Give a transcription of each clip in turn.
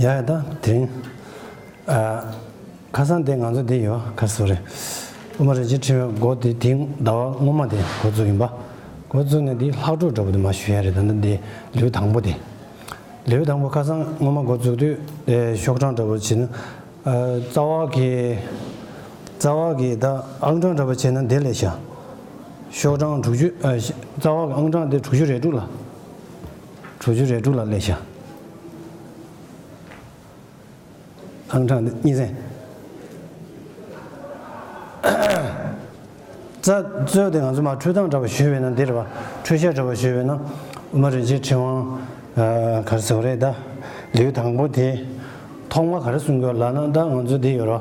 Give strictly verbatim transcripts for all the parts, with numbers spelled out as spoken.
ཡ་ཡ། ད་དེ་རིང་ཨ། ཁ་སང་དེ་ང་ཚོ་དེ་ཡོད་ཁ་སོ་རེད། དབུ་མ་རིན་ཆེན་ཕྲེང་བའི་འགོ་དེ་དེང་ཟླ་བ་སྔོན་མ་དེ་འགོ་བཙུགས་ཡིན་པ། འགོ་བཙུགས་ནས་དེ་ལྷག་འཕྲོ་འདྲ་པོ་དེ་མ་ཞུ་ཡ་རེད། ད་ནི་དེ་ལེའུ་དང་པོ་དེ། ལེའུ་དང་པོ་ཁ་སང་སྔོན་མ་འགོ་བཙུགས་དུས་དེ་ཤོག་གྲངས་འདྲ་པོ་བྱས་ན། ཨ། རྩ་བ་གི་རྩ་བ་གི་ད་ཨང་གྲངས་འདྲ་པོ་བྱས་ན་དེ་ལས་ཤ། ཤོག་གྲངས་དྲུག་ཅུ། ཨ། རྩ་བ་གི་ཨང་གྲངས་དེ་དྲུག་ཅུ་རེ་དྲུག་ལ། དྲུག་ཅུ་རེ་དྲུག་ལ་ལས་ཤ། ཨང་གྲངས་འདི་གཉིས་ཚན། རྩ་རྩོད་དེ་ང་ཚོ་མ་འཕྲོས་སྟངས་འདྲ་པོ་ཞུས་པས་ན་འདི་རེད་པ། འཕྲོས་བཤད་འདྲ་པོ་ཞུས་པས་ན། དབུ་མ་རིན་ཆེན་ཕྲེང་བ། ཨ། ག་རེ་ཟེར་བ་རེད་ད། ལེའུ་དང་པོ་དེ། ཐོག་མ་ག་རེ་གསུང་གི་ཡོད་ལབ་ན་ད་ང་ཚོ་འདི་ཡོད་རོ།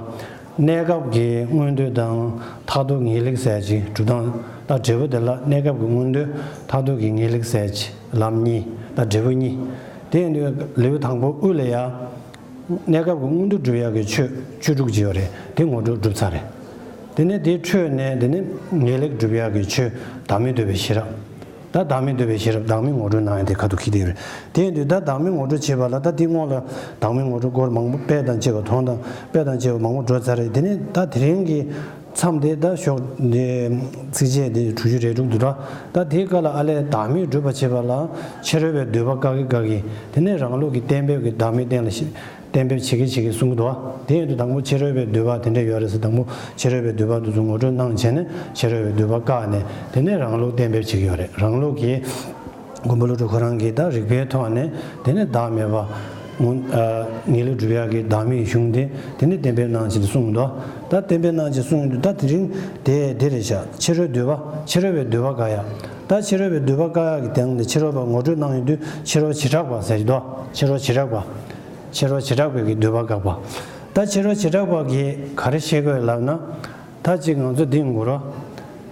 གནས་སྐབས་ཀྱི་མངོན་འདོད་དང་མཐར་ཐུག་ངེས་ལེགས་ཟེར་ཅིག་སྒྲུབ་སྟངས། ད་འབྲས་བུ་དེ་ལ་གནས་སྐབས་ཀྱི་མངོན་འདོད་མཐར་ཐུག་གི་ངེས་ལེགས་ཟེར་ཅིག་ལམ་གཉིས། ད་འབྲས་བུ་གཉིས། དེ་ཡིན་དུས་ལེའུ་དང་པོ་དབུ་ལ་ཡ། གནས་སྐབས་ཀྱི་མངོན་འདོད་སྒྲུབ་ཡག་གི་ཆོས་བཅུ་དྲུག་ཅིག་ཡོད་རེད། དེ་ངོ་སྤྲོད་གྲུབ་ཚར་རེད། དེ་ནས་དེའི་འཕྲོས་ནས་དེ་ནས་ངེས་ལེགས་སྒྲུབ་ཡག་གི་ཆོས་བདག་མེད་འདོད་པའི་ཤེས་རབ། ད་བདག་མེད་འདོད་པའི་ཤེས་རབ་བདག་མེད་ངོ་སྤྲོད་གནང་ཡག་དེ་ཁ་ཐུག་འཁྱེར་དེ་ཡོད་རེད། དེ་ཡིན་དུས་ད་བདག་མེད་ངོ་སྤྲོད་བྱེད་པ་ལ་ད་དེའི་སྔོན་ལ་བདག་མེད་ངོ་སྤྲོད་སྐོར་མང་པོ་དཔེ་དང་བཅས་པ་དོན་དང་དཔེ་དང་བཅས་པ་མང་པོ་འགྲོ་ཚར་རེད། དེ་ནས་ད་དེ་རིང་གི་མཚམས་དེ་ད་ཤོག་དེ་ཚིགས་བཅད་དེ་དྲུག་ཅུ་རེ་དྲུག་འདུག་ར། ད་དེའི་སྐབས་ལ་ཨ་ལས་བདག་མེད་སྒྲུབ་པར་བྱེད་པ་ལ་ཕྱི་རོལ་པའི་འདོད་པ་བཀག་གི་བཀག་གི། དེ་ནས་རང་ལུགས་ཀྱི་གཏན་འབེབས་ཀྱི་བདག་མེད་གཏན་ལ་ཞིག་གཏན་འབེབས་བྱེད་ཀྱི་བྱེད་ཀྱི་གསུང་གི་འདུག་བ། དེ་ཡིན་དུས་དང་པོ་ཕྱི་རོལ་པའི་འདོད་པ་དེ་འདྲ་ཡོད་རེད་ཟེར། དང་པོ་ཕྱི་རོལ་པའི་འདོད་པ་དེ་ཚོ་ངོ་སྤྲོད་གནང་བྱས་ནས་ཕྱི་རོལ་པའི་འདོད་པ་བཀག་ནས་དེ་ནས་རང་ལུགས་གཏན་འབེབས་བྱེད་ཀྱི་ཡོད་རེད། རང་ལུགས་ཀྱི་མགོན་པོ་ཀླུ་སྒྲུབ་ཁོ་རང་གིས་ད་རིགས་པའི་ཐོག་ནས་དེ་ནས་བདག་མེད་པ། ངོ་། ཨ། ངེས་ལེགས་སྒྲུབ་ཡག་གི་བདག་མེད་གཞུང་དེ་དེ་ནས་གཏན་འབེབས་གནང་བྱས་ཏེ་གསུངས་འདུག་ད་གཏན་འབེབས་གནང་བྱས་གསུངས་འདུག་ད་དེ་རིང་དེ་དེ་རེད་ཤག་ཕྱི་རོལ་འདོད་པ། ཕྱི་རོལ་པའི་འདོད་པ་བཀག་ཡག་ད་ཕྱི་རོལ་པའི་འདོད་པ་བཀག་ཡག་གི་སྟེང་ནས་ཕྱི་རོལ་པ་ངོ་སྤྲོད་གནང་ཡོང་དུས་ཕྱི་རོལ་བྱེ་བྲག་པ་ཟེར་གྱི་འདུག་ཕྱི་རོལ་བྱེ་བྲག་པ། ཕྱི་རོལ་བྱེ་བྲག་པའི་གི་འདོད་པ་བཀག་པ། ད་ཕྱི་རོལ་བྱེ་བྲག་པ་གིས་ག་རེ་བཤད་ཀྱི་ཡོད་ལབ་ན། ད་ཅིག་ང་ཚོ་འདི་ངོ་རོ།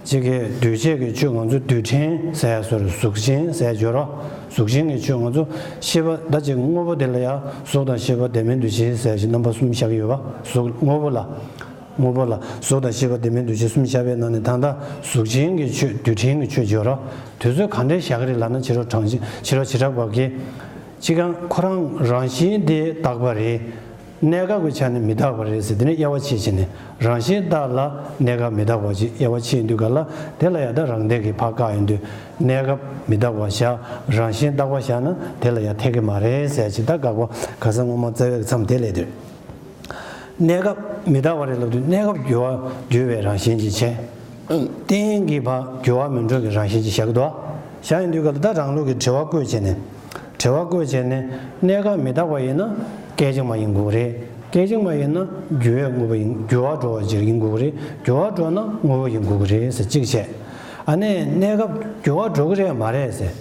ཅིག་གི་འདུས་བྱས་ཀྱི་ཆོས་ང་ཚོ་རྡུལ་ཕྲན་ཟེར་ཡ་སོགས་གཟུགས་ཅན་ཟེར་ཡ་སྦྱོར་རོ། གཟུགས་ཅན་གྱི་ཆོས་ང་ཚོ་ཤེས་པ་ད་ཅིག་དངོས་པོ་དེ་ལ་ཡ་གཟུགས་དང་ཤེས་པ་བདེན་མིན་འདུ་བྱེད་ཟེར་ཞིག་རྣམ་པ་གསུམ་བཞག་གི་ཡོད་པ། གཟུགས་དངོས་པོ་ལ། དངོས་པོ་ལ་གཟུགས་དང་ཤེས་པ་བདེན་མིན་འདུ་བྱེད་གསུམ་བཞག་པའི་ནང་ནས་ད་ལྟ་གཟུགས་ཅན་གྱི་ཆོས་རྡུལ་ཕྲན་གྱི་ཆོས་སྦྱོར་རོ། དེ་ཚོ་ག་འདྲས་བཞག་གི་རེད་ལབ་ན་ཕྱི་རོལ་གྲངས་ཅན་ཕྱི་རོལ་བྱེ་བྲག་པ་གིས། ཅིག་ཡང་ཁོ་རང་རང་བཞིན་དེ་རྟག་པ་རེད། གནས་སྐབས་ཀྱི་ཆ་ནས་མི་རྟག་པ་རེད་ཟེར། དེ་ནས་དབྱེ་བ་ཕྱེ་བྱས་ནས་རང་བཞིན་རྟག་ལ་གནས་སྐབས་མི་རྟག་པ་ཅིག་དབྱེ་བ་ཕྱེ་ཡོང་དུས་ག་ལ་དེ་ལ་ཡང་ད་རང་སྟེང་གི་ཕར་བཀག་ཡོང་དུས་གནས་སྐབས་མི་རྟག་པ་བཞག་རང་བཞིན་རྟག་པ་བཞག་ན་དེ་ལ་ཡང་འཐད་ཀྱི་མ་རེད་ཟེར་ཅིག་ད་དགག་པ་ག་ས་སྔོན་མ་རྩ་བའི་མཚམས་དེ་ལས་དུས། གནས་སྐབས་མི་རྟག་པ་རེད་ལབ་དུས་གནས་སྐབས་འགྱུར་བ་འགྱུར་བའི་རང་བཞིན་ཅིག་བྱས། རྟེན་གྱི་བ་འགྱུར་བ་མི་འགྲོ་གི་རང་བཞིན་ཅིག་བཞག་གི་འདུག་བཞག་ཡོང་དུས་ག་ལ་ད་རང་ལུགས་ཀྱི་དྲི་བ་བཀོད་བྱས་ནས། དྲི་བ་བཀོད་བྱས་ནས་གནས་སྐབས་མི་རྟག་པ་ཡིན་ན་སྐད་ཅིག་མ་ཡིན་དགོས་རེད། སྐད་ཅིག་མ་ཡིན་ན་འགྱུར་བའི་དངོས་པོ་ཡིན། འགྱུར་བ་འགྲོ་བ་ཅིག་ཡིན་དགོས་རེད། འགྱུར་བ་འགྲོ་ན་དངོས་པོ་ཡིན་དགོས་རེད་ཟེར་གཅིག་བྱས། ཨ་ནི་གནས་སྐབས་འགྱུར་བ་འགྲོ་གི་རེད་མ་རེད་ཟེར།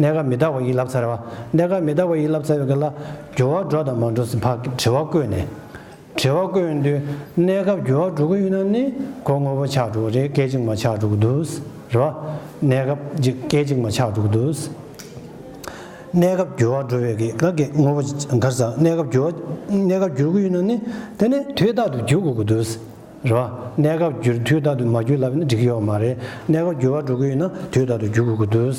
གནས་སྐབས་མི་རྟག་པ་ཡིན་ལབ་ཚར་བ། གནས་སྐབས་མི་རྟག་པ་ཡིན་ལབ་ཚར་བའི་སྐབས་ལ་འགྱུར་བ་འགྲོ་དང་མ་འགྲོ་ཟེར་ཕར་དྲི་བ་བཀོད་ནས། དྲི་བ་བཀོད་ཡོང་དུས་གནས་སྐབས་འགྱུར་བ་འགྲོ་གི་ཡོད་ན་ནི་ཁོ་དངོས་པོ་ཆགས་འགྲོ་གི་རེད། སྐད་ཅིག་མ་ཆགས་འགྲོ་གི་འདུག་རེད་བ། གནས་སྐབས་ཅིག་སྐད་ཅིག་མ་ཆགས་འགྲོ་གི་འདུག་གནས་སྐབས་འགྱུར་བ་འགྲོ་བའི་གི་ག་གི་དངོས་པོ་ག་རེ་ཟ། གནས་སྐབས་འགྱུར་བ་གནས་སྐབས་འགྱུར་གི་ཡོད་ན་ནི་དེ་ནི་དུས་རྟག་ཏུ་འགྱུར་དགོས་ཀྱི་འདུག་རེད་བ། གནས་སྐབས་འགྱུར་དུས་རྟག་ཏུ་མ་འགྱུར་ལབ་ན་འགྲིག་གི་ཡོད་མ་རེད། གནས་སྐབས་འགྱུར་བ་འགྲོ་གི་ཡོད་ན་དུས་རྟག་ཏུ་འགྱུར་དགོས་ཀྱི་འདུག་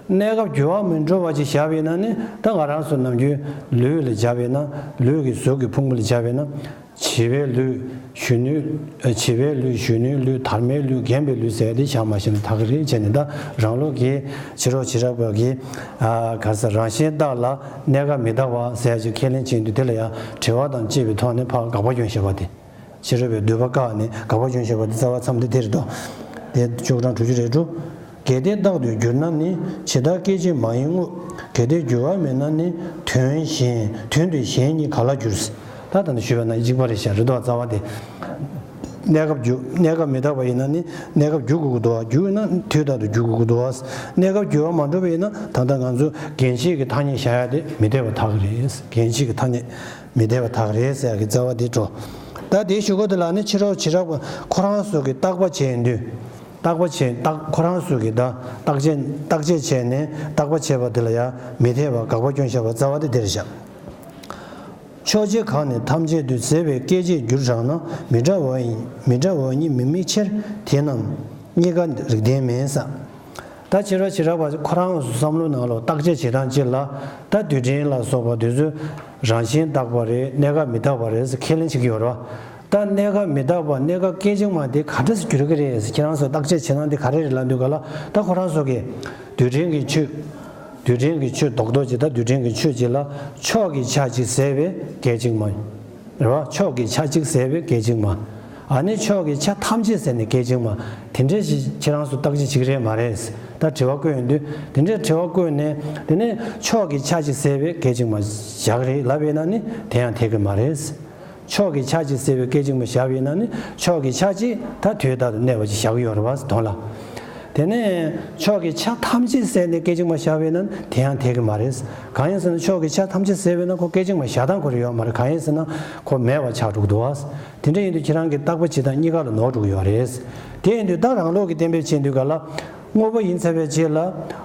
གནས་སྐབས་འགྱུར་བ་མི་འགྲོ་བ་ཅིག་བཞག་པ་ཡིན་ན་ནི་ད་ང་རང་ཚོ་ནམ་རྒྱུན་ལུས་ལ་སྦྱར་བ་ཡིན་ན་ལུས་ཀྱི་གཟུགས་ཀྱི་ཕུང་པོ་ལ་སྦྱར་བ་ཡིན་ན། བྱིས་པའི་ལུས་གཞོན་ནུའི། བྱིས་པའི་ལུས་གཞོན་ནུའི་ལུས་དར་མའི་ལུས་རྒན་པའི་ལུས་ཟེར་ཏེ་བཞག་མ་ཤེས་ན་ད་ག་རེ་བྱས་ནས་ད་རང་ལུགས་ཀྱི་ཕྱི་རོལ་བྱེ་བྲག་པ་གི་ཨ་ག་རེ་ཟ་རང་བཞིན་རྟག་ལ་གནས་སྐབས་མི་རྟག་པ་ཟེར་ཅིག་ཁས་ལེན་བྱེད་དུས་དེ་ལ་ཡང་དྲི་བ་དང་བཅས་པའི་ཐོག་ནས་ཕར་དགག་པ་སྐྱོན་བཞག་པ་དེ། ཕྱི་རོལ་པའི་འདོད་པ་བཀག་ནས་དགག་པ་སྐྱོན་བཞག་པ་དེ་རྩ་བ་མཚམས་དེ་དེ་རེད་དོ། དེ་ཤོག་གྲངས་དྲུག་ཅུ་རེ་དྲུག་གལ་ཏེ་རྟག་ཏུ་འགྱུར་ན་ནི། ཇི་ལྟར་སྐད་ཅིག་མ་ཡིན་དངོས། གལ་ཏེ་འགྱུར་བ་མེད་ན་ནི། དོན་གཞན་དོན་དུ་གཞན་གཉིས་ག་ལ་འགྱུར། ད་ད་ནི་ཞུས་པ་ན་གཅིག་པ་རེད་ཤག་རེད་དོ་རྩ་བ་དེ། གནས་སྐབས་འགྱུར་གནས་སྐབས་མི་རྟག་པ་ཡིན་ན་ནི་གནས་སྐབས་འགྱུར་དགོས་ཀྱི་འདུག་བ། འགྱུར་ན་དུས་རྟག་ཏུ་འགྱུར་དགོས་ཀྱི་འདུག་བ། གནས་སྐབས་འགྱུར་བ་མ་འགྲོ་བ་ཡིན་ན་ད་ལྟ་ང་ཚོ་རྒྱན་ཆོས་ཀྱི་ཐ་སྙད་བཞག་ཡ་དེ་མི་འཐད་པ་ཐག་གི་རེད། རྒྱན་ཆོས་ཀྱི་ཐ་སྙད་མི་འཐད་པ་ཐག་རེད་ཟེར་ཡ་གི་རྩ་བ་དེ་འགྲོ། ད་དེའི་གཞུག་གུ་དེ་ལ་ནི་ཕྱི་རོལ་བྱེ་བྲག་པ་ཁོ་རང་ཚོ་གི་བརྟག་པ་བྱས་ཡིན་དུས། བརྟག་པ་བྱས་བརྟག་ཁོ་རང་ཚོ་གི་ད་བརྟག་དཔྱད་བརྟག་དཔྱད་བྱས་ནས་བརྟག་པ་བྱས་པ་དེ་ལ་ཡང་མི་འཐད་པ་དགག་པ་སྐྱོན་བཞག་པ་རྩ་བ་དེ་དེ་རེད་བཞག་ཕྱོགས་ཆོས་གང་ནས་ཐམས་ཅད་དུ། ཟད་པའི་སྐད་ཅིག་འགྱུར་གྲང་ན། མི་འདྲ་བ་ཡིན་མི་འདྲ་བ་ཉིད་མི་དམིགས་ཕྱིར། དེ་རྣམས་གཉིས་ཀ་རིགས་ལྡན་མིན་ས། ད་ཕྱི་རོལ་བྱེ་བྲག་པ་ཁོ་རང་བསམ་བློ་ནང་ལ་བརྟག་དཔྱད་བྱེད་སྟངས་གཅིག་ལ། ད་རྡུལ་ཕྲན་ལ་སོགས་པ་དེ་ཚོ་རང་བཞིན་རྟག་པ་རེད། གནས་སྐབས་མི་རྟག་པ་རེད་ཟེར་ཁས་ལེན་བྱེད་ཀྱི་ཡོད་རེད་བ། ད་གནས་སྐབས་མི་རྟག་པ་གནས་སྐབས་སྐད་ཅིག་མ་དེ་ག་འདྲ་སེ་འགྱུར་གྱི་རེད་ཟེར་ཁྱེད་རང་ཚོ་བརྟག་དཔྱད་བྱེད་སྟངས་དེ་ག་རེ་རེད་ལབ་དུས་ག་ལ། ད་ཁོ་རང་ཚོ་གིས་རྡུལ་ཕྲན་གྱི་ཆོས། རྡུལ་ཕྲན་གྱི་ཆོས་རྡོག་རྡོག་ཅིག་ད་རྡུལ་ཕྲན་གྱི་ཆོས་ཅིག་ལ་ཕྱོགས་ཀྱི་ཆ་གཅིག་ཟད་པའི་སྐད་ཅིག་མ། རེད་བ། ཕྱོགས་ཀྱི་ཆ་གཅིག་ཟད་པའི་སྐད་ཅིག་མ། ཨ་ནི་ཕྱོགས་ཀྱི་ཆ་ཐམས་ཅད་ཟད་ནས་སྐད་ཅིག་མ། དེ་འདྲས་ཞིག་ཁྱེད་རང་ཚོ་བརྟག་དཔྱད་བྱེད་ཀྱི་རེད་མ་རེད། ད་དྲི་བ་བཀོད་ཡོང་དུས་དེ་འདྲས་དྲི་བ་བཀོད་ནས་དེ་ནས་ཕྱོགས་ཀྱི་ཆ་གཅིག་ཟད་པའི་སྐད་ཅིག་མ་བཞག་རེད་ལབ་ཡིན་ན་ནི་དེ་ཡང་འཐད་ཀྱི་མ་རེད། ཕྱོགས་ཀྱི་ཆ་གཅིག་ཟད་པའི་སྐད་ཅིག་མ་བཞག་པ་ཡིན་ན་ནི་ཕྱོགས་ཀྱི་ཆ་གཅིག་ད་དུས་རྟག་ཏུ་གནས་པ་ཅིག་བཞག་གི་ཡོད་རེད་བ་དོན་ལ། དེ་ནས་ཕྱོགས་ཀྱི་ཆ་ཐམས་ཅད་ཟད་ནས་སྐད་ཅིག་མ་བཞག་པ་ཡིན་ན་དེ་ཡང་འཐད་ཀྱི་མ་རེད། གང་ཡིན་ཟེར་ན་ཕྱོགས་ཀྱི་ཆ་ཐམས་ཅད་ཟད་པ་ཡིན་ན་ཁོ་སྐད་ཅིག་མ་བཞག་སྟངས་ཁོ་རང་ཡོད་མ་རེད། གང་ཡིན་ཟེར་ན་ཁོ་མེད་པ་ཆགས་འགྲོ་གི་འདུག་བ། དེ་འདྲ་ཡིན་དུས་ཁྱེད་རང་གི་བརྟག་པ་བྱེད་སྟངས་གཉིས་ཀ་ལ་ནོར་འགྲོ་གི་ཡོད་རེད། དེ་ཡིན་དུས་ད་རང་ལུགས་ཀྱི་གཏན་འབེབས་བྱེད་དུས་ག་ལ། དངོས་པོ་ཡིན་ཚར་བའི་རྗེས་ལ་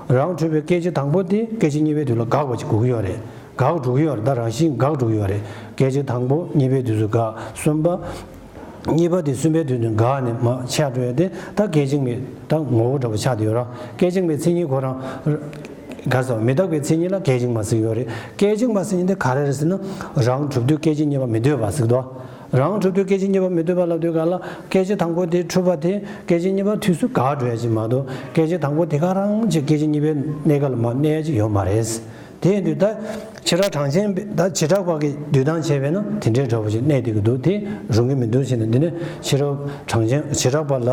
རང་གྲུབ་པའི་སྐད་ཅིག་དང་པོ་དེ་སྐད་ཅིག་གཉིས་པའི་དུས་ལ་འགག་པ་ཅིག་དགོས་ཀྱི་ཡོད་རེད། འགག་འགྲོ་གི་ཡོད་རེད། ད་རང་བཞིན་འགག་འགྲོ་གི་ཡོད་རེད། སྐད་ཅིག་དང་པོ་གཉིས་པའི་དུས་སུ་འགག་གསུམ་པ། གཉིས་པ་དེ་གསུམ་པའི་དུས་སུ་འགག་ནས་མར་ཆད་འགྲོ་ཡ་དེ་ད་སྐད་ཅིག་མའི་ད་ངོ་བོ་འདྲ་པོ་ཆགས་བསྡད་ཡོད་ར། སྐད་ཅིག་མའི་མཚན་ཉིད་ཁོ་རང་། ག་ས་མི་རྟག་པའི་མཚན་ཉིད་ལ་སྐད་ཅིག་མ་ཟེར་གྱི་ཡོད་རེད། སྐད་ཅིག་མ་ཟེར་མཁན་དེ་ག་རེ་རེད་ཟེར་ན། རང་གྲུབ་དུས་སྐད་ཅིག་གཉིས་པ་མི་འདོད་པ་ཟེར་གྱི་འདུག་རང་གྲུབ་དུས་སྐད་ཅིག་གཉིས་པ་མི་འདོད་པ་ལབ་དུས་ག་ལ་སྐད་ཅིག་དང་པོ་དེ་འཁྲུལ་པ་དེ་སྐད་ཅིག་གཉིས་པ་དུས་སུ་འགག་འགྲོ་ཡ་ཅིག་མ་གཏོགས་སྐད་ཅིག་དང་པོ་དེ་ག་རང་ཅིག་སྐད་ཅིག་གཉིས་པའི་གནས་སྐབས་ལ་མར་གནས་ཡ་ཅིག་ཡོད་མ་རེད། དེ་ཡིན་དུས་ད་ཕྱི་རོལ་གྲངས་ཅན་པའི་ད་བྱེ་བྲག་པ་གི་འདོད་སྟངས་བྱས་པས་ན་དེ་འདྲའི་འདྲ་པོ་ཞིག་གནས་བསྡད་ཀྱི་འདུག་དེ་རུང་གི་མི་འདུག་ཟེར་ནས་འདི་ནི་ཕྱི་རོལ་གྲངས་ཅན་བྱེ་བྲག་པ་ལ་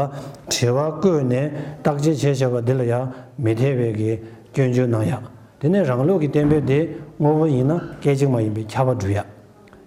དྲི་བ་བཀོད་ནས་བརྟག་དཔྱད་བྱས་བཞག་པ་འདི་ལ་ཡང་མི་འཐད་པའི་གི་སྐྱོན་བརྗོད་གནང་ཡག་དེ་ནས་རང་ལུགས་ཀྱི་གཏན་འབེབས་དེ་དངོས་པོ་ཡིན་ན་སྐད་ཅིག་མ་ཡིན་པའི་ཁྱབ་པ་སྒྲུབ་ཡག་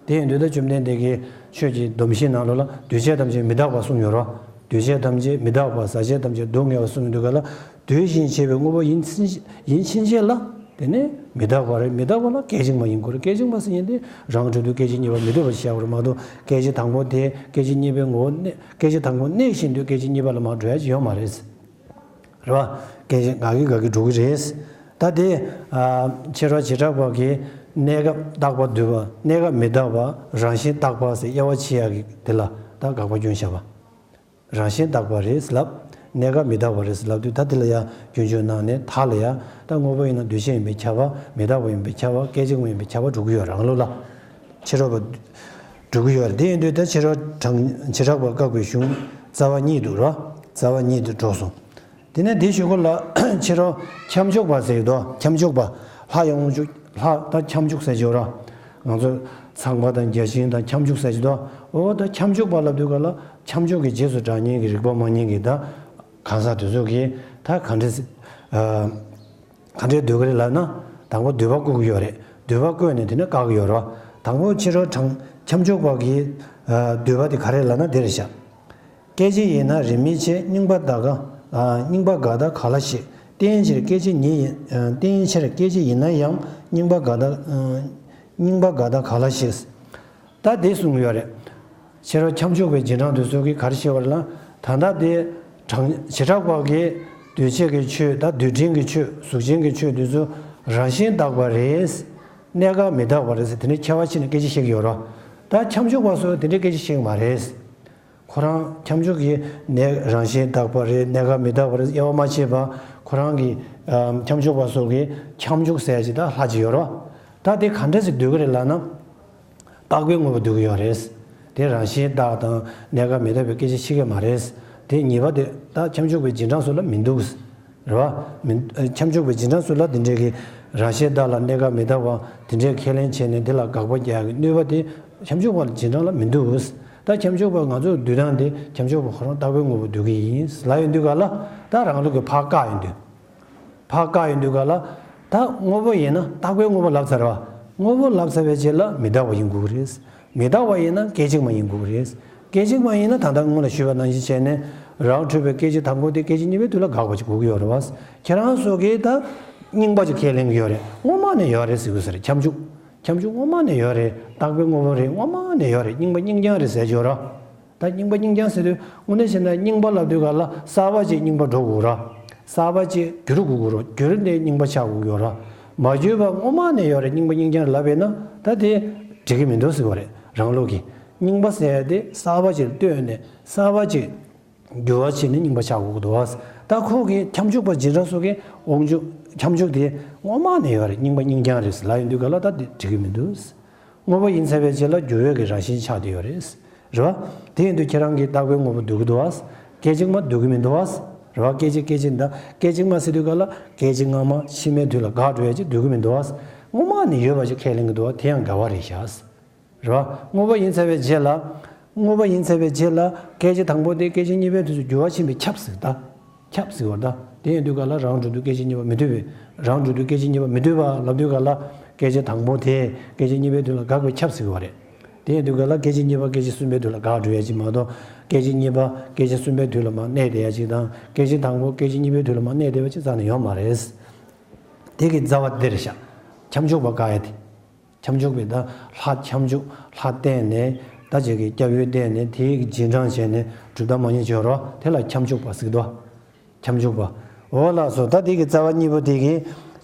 དེ་ཡིན་དུས་ད་བཅོམ་ལྡན་འདས་ཀྱིས་ཆོས་ཀྱི་སྡོམ་བཞིའི་ནང་ལོགས་ལ་འདུས་བྱས་ཐམས་ཅད་མི་རྟག་པ་གསུངས་ཡོད་རེད། འདུས་བྱས་ཐམས་ཅད་མི་རྟག་པ། ཟག་བཅས་ཐམས་ཅད་སྡུག་བསྔལ་བ་གསུངས་ཡོད་དུས་ག་ལ། འདུས་ཤིང་བྱས་པའི་དངོས་པོ་ཡིན་ཕྱིན་ཡིན་ཕྱིན་ཆད་ལ། དེ་ནས་མི་རྟག་པ་རེད། མི་རྟག་པ་ལ་སྐད་ཅིག་མ་ཡིན་དགོས་རེད། སྐད་ཅིག་མ་ཟེར་མཁན་དེ་རང་གྲུབ་དུས་སྐད་ཅིག་གཉིས་པ་མི་འདོད་པ་ཞིག་བཞག་པ་རེད་མ་གཏོགས་སྐད་ཅིག་དང་པོ་དེ་སྐད་ཅིག་གཉིས་པའི་ངོ་བོ་གནས། སྐད་ཅིག་དང་པོ་གནས་བཞིན་དུ་སྐད་ཅིག་གཉིས་པ་ལ་མར་འགྲོ་ཡ་ཅིག་ཡོད་མ་རེད། རེད་བ། སྐད་ཅིག་འགག་གི་འགག་གི་འགྲོ་གི་རེད། ད་དེ། ཨ། ཕྱི་རོལ་བྱེ་བྲག་པ་གི་གནས་སྐབས་རྟག་པ་སྡུད་པ། གནས་སྐབས་མི་རྟག་པ། རང་བཞིན་རྟག་པ་ཟེར་དབྱེ་བ་ཕྱེ་ཡག་གི་དེ་ལ་ད་དགག་པ་སྐྱོན་བཞག་པ། རང་བཞིན་རྟག་པ་རེད་ལབ། གནས་སྐབས་མི་རྟག་པ་རེད་ལབ་དུས་ད་དེ་ལ་ཡང་སྐྱོན་བརྗོད་གནང་ནས་མཐའ་ལ་ཡང་ད་དངོས་པོ་ཡིན་ན་འདུས་བྱས་ཡིན་པས་ཁྱབ་པ། མི་རྟག་པ་ཡིན་པས་ཁྱབ་པ། སྐད་ཅིག་མ་ཡིན་པས་ཁྱབ་པ་འགྲོ་གི་ཡོད་རང་ལུགས་ལ། ཕྱི་རོལ་པ། འགྲོ་གི་ཡོད་རེད། དེ་ཡིན་དུས་ད་ཕྱི་རོལ་གྲངས་བྱེ་བྲག་པ་བཀག་པའི་གཞུང་རྩ་བ་ཉིད་དུ་རོ། རྩ་བ་ཉིད་དུ་འགྲོ་སོང་། དེ་ནས་དེའི་གཞུག་གུ་ལ་ཕྱི་རོལ་ཁྱབ་འཇུག་པ་ཟེར་གྱི་འདུག་ཁྱབ་འཇུག་པ། ལྷ་ཡོངས་གཅོད་ལྷ་ད་ཁྱབ་འཇུག་ཟེར་གྱི་ཡོད་ར། ང་ཚོ་ཚངས་པ་དང་བརྒྱ་བྱིན་དང་ཁྱབ་འཇུག་ཟེར་གྱི་འདུག་འོ་ད་ཁྱབ་འཇུག་པ་ལབ་དུས་ག་ལ་ཁྱབ་འཇུག་གི་རྗེས་སུ་འབྲང་མཁན་གྱི་རིགས་པ་མ་རྙེད་མཁན་གྱི་ད་གང་ཟག་དེ་ཚོ་གིས་ད་ག་འདྲས། ག་འདྲས་འདོད་ཀྱི་རེད་ལབ་ན། དང་པོ་འདོད་པ་བཀོད་ཀྱི་ཡོད་རེད། འདོད་པ་བཀོད་ནས་དེ་ནས་བཀག་གི་ཡོད་རེད། དང་པོ་ཕྱི་རོལ་གྲངས་ཁྱབ་འཇུག་པ་གིས་འདོད་པ་དེ་ག་རེ་ལབ་ན་དེ་རེད་ཤག་སྐད་ཅིག་ཡིན་ན་རིས་མེད་ཆེ། རྙིང་པ་དག་ག་རྙིང་པ་དག་དག་ག་ལ་ཞིག་རྟེན་ཕྱིར་སྐད་ཅིག་ཉིད་ཡིན། རྟེན་ཕྱིར་སྐད་ཅིག་ཡིན་ན་ཡང་རྙིང་པ་དག་དག་རྙིང་པ་དག་དག་ག་ལ་ཞིག་ད་དེ་གསུངས་ཡོད་རེད། ཕྱི་རོལ་ཁྱབ་འཇུག་པའི་རྗེས་འབྲང་དེ་ཚོ་གིས་ག་རེ་བཤད་པ་རེད་ལ། ད་ལྟ་དེ་གྲངས་བྱེ་བྲག་པ་གིས་འདུས་བྱས་ཀྱི་ཆོས་དང་རྡུལ་ཕྲན་གྱི་ཆོས་གཟུགས་ཅན་གྱི་ཆོས་དེ་ཚོ་རང་བཞིན་རྟག་པ་རེད། གནས་སྐབས་མི་རྟག་པ་རེད་ཟེར་དེ་འདྲའི་ཁྱད་པར་ཕྱེ་ནས་སྐད་ཆ་བཤད་ཀྱི་ཡོད་རེད། ད་ཁྱབ་འཇུག་པ་ཚོས་དེ་འདྲའི་སྐད་ཆ་བཤད་ཀྱི་མ་རེད། ཁོ་རང་ཁྱབ་འཇུག་གི་གནས་རང་བཞིན་རྟག་པ་རེད། གནས་སྐབས་མི་རྟག་པ་རེད་དབྱེ་བ་མ་ཕྱེ་བར་ཁོ་རང་གི་ཁྱབ་འཇུག་པ་ཚོ་གིས་ཁྱབ་འཇུག་ཟེར་ཡ་ཅིག་ད་ལྷག་ཅིག་ཡོད་རེད། ད་དེ་ག་འདྲ་ཞིག་འདོད་ཀྱི་རེད་ལབ་ན། རྟག་པའི་དངོས་པོ་འདོད་ཀྱི་ཡོད་རེད། དེ་རང་བཞིན་རྟག་དང་གནས་སྐབས་མི་རྟག་པའི་སྐད་ཆ་བཤད་ཀྱི་མ་རེད། དེ་ཉེས་པ་དེ་ད་ཁྱབ་འཇུག་པའི་རྗེས་འབྲང་ཚོ་ལ་མི་འདུག་རེད་བ། མི་ཁྱབ་འཇུག་པའི་རྗེས་འབྲང་ཚོ་ལ་དེ་འདྲའི་གི་རང་བཞིན་རྟག་ལ་གནས་སྐབས་མི་རྟག་པ་དེ་འདྲའི་ཁས་ལེན་བྱས་ནས་དེ་ལ་དགག་པ་རྒྱག་གི་གནོད་པ་དེ་ཁྱབ་འཇུག་པ་ལ་རྗེས་འབྲང་ལ་མི་འདུག་ད་ཁྱབ་འཇུག་པ་ང་ཚོ་འདོད་སྟངས་དེ་ཁྱབ་འཇུག་པ་ཁོ་རང་རྟག་པའི་དངོས་པོ་འདོད་ཀྱི་ཡིན་ལབ་ཡོང་དུས་ག་ལ་ད་རང་ལུགས་ཀྱི་ཕར་བཀག་ཡོང་དུས། ཕར་བཀག་ཡོང་དུས་ག་ལ། ད་དངོས་པོ་ཡིན་ན་རྟག་པའི་དངོས་པོ་ལབ་ཚར་བ། དངོས་པོ་ལབ་ཚར་བའི་རྗེས་ལ་མི་རྟག་པ་ཡིན་དགོས་ཀྱི་རེད། མི་རྟག་པ་ཡིན་ན་སྐད་ཅིག་མ་ཡིན་དགོས་ཀྱི་རེད། སྐད་ཅིག་མ་ཡིན་ན་ད་ལྟ་སྔོན་ལ་ཞུས་པ་ནང་བཞིན་བྱས་ནས་རང་གྲུབ་པའི་སྐད་ཅིག་དང་པོ་དེ་སྐད་ཅིག་གཉིས་པའི་དུས་ལ་འགག་པ་ཅིག་དགོས་ཀྱི་ཡོད་རེད་བ། ཁྱེད་རང་ཚོ་གིས་ད་རྙིང་པ་ཅིག་ཁས་ལེན་གྱི་ཡོད་རེད། སྔོན་མ་ནས་ཡོད་རེད་ཟེར་གྱི་ཡོད་ས་རེད། ཁྱབ་འཇུག་ཁྱབ་འཇུག་སྔོན་མ་ནས་ཡོད་རེད། རྟག་པའི་དངོས་པོ་རེད། སྔོན་མ་ནས་ཡོད་རེད། རྙིང་པ་རྙིང་རྐྱང་རེད་ཟེར་གྱི་ཡོད་རེད། ད་རྙིང་པ་རྙིང་རྐྱང་ཟེར་དུས་དངོས་གནས་བྱས་ན་རྙིང་པ་ལབ་དུས་ག་ལ་གསར་པ་ཅིག་རྙིང་པ་འགྲོ་དགོས་ར། གསར་པ་ཅིག་བསྒྱུར་དགོས་ཀྱི་ར། བསྒྱུར་ནས་རྙིང་པ་ཆགས་དགོས་ཀྱི་ར། མ་བསྒྱུར་བ་སྔོན་མ་ནས་ཡོད་རེད། རྙིང་པ་རྙིང་རྐྱང་རེད་ལབ་པས་ན་ད་དེ་འགྲིག་གི་མི་འདུག་ཟེར་བ་རེད་རང་ལུགས་ཀྱིས། རྙིང་པ་ཟེར་ཡ་དེ་གསར་པ་ཅིག་ལ་ལྟོས་ནས་གསར་པ་ཅིག་ འགྱུར་བ་ཕྱིན་ནས་རྙིང་པ་ཆགས་དགོས་ཀྱི་འདུག་བ། ད་ཁོ་གི་ཁྱབ་འཇུག་པ་རྗེས་འབྲང་སོགས་ཀྱི་དབང་ཕྱུག་ཁྱབ་འཇུག་དེ་སྔོན་མ་ནས་ཡོད་རེད། རྙིང་པ་རྙིང་རྐྱང་རེད་ལབ་ཡོང་དུས་ག་ལ་ད་དེ་འགྲིག་གི་མི་འདུག། དངོས་པོ་ཡིན་ཚར་བའི་རྗེས་ལ་འགྱུར་བའི་གི་རང་བཞིན་ཆགས་བསྡད་ཡོད་རེད། རེད་བ། དེ་ཡིན་དུས་ཁྱེད་རང་གིས་རྟག་པའི་དངོས་པོ་སྡུག་གི་འདུག་བ། སྐད་ཅིག་མ་སྡུག་གི་མི་འདུག་བ། རེད་བ། སྐད་ཅིག་སྐད་ཅིག་འདི་སྐད་ཅིག་མ་ཟེར་དུས་ག་ལ་སྐད་ཅིག་སྔ་མ་ཕྱི་མའི་དུས་ལ་འགག་འགྲོ་ཡ་ཅིག་སྡུག་གི་མི་འདུག་བ། སྔོན་མ་ནས་ཡོད་པ་ཅིག་ཁས་ལེན་གི་འདུག་བ། དེ་ཡང་འགལ་བ་རེད་ཤག། རེད་བ། དངོས་པོ་ཡིན་ཚར་བའི་རྗེས་ལ། དངོས་པོ་ཡིན་ཚར་བའི་རྗེས་ལ་སྐད་ཅིག་དང་པོ་དེ་སྐད་ཅིག་གཉིས་པའི་དུས་སུ་འགྱུར་བ་ཕྱིན་པའི་ཁྱབ་ཟེར་ད། ཁྱབ་ཟེར་བ་ད། དེ་ཡིན་དུས་ག་ལ་རང་གྲོལ་དུས་སྐད་ཅིག་གཉིས་པ་མི་འདུས་པས། རང་གྲོལ་དུས་སྐད་ཅིག་གཉིས་པ་མི་འདུས་པ་ལབ་དུས་ག་ལ་སྐད་ཅིག་དང་པོ་དེ་སྐད་ཅིག་གཉིས་པའི་དུས་ལ་འགག་པའི་ཁྱབ་ཟེར་བ་རེད། དེ་ཡིན་དུས་ག་ལ་སྐད་ཅིག་གཉིས་པ་སྐད་ཅིག་གསུམ་པའི་དུས་ལ་འགག་འགྲོ་ཡ་ཅིག་མ་གཏོགས་སྐད་ཅིག་གཉིས་པ་སྐད་ཅིག་གསུམ་པའི་དུས་ལ་མར་གནས་བསྡད་ཡ་ཅིག་དང་སྐད་ཅིག་དང་པོ་སྐད་ཅིག་གཉིས་པའི་དུས་ལ་མར་གནས་བསྡད་པ་ཅིག་རྩ་ནས་ཡོད་མ་རེད། དེ་གི་རྩ་བ་འདི་རེད་ཤག། ཁྱབ་འཇུག་པ་དགག་ཡ་དེ། ཁྱབ་འཇུག་པས་ད་ལྷ་ཁྱབ་འཇུག་ལྷ་བསྟན་ནས་ད་ཅིག་གི་སྐྱབས་ཡུལ་བསྟན་ནས་དེའི་རྗེས་འབྲང་བྱས་ནས་གྲུབ་མཐའ་མ་ཉིད་སྦྱོར་རོ། དེ་ལ་ཁྱབ་འཇུག་པ་ཟེར་གི་འདུག། ཁྱབ་འཇུག་པ། འོ་ལགས་སོ། ད་དེ་གི་རྩ་བ་གཉིས་པོ་དེ་གི་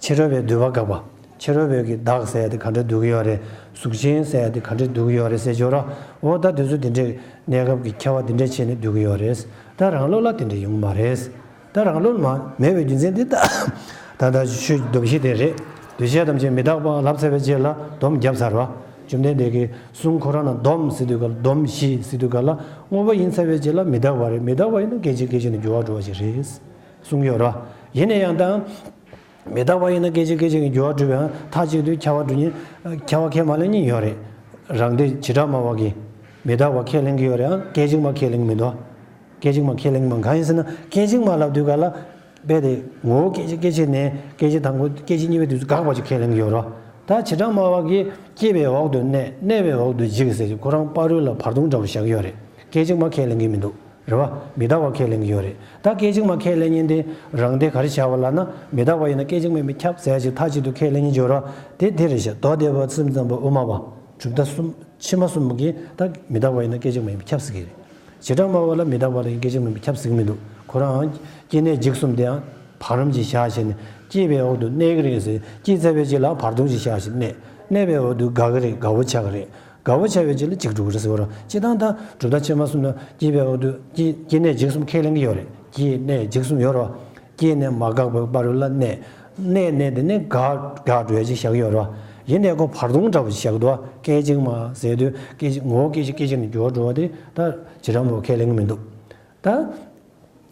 ཕྱི་རོལ་པའི་འདུལ་བ་དགག་པ། ཕྱི་རོལ་པའི་གི་བདག་ཟེར་ཡ་དེ་ག་འདྲ་འདུལ་གི་ཡོད་རེད། གཟུགས་ཅན་ཟེར་ཡ་དེ་ག་འདྲ་འདུལ་གི་ཡོད་རེད་ཟེར་སྦྱོར་རོ། འོ་ད་དེ་ཚོ་དེ་འདྲའི་གནས་སྐབས་ཀྱི་ཁྱད་པར་དེ་འདྲ་ཕྱེ་ནས་འདུལ་གི་ཡོད་རེད། ད་རང་ལུགས་ལ་དེ་འདྲ་ཡོང་གི་མ་རེད། ད་རང་ལུགས་མ་མེད་པའི་རྒྱུ་མཚན་དེ་ད་ད་ལྟ་ཆོས་སྡོམ་བཞི་དེ་རེད། འདུས་བྱས་ཐམས་ཅད་མི་རྟག་པའང་ལབ་ཚར་བའི་རྗེས་ལ་སྡོམ་བརྒྱབ་ཚར་བ། བཅོམ་ལྡན་འདས་ཀྱིས་གསུང་ཁོ་རང་ན་སྡོམ་ཟེར་དུས་ག་ལ་སྡོམ་བཞི་ཟེར་དུས་ག་ལ་དངོས་པོ་ཡིན་ཚར་བའི་རྗེས་ལ་མི་རྟག་པ་རེད། མི་རྟག་པ་ཡིན་ན་སྐད་ཅིག་སྐད་ཅིག་ནས་འགྱུར་བ་འགྲོ་བ་ཞིག་རེད། གསུང་གི་ཡོད་རེད་བ། ཡིན་ན་ཡང་ད། མི་རྟག་པ་ཡིན་ན་སྐད་ཅིག་སྐད་ཅིག་གིས་འགྱུར་བ་འགྲོ་བའང་མཐའ་གཅིག་ཏུ་ཁྱབ་པ་འགྲོ་ཉིན། ཁྱབ་པ་ཁས་མ་ལེན་ཉིན་ཡོད་རེད། རང་སྡེ་བྱེ་བྲག་སྨྲ་བ་གིས་མི་རྟག་པ་ཁས་ལེན་གྱི་ཡོད་རེད། ཨང་སྐད་ཅིག་མ་ཁས་ལེན་གྱི་མི་འདུག། སྐད་ཅིག་མ་ཁས་ལེན་གྱི་མ་གང་ཡིན་ཟེར་ན་སྐད་ཅིག་མ་ལབ་དུས་ག་ལ། དཔེ་དེ་ངོ་བོ་སྐད་ཅིག་སྐད་ཅིག་ནས་སྐད་ཅིག་དང་པོ་སྐད་ཅིག་གཉིས་པའི་དུས་སུ་འགག་པ་ཅིག་ཁས་ལེན་གྱི་ཡོད་རེད། ད་བྱེ་བྲག་སྨྲ་བ་གིས་སྐྱེས་པའི་འོག་ཏུ་གནས་གནས་པའི་འོག་ཏུ་འཇིག་ཟེར་གྱི་ཁོ་རང་བར་དོ་ལ་བར་སྟོང་འདྲ་བོ་བཞག་གི་ཡོད་རེད། སྐད་ཅིག་མ་ཁས་ལེན་གྱི་མི་འདུག། རེད་བ། མི་རྟག་པ་ཁས་ལེན་གྱི་ཡོད་རེད། ད་སྐད་ཅིག་མ་ཁས་ལེན་མཁན་དེ་རང་སྡེ་ག་རེ་བྱ་བ་ལབ་ན་མི་རྟག་པ་ཡིན་ན་སྐད་ཅིག་མ་ཡིན་པས་ཁྱབ་ཟེར་ཅིག་མཐའ་གཅིག་ཏུ་ཁས་ལེན་མཁན་ཅིག་ཡོད་རེད། དེ་དེ་རེད་ཤག། མདོ་སྡེ་པ་སེམས་ཙམ་པ་དབུ་མ་པ། གྲུབ་མཐའ་གསུམ་ཕྱི་མ་གསུམ་གྱིས་ད་མི་རྟག་པ་ཡིན་ན་སྐད་ཅིག་མ་ཡིན་པས་ཁྱབ་ཟེར་གྱི་རེད། བྱེ་བྲག་སྨྲ་བ་ལ་མི་རྟག་པ་ལ་ཡང་སྐད་ཅིག་མ་ཡིན་པས་ཁྱབ་ཟེར་གྱི་མི་འདུག། ཁོ་རང་སྐྱེ་གནས་འཇིག་གསུམ་དེའང་བར་རམ་གྱིས་བཞག་བྱས་ནས་སྐྱེས་པའི་འོག་ཏུ་གནས་ཀྱི་རེད་ཟེར། སྐྱེས་ཚར་བའི་རྗེས་ལ་བར་སྟོང་གྱིས་བཞག་བྱས་གནས། གནས་པའི་འོག་ཏུ་འགག་གི་རེད། འགག་པོ་ཆགས་ཀྱི་རེད། དགའ་བོ་བྱ་བའི་རྗེས་ལ་འཇིག་འགྲོ་གི་རེད་ཟེར་བ་རེད། སྤྱིར་བཏང་ད་གྲུབ་མཐའ་ཕྱི་མ་གསུམ་ན་སྐྱེས་པའི་འོག་ཏུ་སྐྱེ་སྐྱེ་གནས་འཇིག་གསུམ་ཁས་ལེན་གྱི་ཡོད་རེད། སྐྱེ་གནས་འཇིག་གསུམ་ཡོད་རེད་བ། སྐྱེས་ནས་མ་འགགས་པའི་བར་ལ་གནས། གནས་ནས་དེ་ནས་འགག་འགག་འགྲོ་ཡ་ཅིག་བཞག་གི་ཡོད་རེད་བ། ཡིན་ནའི་ཁོ་བར་སྟོང་འདྲ་བོ་ཅིག་བཞག་གི་འདུག་བ། སྐད་ཅིག་མ་ཟེར་དུས་སྐད་ཅིག་ངོ་བོ་སྐད་ཅིག་སྐད་ཅིག་ནས་འགྱུར་བ་འགྲོ་བ་དེ་ད་བྱེ་བྲག་སྨྲ་བས་ཁས་ལེན་གྱི་མི་འདུག། ད།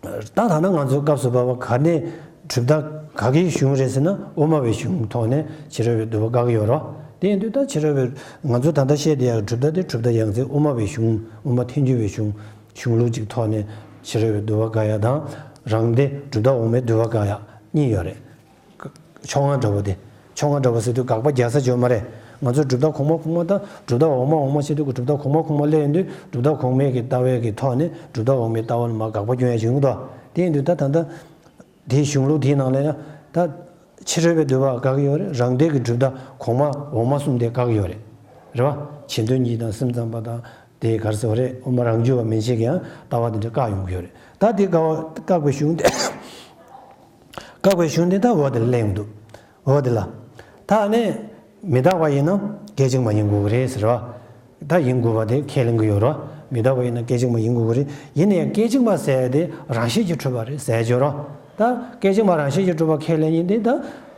ད་ཐ་ན་ང་ཚོའི་སྐབས་སུ་བབས་པ་ག་ནས་གྲུབ་མཐའ་ག་གི་གཞུང་རེད་ཟེར་ན་དབུ་མ་པའི་གཞུང་ཐོག་ནས་ཕྱི་རོལ་པའི་འདུལ་བ་བཀག་གི་ཡོད་རེད། དེ་ཡིན་དུས་ད་ཕྱི་རོལ་པའི་ང་ཚོ་ད་ལྟ་བཤད་བསྡད་ཡག་གྲུབ་མཐའ་དེ་གྲུབ་མཐའ་ཡང་རྩེ་དབུ་མ་པའི་གཞུང་དབུ་མ་ཐལ་འགྱུར་བའི་གཞུང་གཞུང་ལུགས་ཅིག་ཐོག་ནས་ཕྱི་རོལ་པའི་འདུལ་བ་བཀག་ཡག་དང་རང་སྡེ་གྲུབ་མཐའ་འོག་མའི་འདུལ་བ་བཀག་ཡག་གཉིས་ཡོད་རེད། ཕྱོགས་སྔ་འདྲ་བོ་དེ། ཕྱོགས་སྔ་འདྲ་བོ་ཟེར་དུས་དགག་པ་རྒྱག་ས་ཅིག་ཡོད་མ་རེད། ང་ཚོས་གྲུབ་མཐའ་གོང་མ་གོང་མ་དང་གྲུབ་མཐའ་འོག་མ་འོག་མ་བྱེད་དུས་ཀྱི་གྲུབ་མཐའ་གོང་མ་གོང་མ་སླེབས་ཡོང་དུས་གྲུབ་མཐའ་གོང་མའི་གི་ལྟ་བའི་གི་ཐོག་ནས་གྲུབ་མཐའ་འོག་མའི་ལྟ་བ་ལ་མར་དགག་པ་སྐྱོན་ཡ་ཅིག་ཡོང་གི་འདུག། དེ་ཡིན་དུས་ད་ད་ལྟ་དེའི་གཞུང་ལུགས་དེའི་ནང་ལ་ཡང་ད་ཕྱི་རོལ་པའི་འདུལ་བ་བཀག་གི་ཡོད་རེད། རང་སྡེ་གི་གྲུབ་མཐའ་གོང་མ་འོག་མ་གསུམ་དེ་བཀག་གི་ཡོད་རེད། རེད་བ། བྱེ་མདོ་གཉིས་དང་སེམས་ཙམ་པ་དང་དེ་ག་རེ་ཟེར་བ་རེད། དབུ་མ་རང་རྒྱུད་པ་མན་ཆད་ཀྱིས་ཡང་ལྟ་བ་དེ་འདྲ་བཀག་ཡོང་གི་ཡོད་རེད། ད་དེ་བཀག་པ་བཀག་པའི་གཞུང་དེ། བཀག་པའི་གཞུང་དེ་ད་འོ་དེ་ལ་གླེང་འདུག། འོ་དེ་ལ། ད་ནི། མི་རྟག་པ་ཡིན་ན་སྐད་ཅིག་མ་ཡིན་དགོས་ཀྱི་རེད་ཟེར་བ། ད་ཡིན་དགོས་པ་དེ་ཁས་ལེན་གྱི་ཡོད་རེད། མི་རྟག་པ་ཡིན་ན་སྐད་ཅིག་མ་ཡིན་དགོས་ཀྱི་རེད། ཡིན་ན་ཡང་སྐད་ཅིག་མ་ཟེར་ཡ་དེ་རང་བཞིན་གྱིས་གྲུབ་པ་རེད་ཟེར་གྱི་ཡོད་རེད། ད་སྐད་ཅིག་མ་རང་བཞིན་གྱིས་གྲུབ་པ་ཁས་ལེན་ཡིན་དེ་ད་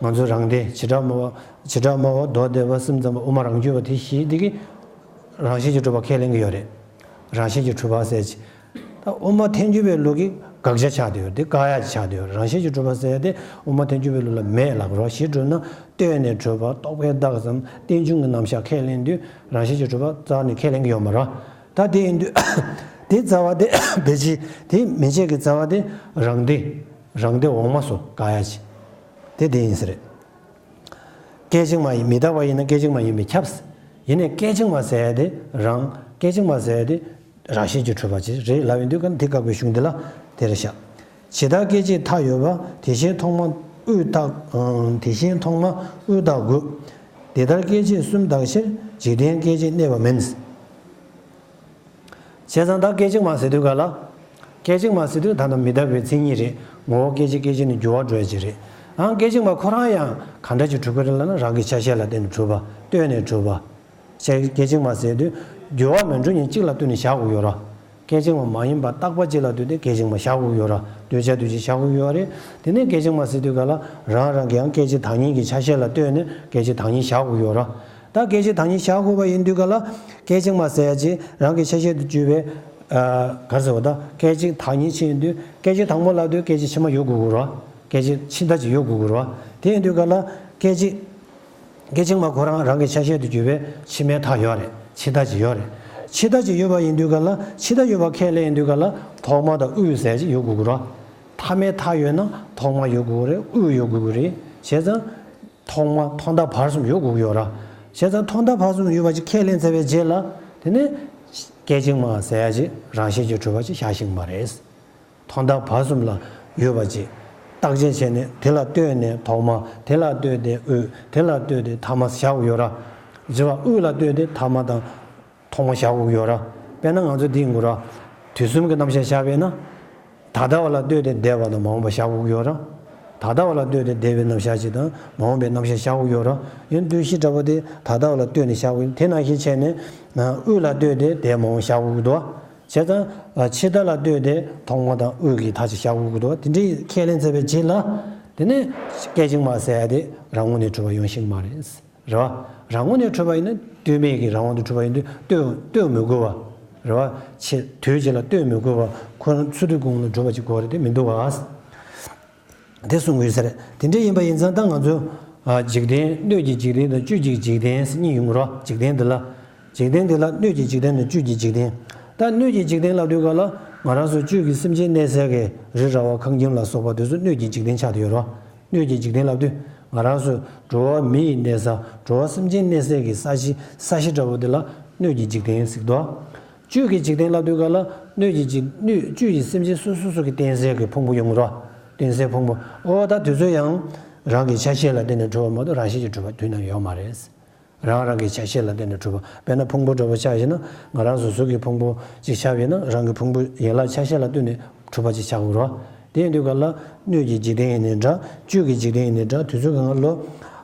ང་ཚོ་རང་སྡེ་བྱེ་བྲག་སྨྲ་བ་བྱེ་བྲག་སྨྲ་བ་མདོ་སྡེ་པ་སེམས་ཙམ་པ་དབུ་མ་རང་རྒྱུད་པ་དེ་བཞི་དེ་གིས་རང་བཞིན་གྱིས་གྲུབ་པ་ཁས་ལེན་གྱི་ཡོད་རེད། རང་བཞིན་གྱིས་གྲུབ་པ་ཟེར་གྱི། ད་དབུ་མ་ཐལ་འགྱུར་བའི་ལུགས་ཀྱི་དགག་བྱ་ཆགས་བསྡད་ཡོད་རེད། དེ་བཀག་ཡ་ཆགས་བསྡད་ཡོད་རེད། རང་བཞིན་གྱིས་གྲུབ་པ་ཟེར་ཡ་དེ་དབུ་མ་ཐལ་འགྱུར་བའི་ལུགས་ལ་མེད་ལབ་རོགས། གཞི་གྲུབ་ན་ལྟོས་ནས་གྲུབ་པ། རྟོག་པས་བཏགས་སམ་རྟེན་འབྱུང་གི་རྣམ་གཞག་ཁས་ལེན་དུས་རང་བཞིན་གྱིས་གྲུབ་པ་རྩ་བ་ནས་ཁས་ལེན་གྱི་ཡོད་མ་རེད། ད་དེ་ཡིན་དུས་དེ་རྩ་བ་དེ་བེད་སྤྱི་དེ་མན་ཆད་ཀྱི་རྩ་བ་དེ་རང་སྡེ་རང་སྡེ་འོག་མ་སོགས་བཀག་ཡ་ཆེ། དེ་དེ་ཡིན་ས་རེད། སྐད་ཅིག་མ་ཡིན་མི་རྟག་པ་ཡིན་ན་སྐད་ཅིག་མ་ཡིན་པས་ཁྱབ། ཡིན་ནའི་སྐད་ཅིག་མ་ཟེར་ཡ་དེ་རང་སྐད་ཅིག་མ་ཟེར་ཡ་དེ་རང་བཞིན་གྱིས་གྲུབ་པ་ཅིག་རེད་ལབ་ཡོང་དུས་ཀ་དེ་བཀག་པའི་གཞུང་འདི་ལ་དེ་རེད་ཤག། ཇི་ལྟར་སྐད་ཅིག་མཐའ་ཡོད་པ། དེ་བཞིན་ཐོག་མ་དབུས་བཏགས། དེ་བཞིན་ཐོག་མ་དབུས་བཏགས་དགོས། དེ་ལྟར་སྐད་ཅིག་གསུམ་བཏགས་ཕྱིར། འཇིག་རྟེན་སྐད་ཅིག་གནས་པ་མིན། བྱས་ཙང་ད་སྐད་ཅིག་མ་ཟེར་དུས་ག་ལ། སྐད་ཅིག་མ་ཟེར་དུས་ད་ལྟ་མི་རྟག་པའི་མཚན་ཉིད་རེད། ངོ་བོ་སྐད་ཅིག་སྐད་ཅིག་ནས་འགྱུར་བ་འགྲོ་ཡ་ཅིག་རེད། ཨང་སྐད་ཅིག་མ་ཁོ་རང་ཡང་ག་འདྲ་ཅིག་གྲུབ་ཀྱི་རེད་ལབ་ན་རང་གི་ཆ་ཤས་ལ་བརྟེན་ནས་གྲུབ་པ། ལྟོས་ནས་གྲུབ་པ། སྐད་ཅིག་མ་ཟེར་དུས་འགྱུར་བ་མི་འགྲོ་ཉིན་གཅིག་ལ་ལྟོས་ནས་བཞག་དགོས་ཡོད་ར། སྐད་ཅིག་མ་མ་ཡིན་པ་རྟག་པ་གཅིག་ལ་ལྟོས་ཏེ་སྐད་ཅིག་མ་བཞག་དགོས་ཡོད་ར། འདོད་བྱ་འདོད་བྱེད་བཞག་དགོས་ཡོད་རེད། དེ་ནས་སྐད་ཅིག་མ་ཟེར་དུས་ག་ལ་རང་རང་གི་ཡང་སྐད་ཅིག་བདག་ཉིད་ཀྱི་ཆ་ཤས་ལ་ལྟོས་ནས་སྐད་ཅིག་བདག་ཉིད་བཞག་དགོས་ཡོད་ར། ད་སྐད་ཅིག་བདག་ཉིད་བཞག་དགོས་པ་ཡིན་དུས་ག་ལ་སྐད་ཅིག་མ་ཟེར་ཡ་ཅིག་རང་གི་ཆ་ཤས་དུ་གྱུར་པའི། ཨ། ག་རེ་ཟེར་བ། ད་སྐད་ཅིག་བདག་ཉིད་ཕྱིན་དུས་སྐད་ཅིག་དང་པོ་ལབ་དུས་སྐད་ཅིག་ཕྱི་མ་ཡོད་དགོས་དགོས་ར། སྐད་ཅིག་ཕྱི་མཐའ་ཅིག་ཡོད་དགོས་དགོས་ར། དེ་ཡིན་དུས་ག་ལ་སྐད་ཅིག་སྐད་ཅིག་མ་ཁོ་རང་རང་གི་ཆ་ཤས་དུ་གྱུར་པའི་ཕྱི་མའི་མཐའ་ཡོད་རེད། ཕྱི་མཐའ་ཅིག་ཡོད་རེད། ཕྱི་མཐའ་ཅིག་ཡོད་པ་ཡིན་དུས་ག་ལ་ཕྱི་མཐའ་ཡོད་པ་ཁས་ལེན་ཡིན་དུས་ག་ལ་ཐོག་མ་དང་དབུས་ཟེར་ཅིག་ཡོད་དགོས་དགོས་ར། མཐའ་མའི་མཐའ་ཡོད་ན་ཐོག་མ་ཡོད་དགོས་རེད། དབུས་ཡོད་དགོས་རེད། བྱས་ཙང་ཐོག་མ་ཐོག་མཐའ་བར་གསུམ་ཡོད་དགོས་ཡོད་ར། བྱས་ཙང་ཐོག་མཐའ་བར་གསུམ་ཡོད་པ་ཅིག་ཁས་ལེན་ཚར་བའི་རྗེས་ལ་དེ་ནས་སྐད་ཅིག་མ་ཟེར་ཡ་ཅིག་རང་བཞིན་གྱིས་གྲུབ་པ་ཅིག་བཞག་ཤེས་ཀྱི་མ་རེད། ཐོག་མཐའ་བར་གསུམ་ལ་ཡོད་པ་ཅིག་བརྟག་དཔྱད་བྱས་ནས་དེ་ལ་ལྟོས་ནས་ཐོག་མ། དེ་ལ་ལྟོས་ཏེ་དབུས། དེ་ལ་ལྟོས་ཏེ་ཐ་མ་བཞག་དགོས་ཡོད་ར། བྱས་པ་དབུས་ལ་ལྟོས་ཏེ་ཐ་མ་དང་ཐོག་མ་བཞག་དགོས་ཡོད་ར། དཔེར་ན་ང་ཚོ་འདི་ཡིན་དགོས་ར། དུས་གསུམ་གྱི་རྣམ་གཞག་བཞག་པས་ན། ད་ལྟ་བ་ལ་ལྟོས་ཏེ་འདས་པ་དང་མ་འོངས་པ་བཞག་དགོས་ཡོད་ར། ད་ལྟ་བ་ལ་ལྟོས་ཏེ་འདས་པའི་རྣམ་གཞག་ཅིག་དང་མ་འོངས་པའི་རྣམ་གཞག་བཞག་དགོས་ཡོད་ར། ཡང་ལྟོས་གཞི་འདྲ་པོ་དེ་ད་ལྟ་བ་ལ་ལྟོས་ནས་བཞག་དགོས། དེ་ནང་བཞིན་བྱས་ནས་དབུས་ལ་ལྟོས་ཏེ་འདས་མ་འོངས་བཞག་དགོས་འདུག། བྱས་ཙང་ཕྱི་མཐའ་ལ་ལྟོས་ཏེ་ཐོག་མ་དང་དབུས་ཀྱི་མཐའ་ཅིག་བཞག་དགོས་འདུག། དེ་འདྲའི་ཁས་ལེན་ཚར་བའི་རྗེས་ལ་དེ་ནས་སྐད་ཅིག་མ་ཟེར་ཡ་དེ་རང་ངོས་ནས་གྲུབ་པ་ཡོང་ཤེས་ཀྱི་མ་རེད། རེད་བ། རང་ངོས་ནས་གྲུབ་པ་ཡིན་ན་ལྟོས་མེད་ཀྱི་རང་དབང་དུ་གྲུབ་པ་ཡིན་དུས་ལྟོས་ལྟོས་མི་དགོས་པ། རེད་བ། ཆེ་དུས་གཅིག་ལ་ལྟོས་མི་དགོས་པ་ཁོ་རང་ཚུར་དུ་གོང་ལ་གྲུབ་པ་ཅིག་དགོས་རེད་དེ་མི་འདུག་བ། དེ་གསུང་གི་ཡོད་ས་རེད། དེ་འདྲ་ཡིན་པ་ཡིན་ཙང་ད་ང་ཚོ། ཨ། འཇིག་རྟེན་སྣོད་ཀྱི་འཇིག་རྟེན་དང་བཅུད་ཀྱི་འཇིག་རྟེན་ཟེར་གཉིས་ཡོང་གི་རེད་བ། འཇིག་རྟེན་འདི་ལ། འཇིག་རྟེན་འདི་ལ་སྣོད་ཀྱི་འཇིག་རྟེན་དང་བཅུད་ཀྱི་འཇིག་རྟེན། ད་སྣོད་ཀྱི་འཇིག་རྟེན་ལབ་དུས་ག་ལ་ང་རང་ཚོ་བཅུད་ཀྱི་སེམས་ཅན་གནས་སའི་གི་རི་ར་བ་ཁང་ཁྱིམ་ལ་སོགས་པ་དེ་ཚོ་སྣོད་ཀྱི་འཇིག་རྟེན་ཆགས་བསྡད་ཡོད་རེད་བ། སྣོད་ཀྱི་འཇིག་རྟེན་ལབ་དུས་ང་རང་ཚོ་འགྲོ་བ་མི་ཡི་གནས་ས། འགྲོ་བ་སེམས་ཅན་གནས་སའི་གི་ས་གཞི་ས་གཞི་འདྲ་བོ་དེ་ལ་སྣོད་ཀྱི་འཇིག་རྟེན་ཟེར་གྱི་འདུག། བཅུད་ཀྱི་འཇིག་རྟེན་ལབ་དུས་ག་ལ་སྣོད་ཀྱི་འཇིག་སྣོད་བཅུད་ཀྱི་སེམས་ཅན་སོ་སོ་སོ་གི་རྟེན་སའི་གི་ཕུང་པོ་ཡོང་གི་རེད་བ། རྟེན་སའི་ཕུང་པོ། ཨོ་ད་དེ་ཚོ་ཡང་རང་གི་ཆ་ཤས་ལ་བརྟེན་ནས་གྲུབ་པ་མ་གཏོགས་རང་བཞིན་གྱིས་གྲུབ་པ་དུས་ནམ་ཡོད་མ་རེད། རང་རང་གི་ཆ་ཤས་ལ་བརྟེན་ནས་གྲུབ་པ། དཔེར་ན་ཕུང་པོ་འདྲ་པོ་ཆ་བཞག་ན་ང་རང་སོ་སོ་གི་ཕུང་པོ་གཅིག་ཆ་བཞག་ན་རང་གི་ཕུང་པོ་ཡན་ལག་ཆ་ཤས་ལ་ལྟོས་ནས་གྲུབ་པ་གཅིག་ཆགས་ཀྱི་རེད་བ། དེ་ཡིན་དུས་ག་ལ་སྣོད་ཀྱི་འཇིག་རྟེན་ཡིན་ནའི་འདྲ། བཅུད་ཀྱི་འཇིག་རྟེན་ཡིན་ནའི་འདྲ། དེ་ཚོ་གང་ག་ལོ།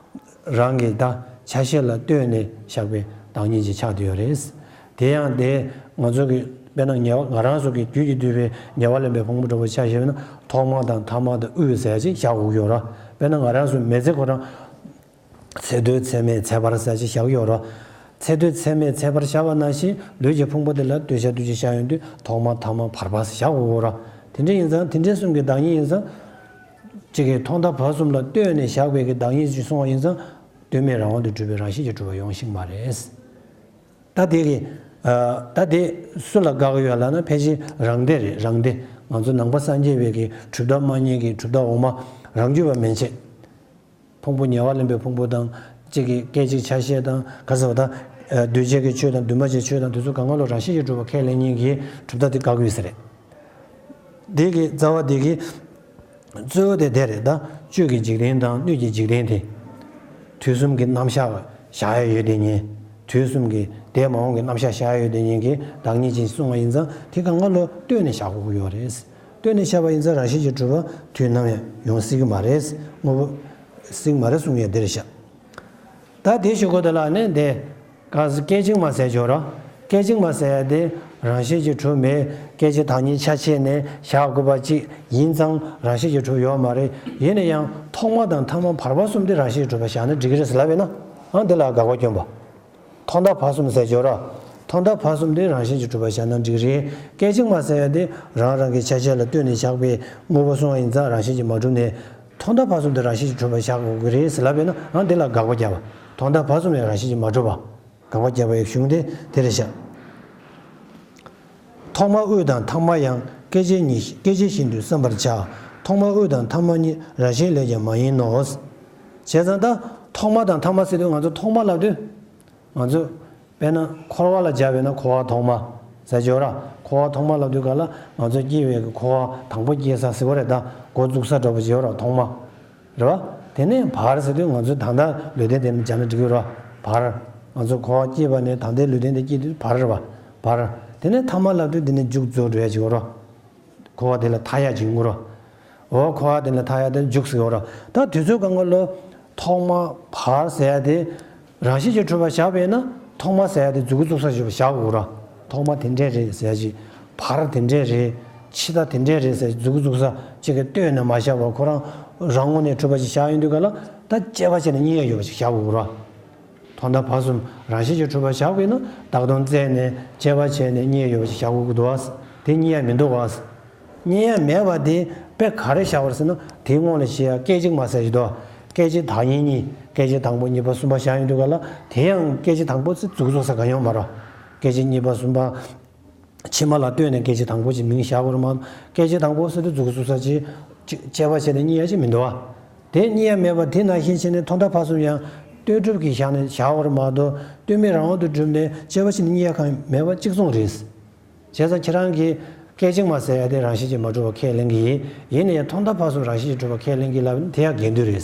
རང་གི་ད་ཆ་ཤས་ལ་ལྟོས་ནས་བཞག་པའི་བདག་ཉིད་ཅིག་ཆགས་བསྡད་ཡོད་རེད། དེ་ཡང་དེ་ང་ཚོ་གི་དཔེར་ན་ཉེ་བ་ང་རང་ཚོ་གི་རྒྱུད་ཀྱིས་བསྡུས་པའི་ཉེ་བར་ལེན་པའི་ཕུང་པོ་འདྲ་པོ་ཆ་བཞག་ན་ཐོག་མ་དང་ཐ་མ་དང་དབུས་ཟེར་ཅིག་བཞག་དགོས་ཀྱི་ཡོད་རེད། དཔེར་ན་ང་རང་ཚོ་མི་ཚེ་ཁོ་རང་ཚེ་སྟོད་ཚེ་སྨད་ཚེ་བར་ཟེར་ཅིག་བཞག་ཡོད་རེད། ཚེ་སྟོད་ཚེ་སྨད་ཚེ་བར་བཞག་པ་ནང་བཞིན་ལུས་ཀྱི་ཕུང་པོ་དེ་ལ་ལྟོས་བྱ་ལྟོས་བྱེད་བཞག་ཡོང་དུས་ཐོག་མ་ཐ་མ་བར་པ་ཟེར་བཞག་དགོས་ཀྱི་ཡོད་རེད། དེ་འདྲ་ཡིན་ཙང་དེ་འདྲའི་གསུམ་གྱི་བདག་ཉིད་ཡིན་ཙང་། གཅིག་གིས་ཐོག་མཐའ་བར་གསུམ་ལ་ལྟོས་ནས་བཞག་པའི་གི་བདག་ཉིད་ཅིག་གསུངས་པ་ཡིན་ཙང་ལྟོས་མེད་རང་དབང་དུ་གྲུབ་པའི་རང་བཞིན་གྱིས་གྲུབ་པ་ཡོང་ཤེས་ཀྱི་མ་རེད། ད་དེ་གི། ཨ། ད་དེ་སུ་ལ་དགག་གི་ཡོད་ལབ་ན་ཕལ་ཆེར་རང་སྡེ་རེད། རང་སྡེ། ང་ཚོ་ནང་པ་སངས་རྒྱས་པའི་གི་གྲུབ་མཐའ་མ་རྙེད་ཀྱི་གྲུབ་མཐའ་འོག་མ་རང་རྒྱུད་པ་མན་ཆད། ཕུང་པོ་ཉེ་བར་ལེན་པའི་ཕུང་པོ་དང་། གཅིག་གི་སྐད་ཅིག་ཆ་ཤས་དང་ག་ཟེར་བ་དང་། ཨ། འདུས་བྱས་ཀྱི་ཆོས་དང་འདུས་མ་བྱས་ཆོས་དང་དེ་ཚོ་གང་ག་ལོ་རང་བཞིན་གྱིས་གྲུབ་པ་ཁས་ལེན་མཁན་གྱི་གྲུབ་མཐའ་དེ་དགག་གི་ཡོད་ས་རེད། འདི་གི་རྩ་བ་འདི་གི་གཙོ་བོ་དེ་དེ་རེད། ད་བཅུད་ཀྱི་འཇིག་རྟེན་དང་སྣོད་ཀྱི་འཇིག་རྟེན་དེ། དུས་གསུམ་གྱི་རྣམ་གཞག་བཞག་ཡ་ཡོད་དེ་ཉིད། དུས་གསུམ་གྱི་འདས་མ་འོངས་ཀྱི་རྣམ་གཞག་བཞག་ཡ་ཡོད་དེ་ཉིད་ཀྱི་བདག་ཉིད་ཅིག་གསུངས་པ་ཡིན་ཙང་དེ་གང་ག་ལོ་ལྟོས་ནས་བཞག་དགོས་ཀྱི་ཡོད་རེད། ལྟོས་ནས་བཞག་པ་ཡིན་ཙང་རང་བཞིན་གྱིས་གྲུབ་པ་དུས་ནམ་ཡང་ཡོང་སྲིད་ཀྱི་མ་རེད། དངོས་པོ་སྲིད་ཀྱི་མ་རེད་གསུང་ཡ་འདི་རེད་ཤག། ད་དེ་ཞུ་དགོས་དེ་ལ་ནི་འདི། ག་ཟེར། སྐད་ཅིག་མ་ཟེར་ཆོག་ར། སྐད་ཅིག་མ་ཟེར་ཡ་དེ་རང་བཞིན་གྱིས་གྲུབ་མེད། སྐད་ཅིག་བདག་ཉིད་ཆ་ཕྱེ་ནས་བཞག་དགོས་པ་ཅིག་ཡིན་ཙང་རང་བཞིན་གྱིས་གྲུབ་ཡོད་མ་རེད། ཡིན་ན་ཡང་ཐོག་མ་དང་ཐ་མ་བར་པ་གསུམ་དེ་རང་བཞིན་གྱིས་གྲུབ་པ་བཞག་ན་འགྲིག་གི་རེད་ཟེར་ལབ་པས་ན། ཨང་། དེ་ལ་དགག་པ་སྐྱོན་པ། ཐོག་མཐའ་བར་གསུམ་ཟེར་ཆོག་ར། ཐོག་མཐའ་བར་གསུམ་དེ་རང་བཞིན་གྱིས་གྲུབ་པ་བཞག་ན་འགྲིག་རེད། སྐད་ཅིག་མ་ཟེར་ཡ་དེ་རང་རང་གི་ཆ་ཤས་ལ་ལྟོས་ནས་བཞག་པའི་དངོས་པོ་གསུངས་པ་ཡིན་ཙང་རང་བཞིན་གྱིས་མ་གྲུབ་ནས། ཐོག་མཐའ་བར་གསུམ་དེ་རང་བཞིན་གྱིས་གྲུབ་པ་བཞག་དགོས་ཀྱི་རེད་ཟེར་ལབ་པས་ན། ཨང་། དེ་ལ་དགག་པ་རྒྱག་པ། ཐོག་མཐའ་བར་གསུམ་ཡང་རང་བཞིན་གྱིས་མ་གྲུབ་པ། དགག་པ་རྒྱག་པའི་གཞུང་དེ་དེ་རེད་ཤག། ཐོག་མ་དབུས་དང་ཐ་མ་ཡང་། སྐད་ཅིག་ཉིད་སྐད་ཅིག་བཞིན་དུ་བསམ་པར་བྱ། ཐོག་མ་དབུས་དང་ཐ་མ་གཉིས་རང་བཞིན་ལས་ཀྱང་མ་ཡིན་ནོ། བྱས་ཙང་ད་ཐོག་མ་དང་ཐ་མ་ཟེར་དུས་ང་ཚོ་ཐོག་མ་ལབ་དུས། ང་ཚོ་དཔེར་ན་འཁོར་བ་ལ་སྦྱར་བས་ན་འཁོར་བ་ཐོག་མ་ཟེར་གྱི་ཡོད་ར། འཁོར་བ་ཐོག་མ་ལབ་དུས་ག་ལ་ང་ཚོ་སྐྱེ་བའི་གི་འཁོར་བ་དང་པོ་སྐྱེ་ས་ཟེར་བ་རེད། ད་འགོ་བཙུགས་ས་འདྲ་པོ་ཅིག་ཡོད་ར། ཐོག་མ་རེད་བ། དེ་ནས་བར་ཟེར་དུས་ང་ཚོ་ད་ལྟ་ལུས་རྟེན་དེ་སྦྱར་ན་འགྲིག་གི་ཡོད་ར། བར། ང་ཚོ་འཁོར་བ་སྐྱེས་པ་ནས་ད་ལྟའི་ལུས་རྟེན་དེ་སྐྱེ་དུས་བར་རེད་བ། བར། དེ་ནས་ཐ་མ་ལབ་དུས་དེ་ནས་མཇུག་རྫོགས་འགྲོ་ཡ་ཅིག་ཡོད་ར། འཁོར་བ་དེ་ལ་མཐའ་ཡས་ཅིག་ཡོང་གི་རེད། འོ། འཁོར་བ་དེ་ལ་མཐའ་ཡས་དེ་མཇུག་ཟེར་གྱི་ཡོད་རེད། ད་དུས་ཚོད་གང་ག་ལོ། ཐོག་མ་བར་ཟེར་ཡ་དེ་རང་བཞིན་གྱིས་གྲུབ་པ་བཞག་པས་ན་ཐོག་མ་ཟེར་ཡ་དེ་མཇུག་གི་བཙུགས་ས་ཞིག་བཞག་དགོས་རེད། ཐོག་མ་དེ་འདྲས་རེད་ཟེར་ཡ་ཅིག་ བར་དེ་འདྲས་རེད། ཕྱི་ཟླ་དེ་འདྲས་རེད་ཟེར་མཛུབ་གུ་བཙུགས་ས་གཅིག་གིས་ལྟོས་ནས་མ་བཞག་པར་ཁོ་རང་རང་ངོས་ནས་གྲུབ་པ་ཞིག་བཞག་ཡོང་དུས་ག་ལ་ད་དཔྱད་པ་བྱས་ནས་རྙེད་ཡ་ཡོད་པ་ཞིག་བཞག་དགོས་རེད། ཐོག་མཐའ་བར་གསུམ་རང་བཞིན་གྱིས་གྲུབ་པ་བཞག་པ་ཡིན་ན་བདག་དོན་བཙལ་ནས་དཔྱད་པ་བྱས་ནས་རྙེད་ཡ་ཡོད་པ་ཞིག་བཞག་དགོས་ཀྱི་འདུག་བ། དེ་རྙེད་ཡ་མི་འདུག་བ། རྙེད་ཡ་མེད་པ་དེ་དཔེ་ག་རེ་བཞག་པ་རེད་ཟེར་ན། དེའི་སྔོན་ལ་བཤད་ཡ་སྐད་ཅིག་མ་ཟེར་གྱི་འདུག་སྐད་ཅིག་བདག་ཉིད་གཉིས། སྐད་ཅིག་དང་པོ་གཉིས་པ་གསུམ་པ་བཞག་ཡོང་དུས་ག་ལ་དེ་ཡང་སྐད་ཅིག་དང་པོ་ཚེ་མཛུབ་གུ་བཙུགས་ས་གང་ཡོང་མ་རེད། སྐད་ཅིག་གཉིས་པ་གསུམ་པ། ཕྱི་མ་ལ་ལྟོས་ནས་སྐད་ཅིག་དང་པོ་ཅིག་མིང་བཞག་དགོས་རེད་མ་གཏོགས། སྐད་ཅིག་དང་པོ་ཟེར་དུས་མཛུབ་གུ་བཙུགས་ས་ཅིག་ཅིག་དཔྱད་པ་བྱས་ནས་རྙེད་ཡ་ཅིག་མི་འདུག་བ། དེ་རྙེད་ཡ་མེད་པ་དེ་ནང་བཞིན་བྱས་ནས་ཐོག་མཐའ་བར་གསུམ་ཡང་ལྟོས་གྲུབ་ཀྱི་ཞག་ནས་བཞག་དགོས་རེད་མ་གཏོགས། ལྟོས་མེད་རང་དབང་དུ་གྲུབ་ནས་དཔྱད་པ་བྱས་ནས་རྙེད་ཡ་གང་ཡང་མེད་པ་གཅིག་མཚུངས་རེད། བྱས་ཙང་ཁྱེད་རང་གིས་སྐད་ཅིག་མ་ཟེར་ཡ་དེ་རང་བཞིན་གྱིས་མ་གྲུབ་པ་ཁས་ལེན་གྱི་ཡིན། ཡིན་ན་ཡང་ཐོག་མཐའ་བར་གསུམ་རང་བཞིན་གྱིས་གྲུབ་པ་ཁས་ལེན་གྱི་ལབ་ན་དེ་ཡང་འགལ་འདུ་རེད།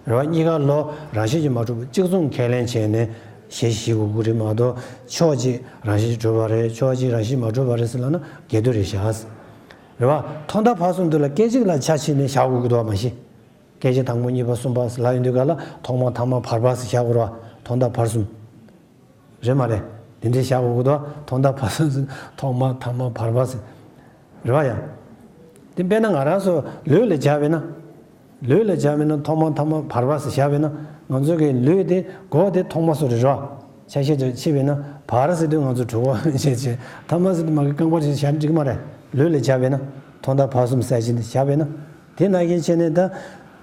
རེད་བ། གཉིས་ཀ་ལོ་རང་བཞིན་གྱིས་མ་གྲུབ་པ་གཅིག་མཚུངས་ཁས་ལེན་བྱས་ནས་ཞེས་བྱ་དགོས་ཀྱི་རེད་མ་གཏོགས། ཕྱོགས་གཅིག་རང་བཞིན་གྱིས་གྲུབ་པ་རེད། ཕྱོགས་གཅིག་རང་བཞིན་མ་གྲུབ་པ་རེད་ཟེར་ལབ་ན་འགལ་འདུ་རེད་བཞག་རེད་བ། ཐོག་མཐའ་བར་གསུམ་དུ་ལ་སྐད་ཅིག་ལ་ཆ་ཕྱེ་ནས་བཞག་དགོས་ཀྱི་འདུག་བ་མ་གཞི། སྐད་ཅིག་དང་པོ་གཉིས་པ་གསུམ་པ་ཟེར་ལབ་ཡོང་དུས་ག་ལ་ཐོག་མ་ཐ་མ་བར་པ་ཟེར་བཞག་དགོས་རེད་བ། ཐོག་མཐའ་བར་གསུམ། རེད་མ་རེད། དེ་འདྲའི་བཞག་དགོས་ཀྱི་འདུག་ཐོག་མཐའ་བར་གསུམ་ཟེར། ཐོག་མ་ཐ་མ་བར་པ་ཟེར། རེད་བ་ཡ། དེ་དཔེར་ན་ང་རང་ཚོ་ལུས་ལ་སྦྱར་བས་ན། ལུས་ལ་སྦྱར་བས་ན་ཐོག་མ་ཐ་མ་བར་པ་ཟེར་བཞག་པས་ན། ང་ཚོ་གི་ལུས་དེ་མགོ་དེ་ཐོག་མ་སོ་རེད་རོ། ཆ་ཤས་ཀྱི་ཕྱེ་བས་ན་བར་ཟེར་དུས་ང་ཚོ་གྲུ་གུ་བྱས་བྱས། ཐ་མ་ཟེར་དུས་མ་གི་རྐང་པ་ཞིག་བཞག་འགྲིག་མ་རེད། ལུས་ལ་སྦྱར་བས་ན་ཐོག་མཐའ་བར་གསུམ་ཟེར་བྱས་ནས་བཞག་པས་ན། དེ་ནང་བཞིན་བྱས་ནས་ད།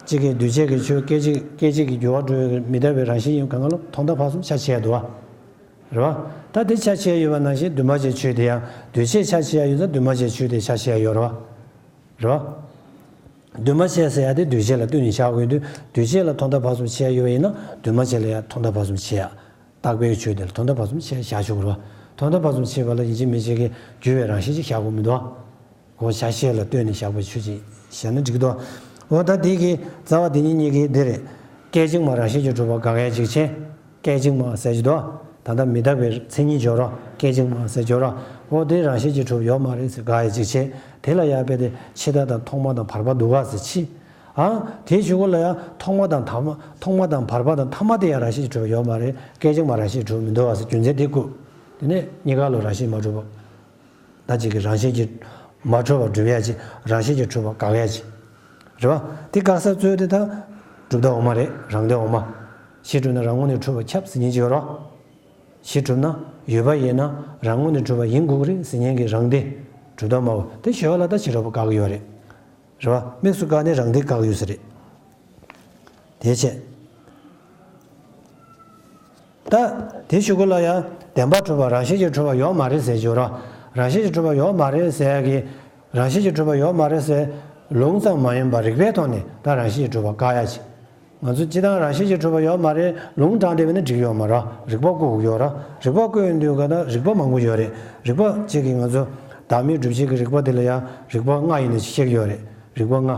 གཅིག་གིས་འདུས་བྱས་ཀྱི་ཆོས་སྐད་ཅིག་སྐད་ཅིག་གིས་འགྱུར་བ་འགྲོ་བའི་མི་རྟག་པའི་རང་བཞིན་ཡིན་གང་ག་ལ་ཐོག་མཐའ་བར་གསུམ་ཆ་ཕྱེ་ཡ་འདུག་བ། རེད་བ། ད་དེ་ཆ་ཕྱེ་ཡ་ཡོད་པ་ནང་བཞིན་འདུས་མ་བྱས་ཆོས་དེ་ཡང་འདུས་བྱས་ཆ་ཕྱེ་ཡ་ཡོད་ཙང་འདུས་མ་བྱས་ཆོས་དེ་ཆ་ཕྱེ་ཡ་ཡོད་རེད་བ། རེད་བ། འདུས་མ་བྱས་ཟེར་ཡ་དེ་འདུས་བྱས་ལ་ལྟོས་ནས་བཞག་དགོས་དུས་འདུས་བྱས་ལ་ཐོག་མཐའ་བར་གསུམ་ཕྱེ་ཡ་ཡོད་པ་ཡིན་ན་འདུས་མ་བྱས་ལ་ཡང་ཐོག་མཐའ་བར་གསུམ་ཕྱེ་ཡ། རྟག་པའི་ཆོས་དེ་ལ་ཐོག་མཐའ་བར་གསུམ་ཕྱེ་བཞག་ཆོག་གི་རེད་བ། ཐོག་མཐའ་བར་གསུམ་ཕྱེ་བ་ལ་ཡིན་གཅིག་མིན་གཅིག་གི་འགྱུར་བའི་རང་བཞིན་ཅིག་བཞག་དགོས་མི་འདུག་བ། གོང་ཆ་ཤས་ལ་ལྟོས་ནས་བཞག་པའི་ཆོས་ཅིག་བཞག་ན་འགྲིག་འདུག་འོ་ད་འདི་གི་རྩ་བ་འདི་ཉིད་གཉིས་ཀྱི་འདི་རེད། སྐད་ཅིག་མ་རང་བཞིན་གྱིས་གྲུབ་པ་དགག་ཡ་གཅིག་བྱས། སྐད་ཅིག་མ་ཟེར་གྱི་འདུག་ད་ལྟ་མི་རྟག་པའི་མཚན་ཉིད་སྦྱོར་རོ། སྐད་ཅིག་མ་ཟེར་སྦྱོར་རོ། འོ་དེ་རང་བཞིན་གྱིས་གྲུབ་ཡོད་མ་རེད་ཟེར་དགག་ཡ་གཅིག་བྱས། དེ་ལ་ཡང་རྦད་དེ་ཕྱི་ཟླ་དང་ཐོག་མ་དང་བར་པ་འདུག་ག་ཟེར་ཕྱི། ཨ། དེའི་གཞུག་གུ་ལ་ཡང་ཐོག་མ་དང་ཐ་མ། ཐོག་མ་དང་བར་པ་དང་ཐ་མ་དེ་ཡང་རང་བཞིན་གྱིས་གྲུབ་ཡོད་མ་རེད། སྐད་ཅིག་མ་རང་བཞིན་གྱིས་གྲུབ་མི་འདུག་ག་ཟེར་རྒྱུ་མཚན་དེ་བཀོད། དེ་ནས་གཉིས་ཀ་ལོ་རང་བཞིན་མ་གྲུབ་པ། ད་ཅིག་གི་རང་བཞིན་གྱིས་མ་གྲུབ་པ་སྒྲུབ་ཡ་ཅིག་རང་བཞིན་གྱིས་གྲུབ་པ་དགག་ཡ་ཅིག་རེད་བ། དེ་དགག་ས་གཙོ་དེ་ད་གྲུབ་མཐའ་འོག་མ་རེད། རང་སྡེ་འོག་མ། གཞི་གྲུབ་ན་རང་ངོས་ནས་གྲུབ་པ་ཁྱབ་ཟེར་མཁན་ཅིག་ཡོད་རོ། གཞི་གྲུབ་ན་ཡོད་པ་ཡིན་ན་རང་ངོས་ནས་གྲུབ་པ་ཡིན་དགོས་ཀྱི་རེད་ཟེར་མཁན་གྱི་རང་སྡེ། གྲུབ་མཐའ་སྨྲ་བ་དེ་ཞོལ་ལ་ད་ཕྱི་དྲོ་པོ་དགག་གི་ཡོད་རེད། རེད་བ། དམིགས་སུ་བཀར་ནས་རང་སྡེ་བཀག་ཡོད་ས་རེད། དེ་བྱས། ད་དེ་གཞུག་གུ་ལ་ཡང་བདེན་པར་གྲུབ་པ་རང་བཞིན་གྱིས་གྲུབ་པ་ཡོད་མ་རེད་ཟེར་གྱི་ཡོད་ར། རང་བཞིན་གྱིས་གྲུབ་པ་ཡོད་མ་རེད་ཟེར་ཡ་གི། རང་བཞིན་གྱིས་གྲུབ་པ་ཡོད་མ་རེད་ཟེར། ལུང་ཙམ་མ་ཡིན་པར་རིགས་པའི་ཐོག་ནས་ད་རང་བཞིན་གྱིས་གྲུབ་པ་བཀག་ཡ་ཅིག་ང་ཚོ་སྤྱིར་བཏང་རང་བཞིན་གྱིས་གྲུབ་པ་ཡོད་མ་རེད་ལུང་དྲངས་བསྡད་པ་ན་འགྲིག་ཡོད་མ་རེད། རིགས་པ་བཀོད་དགོས་ཡོད་ར། རིགས་པ་བཀོད་ཡོང་དུས་ག་ད་རིགས་པ་མང་པོ་ཡོད་རེད། རིགས་པ་གཅིག་གིས་ང་ཚོ་བདག་མེད་སྒྲུབ་བྱེད་ཀྱི་རིགས་པ་དེ་ལ་ཡང་རིགས་པ་ལྔ་ཡིན་ནས་བཤད་ཀྱི་ཡོད་རེད། རིགས་པ་ལྔ།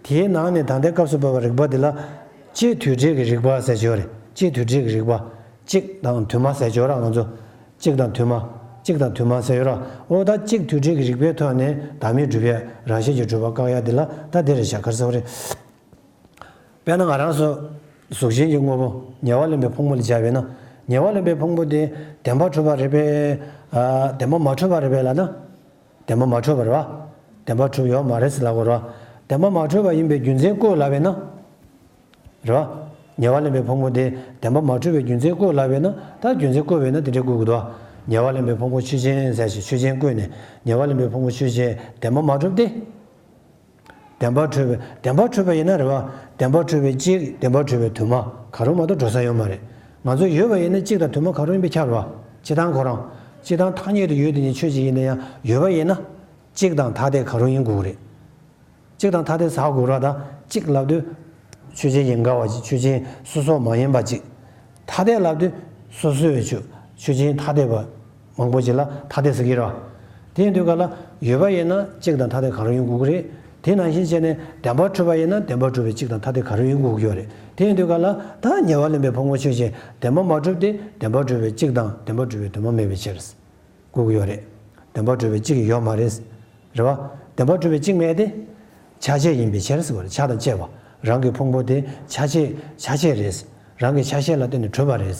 དེའི་ནང་ནས་ད་ལྟའི་སྐབས་སུ་བབས་པའི་རིགས་པ་འདི་ལ། སྤྱི་དུས་འབྲས་ཀྱི་རིགས་པ་ཟེར་གྱི་ཡོད་རེད། སྤྱི་དུས་འབྲས་ཀྱི་རིགས་པ། གཅིག་དང་དུ་མ་ཟེར་གྱི་ཡོད་ར་ང་ཚོ། གཅིག་དང་དུ་མ། གཅིག་དང་དུ་མ་ཟེར་ཡོད་ར། འོ་ད་གཅིག་དུས་འབྲས་ཀྱི་རིགས་པའི་ཐོག་ནས་བདག་མེད་སྒྲུབ་པའི་རང་བཞིན་གྱིས་གྲུབ་པ་བཀག་ཡ་འདི་ལ་ད་འདི་རེད་བཞག་ག་རེ་ཟེར་བ་རེད། དཔེར་ན་ང་རང་ཚོ། གཟུགས་ཅན་གྱི་དངོས་པོ་ཉེ་བར་ལེན་པའི་ཕུང་པོ་ལ་སྦྱར་བས་ན། ཉེ་བར་ལེན་པའི་ཕུང་པོ་དེ་བདེན་པར་གྲུབ་པ་རེད་པས། ཨ། བདེན་པར་མ་གྲུབ་པ་རེད་པས་ལབ་ན། བདེན་པར་མ་གྲུབ་པ་རེད་བ། བདེན་པར་གྲུབ་ཡོད་མ་རེད་ཟེར་ལབ་དགོས་རེད་བ། བདེན་པར་མ་གྲུབ་པ་ཡིན་པའི་རྒྱུ་མཚན་བཀོད་ལབ་པས་ན། རེད་བ། ཉེ་བར་ལེན་པའི་ཕུང་པོ་དེ་བདེན་པར་མ་གྲུབ་པའི་རྒྱུ་མཚན་བཀོད་ལབ་པས་ན་ད་རྒྱུ་མཚན་བཀོད་པས་ན་དེ་འདྲའི་བཀོད་དགོས་འདུག་བ། ཉེ་བར་ལེན་པའི་ཕུང་པོ་ཆོས་ཅན་ཟེར་ཞིང་ཆོས་ཅན་བཀོད་ནས་ཉེ་བར་ལེན་པའི་ཕུང་པོ་ཆོས་ཅན་བདེན་པར་མ་གྲུབ་སྟེ། བདེན་པར་གྲུབ་པའི་བདེན་པར་གྲུབ་པ་ཡིན་ན་རེད་བ། བདེན་པར་གྲུབ་པའི་གཅིག་བདེན་པར་གྲུབ་པའི་དུ་མ་གང་རུང་མ་གཏོགས་འགྲོ་ས་ཡོད་མ་རེད། ང་ཚོ་ཡོད་པ་ཡིན་ན་གཅིག་དང་དུ་མ་གང་རུང་ཡིན་པས་ཁྱབ་རེད་བ། སྤྱིར་བཏང་ཁོ་རང་། སྤྱིར་བཏང་ཐ་སྙད་དུ་ཡོད་དེ་ཉིད་ཆོས་ཅིག་ཡིན་ན་ཡང་ཡོད་པ་ཡིན་ན། གཅིག་དང་ཐ་དད་གང་རུང་ཡིན་དགོས་རེད། གཅིག་དང་ཐ་དད་ཟ་དགོས་ར་ད་གཅིག་ལབ་དུས། ཆོས་ཅན་ཡིན་དགའ་བ་ཅིག་ཆོས་ཅན་སོ་སོ་མ་ཡིན་པ་ཅིག་ཐ་དད་ལབ་དུས། སོ་སོའི་ཆོས་ཆོས་ཅན་ཐ་དད་པ། མང་པོ་ཅིག་ལ་ཐ་དད་ཟེར་གྱི་རེད། དེ་ཡིན་དུས་ག་ལ་ཡོད་པ་ཡིན་ན་གཅིག་དང་ཐ་དད་གང་རུང་ཡིན་དགོས་ཀྱི་རེད། དེ་ནང་བཞིན་བྱས་ནས་བདེན་པར་གྲུབ་པ་ཡིན་ན་བདེན་པར་གྲུབ་པའི་གཅིག་དང་ཐ་དད་གང་རུང་ཡིན་དགོས་ཀྱི་ཡོད་རེད། དེ་ཡིན་དུས་ག་ལ་ད་ཉེ་བར་ལེན་པའི་ཕུང་པོ་ཆོས་ཅན་བདེན་པར་མ་གྲུབ་སྟེ་བདེན་པར་གྲུབ་པའི་གཅིག་དང་བདེན་པར་གྲུབ་པའི་དུ་མ་མེད་པའི་ཕྱིར། དགོས་ཀྱི་ཡོད་རེད། བདེན་པར་གྲུབ་པའི་གཅིག་ཡོད་མ་རེད། རེད་བ། བདེན་པར་གྲུབ་པའི་གཅིག་མེད་དེ། ཆ་བྱད་ཡིན་པའི་ཕྱིར་ཟེར་བ་རེད་ཆ་དང་བཅས་པ། རང་གི་ཕུང་པོ་དེ་ཆ་བྱད་ཆ་བྱད་རེད། རང་གི་ཆ་ཤས་ལ་བརྟེན་ནས་གྲུབ་པ་རེད།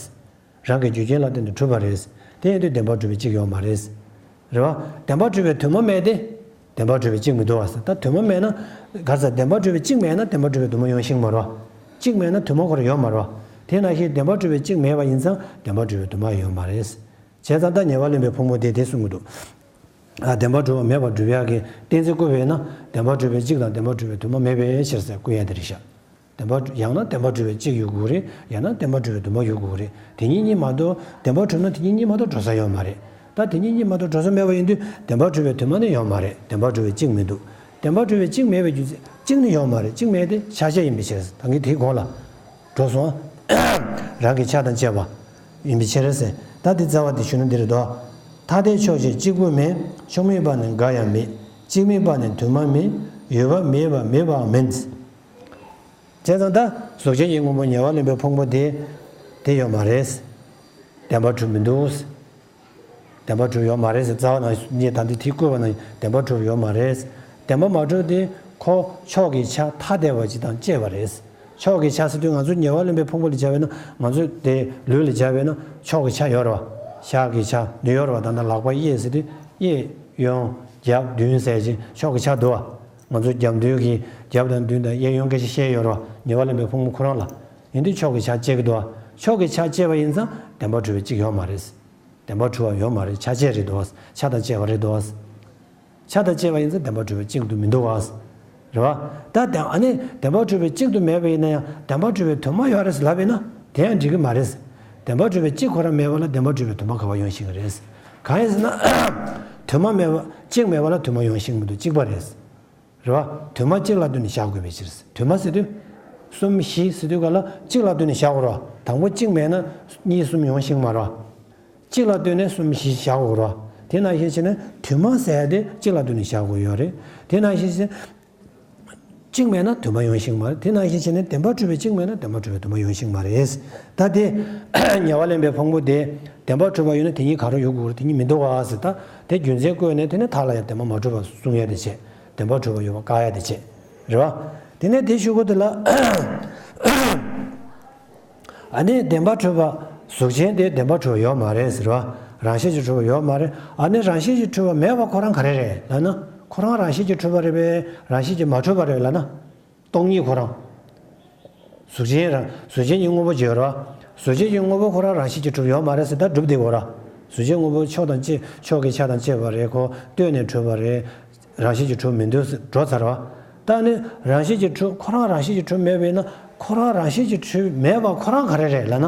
རང་གི་རྒྱུ་རྐྱེན་ལ་བརྟེན་ནས་གྲུབ་པ་རེད། དེ་ཡིན་དུས་བདེན་པར་གྲུབ་པའི་གཅིག་ཡོད་མ་རེད། རེད་བ། བདེན་པར་གྲུབ་པའི་དུ་མ་མེད་དེ། བདེན་པར་གྲུབ་པའི་གཅིག་མི་འདུག་བ་ཟེར། ད་དུ་མ་མེད་ན། ག་ས་བདེན་པར་གྲུབ་པའི་གཅིག་མེད་ན་བདེན་པར་གྲུབ་པའི་དུ་མ་ཡོང་ཤེས་མ་རེད་བ། གཅིག་མེད་ན་དུ་མ་ཁོ་རང་ཡོད་མ་རེད་བ། དེ་ནང་བཞིན་བདེན་པར་གྲུབ་པའི་གཅིག་མེད་པ་ཡིན་ཙང་བདེན་པར་གྲུབ་པའི་དུ་མ་ཡོད་མ་རེད། བྱས་ཙང་ད་ཉེ་བར་ལེན་པའི་ཕུང་པོ་དེ་དེ་གསུང་གི་འདུག་ཨ། བདེན་པར་གྲུབ་པ་མེད་པར་སྒྲུབ་ཡག་གི་གཏན་ཚིགས་བཀོད་པས་ན་བདེན་པར་གྲུབ་པའི་གཅིག་དང་བདེན་པར་གྲུབ་པའི་དུ་མ་མེད་པའི་ཕྱིར་ཟེར་བཀོད་ཡ་དེ་རེད་ཤག་བདེན་པ་ཡང་ན་བདེན་པར་གྲུབ་པའི་གཅིག་ཡོད་དགོས་རེད། ཡང་ན་བདེན་པར་གྲུབ་པའི་དུ་མ་ཡོད་དགོས་རེད། དེ་གཉིས་གཉིས་མ་གཏོགས་བདེན་པར་གྲུབ་ན་དེ་གཉིས་གཉིས་མ་གཏོགས་འགྲོ་ས་ཡོད་མ་རེད། ད་དེ་གཉིས་གཉིས་མ་གཏོགས་འགྲོ་ས་མེད་པ་ཡིན་དུས་བདེན་པར་གྲུབ་པའི་དུ་མ་ནི་ཡོད་མ་རེད། བདེན་པར་གྲུབ་པའི་གཅིག་མི་འདུག་བདེན་པར་གྲུབ་པའི་གཅིག་མེད་པའི་རྒྱུ་མཚན་གཅིག་ནི་ཡོད་མ་རེད། གཅིག་མེད་དེ་ཆ་ཤས་ཡིན་པའི་ཕྱིར། ད་གིན་དེའི་གོང་ལ་འགྲོ་སོང་། རང་གི་ཆ་དང་བཅས་པ་ཡིན་པའི་ཕྱིར་ཟེར། ད་དེ་རྩ་བ་དེ་ཞུ་ན་འདི་རེད་དོ། ཐ་དད་ཕྱོགས་ཆོས་གཅིག་པུ་མེད། ཕྱོགས་མེད་པ་ནི་འགའ་ཡང་མེད། གཅིག་མེད་པ་ནི་དུ་མ་མེད། ཡོད་པ་མེད་པ་མེད་པའང་མིན། བྱས་ཙང་ད་གཟུགས་ཅན་གྱི་དངོས་པོ་ཉེ་བར་ལེན་པའི་ཕུང་པོ་དེ་དེ་ཡོད་མ་རེད། བདེན་པར་གྲུབ་མི་འདུག་བདེན་པར་གྲུབ་ཡོད་མ་རེད་ཟེར། རྩ་བ་ནས་ངས་ད་འདི་དེ་བཀོད་པ་ན་བདེན་པར་གྲུབ་ཡོད་མ་རེད། བདེན་པར་མ་གྲུབ་དེ་ཁོ་ཕྱོགས་ཀྱི་ཆ་ཐ་དད་པ་ཅིག་དང་བཅས་པ་རེད། ཕྱོགས་ཀྱི་ཆ་ཟེར་དུས་ང་ཚོ་ཉེ་བར་ལེན་པའི་ཕུང་པོ་ལ་སྦྱར་བས་ན་ང་ཚོ་དེ་ལུས་ལ་སྦྱར་བས་ན་ཕྱོགས་ཀྱི་ཆ་ཡོད་རེད་བ། ཤགས་ཀྱི་ཆ་འདི་ཡོད་རེད་བ། ད་ལྟ་ལག་པ་གཡས་ཟེར་དུས་གཡས་གཡོན་རྒྱབ་མདུན་ཟེར་ཅིང་ཕྱོགས་ཀྱི་ཆ་འདུག་བ། ང་ཚོ་རྒྱབ་མདུན་གྱི་རྒྱབ་དང་མདུན་དང་གཡས་གཡོན་སྐད་ཆ་བཤད་ཡོད་རེད་བ། ཉེ་བར་ལེན་པའི་ཕུང་པོ་ཁོ་རང་ལ། ཡིན་དུས་ཕྱོགས་ཀྱི་ཆ་བཅད་ཀྱི་འདུག་བ། ཕྱོགས་ཀྱི་ཆ་བཅད་པ་ཡིན་ཙང་བདེན་པར་གྲུབ་པའི་གཅིག་ཡོད་མ་རེད། བདེན་པར་གྲུབ་པ་ཡོད་མ་རེད། ཆ་བཅད་རེད་འདུག་བ། ཆ་དང་བཅས་པ་རེད་འདུག་བ། ཆ་དང་བཅས་པ་ཡིན་ཙང་བདེན་པར་གྲུབ་པའི་གཅིག་ཏུ་མི་འདུག་བ། རེད་བ། ད་དེ་ཨ་ནི་བདེན་པར་གྲུབ་པའི་གཅིག་ཏུ་མེད་པ་ཡིན་ན་ཡང་བདེན་པར་གྲུབ་པའི་དུ་མ་ཡོད་རེད་ལབ་པས་ན་དེ་ཡང་འགྲིག་གི་མ་རེད། བདེན་པར་གྲུབ་པའི་གཅིག་ཁོ་རང་མེད་པ་ལ་བདེན་པར་གྲུབ་པའི་དུ་མ་ག་པར་ཡོང་ཤེས་ཀྱི་རེད། གང་ཡིན་ཟེར་ན། དུ་མ་མེད་པ་གཅིག་མེད་པ་ལ་དུ་མ་ཡོང་ཤེས་མི་འདུག་གཅིག་པ་རེད། རེད་བ། དུ་མ་གཅིག་ལ་ལྟོས་ནས་བཞག་དགོས་པའི་ཕྱིར། དུ་མ་ཟེར་དུས། གསུམ་བཞི་ཟེར་དུས་ག་ལ་གཅིག་ལ་ལྟོས་ནས་བཞག་དགོས་རེད་བ། དང་པོ་གཅིག་མེད་ན་གཉིས་གསུམ་ཡོང་ཤེས་མ་རེད་བ། གཅིག་ལ་ལྟོས་ནས་གསུམ་བཞི་བཞག་དགོས་རེད་བ། དེ་ནང་བཞིན་བྱས་ནས་དུ་མ་ཟེར་ཡ་དེ་གཅིག་ལ་ལྟོས་ནས་བཞག་དགོས་ཡོད་རེད། དེ་ནང་བཞིན་བྱས་ནས། གཅིག་མེད་ན་དུ་མ་ཡོང་ཤེས་མ་རེད། དེ་ནང་བཞིན་བྱས་ནས་བདེན་པར་གྲུབ་པའི་གཅིག་མེད་ན་བདེན་པར་གྲུབ་པའི་དུ་མ་ཡོང་ཤེས་མ་རེད། ད་དེ་ཉེ་བར་ལེན་པའི་ཕུང་པོ་དེ་བདེན་པར་གྲུབ་པ་ཡོད་ན་དེ་གཉིས་ག་རེ་ཡོད་དགོས་རེད། དེ་གཉིས་མི་འདུག་ག་ཟེར། ད་དེ་རྒྱུ་མཚན་བཀོད་ནས་དེ་ནི་མཐའ་ལ་ཡང་བདེན་པར་མ་གྲུབ་པ་གསུང་ཡ་དེ་བྱས། བདེན་པར་གྲུབ་པ་ཡོད་པ་བཀག་ཡ་དེ་བྱས། རེད་བ། དེ་ནས་དེ་ཞུ་དགོས་དེ་ལ། ཨ་ནི་བདེན་པར་གྲུབ་པ་གཟུགས་ཅན་དེ་བདེན་པར་གྲུབ་པ་ཡོད་མ་རེད་ཟེར་བ། རང་བཞིན་གྱིས་གྲུབ་པ་ཡོད་མ་རེད། ཨ་ནི་རང་བཞིན་གྱིས་གྲུབ་པ་མེད་པ་ཁོ་རང་ག་རེ་རེད་ལབ་ན། ཁོ་རང་རང་བཞིན་གྱིས་གྲུབ་པ་རེད་པས། རང་བཞིན་གྱིས་མ་གྲུབ་པ་རེད་ལབ་ན། སྟོང་ཉིད་ཁོ་རང་། གཟུགས་ཅན་རང་གཟུགས་ཅན་གྱི་དངོས་པོ་བརྗོད་རོགས། གཟུགས་ཅན་གྱི་དངོས་པོ་ཁོ་རང་རང་བཞིན་གྱིས་གྲུབ་ཡོད་མ་རེད་ཟེར། ད་གྲུབ་བསྡད་ཡོད་ར། གཟུགས་ཅན་དངོས་པོ་ཕྱོགས་དང་བཅས་ཕྱོགས་ཀྱི་ཆ་དང་བཅས་པ་རེད། ཁོ་ལྟོས་ནས་གྲུབ་པ་རེད། རང་བཞིན་གྱིས་གྲུབ་མི་འདུག་ཟེར་འགྲོ་ཚར་བ། ད་ནི་རང་བཞིན་གྱིས་གྲུབ། ཁོ་རང་རང་བཞིན་གྱིས་གྲུབ་མེད་པས་ན་ཁོ་རང་རང་བཞིན་གྱིས་གྲུབ་མེད་པ་ཁོ་རང་ག་རེ་རེད་ལབ་ན།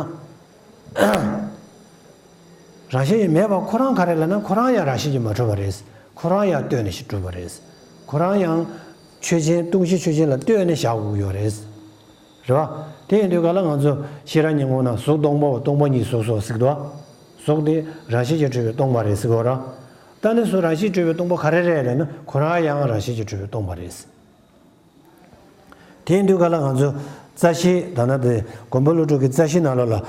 རང་བཞིན་གྱིས་མེད་པ་ཁོ་རང་ག་རེ་ལབ་ན། ཁོ་རང་ཡང་རང་བཞིན་གྱིས་མ་གྲུབ་པ་རེད། ཁོ་རང་ཡང་ལྟོས་ནས་ཞིག་གྲུབ་པ་རེད། ཁོ་རང་ཡང་ཆོས་ཅན། སྟོང་གཞི་ཆོས་ཅན་ལ་ལྟོས་ནས་བཞག་དགོས་ཡོད་རེད། རེད་བ། དེ་ཡིན་དུས་ག་ལ་ང་ཚོ་ཤེས་རབ་སྙིང་པོ་ན་གཟུགས་སྟོང་པའོ། སྟོང་པ་ཉིད་གཟུགས་སོ་ཟེར་གི་འདུག་བ། གཟུགས་དེ་རང་བཞིན་གྱིས་གྲུབ་པའི་སྟོང་པ་རེད་ཟེར་གི་ཡོད་ར། ད་ནི་གཟུགས་རང་བཞིན་གྱིས་གྲུབ་པའི་སྟོང་པ་ག་རེ་རེད་ལབ་ན། ཁོ་རང་ཡང་རང་བཞིན་གྱིས་གྲུབ་པའི་སྟོང་པ་རེད། དེ་ཡིན་དུས་ག་ལ་ང་ཚོ་རྩ་ཤེ་ད་ན་དེ་མགོན་པོ་ཀླུ་སྒྲུབ་ཀྱི་རྩ་ཤེ་ནང་ལོགས་ལ་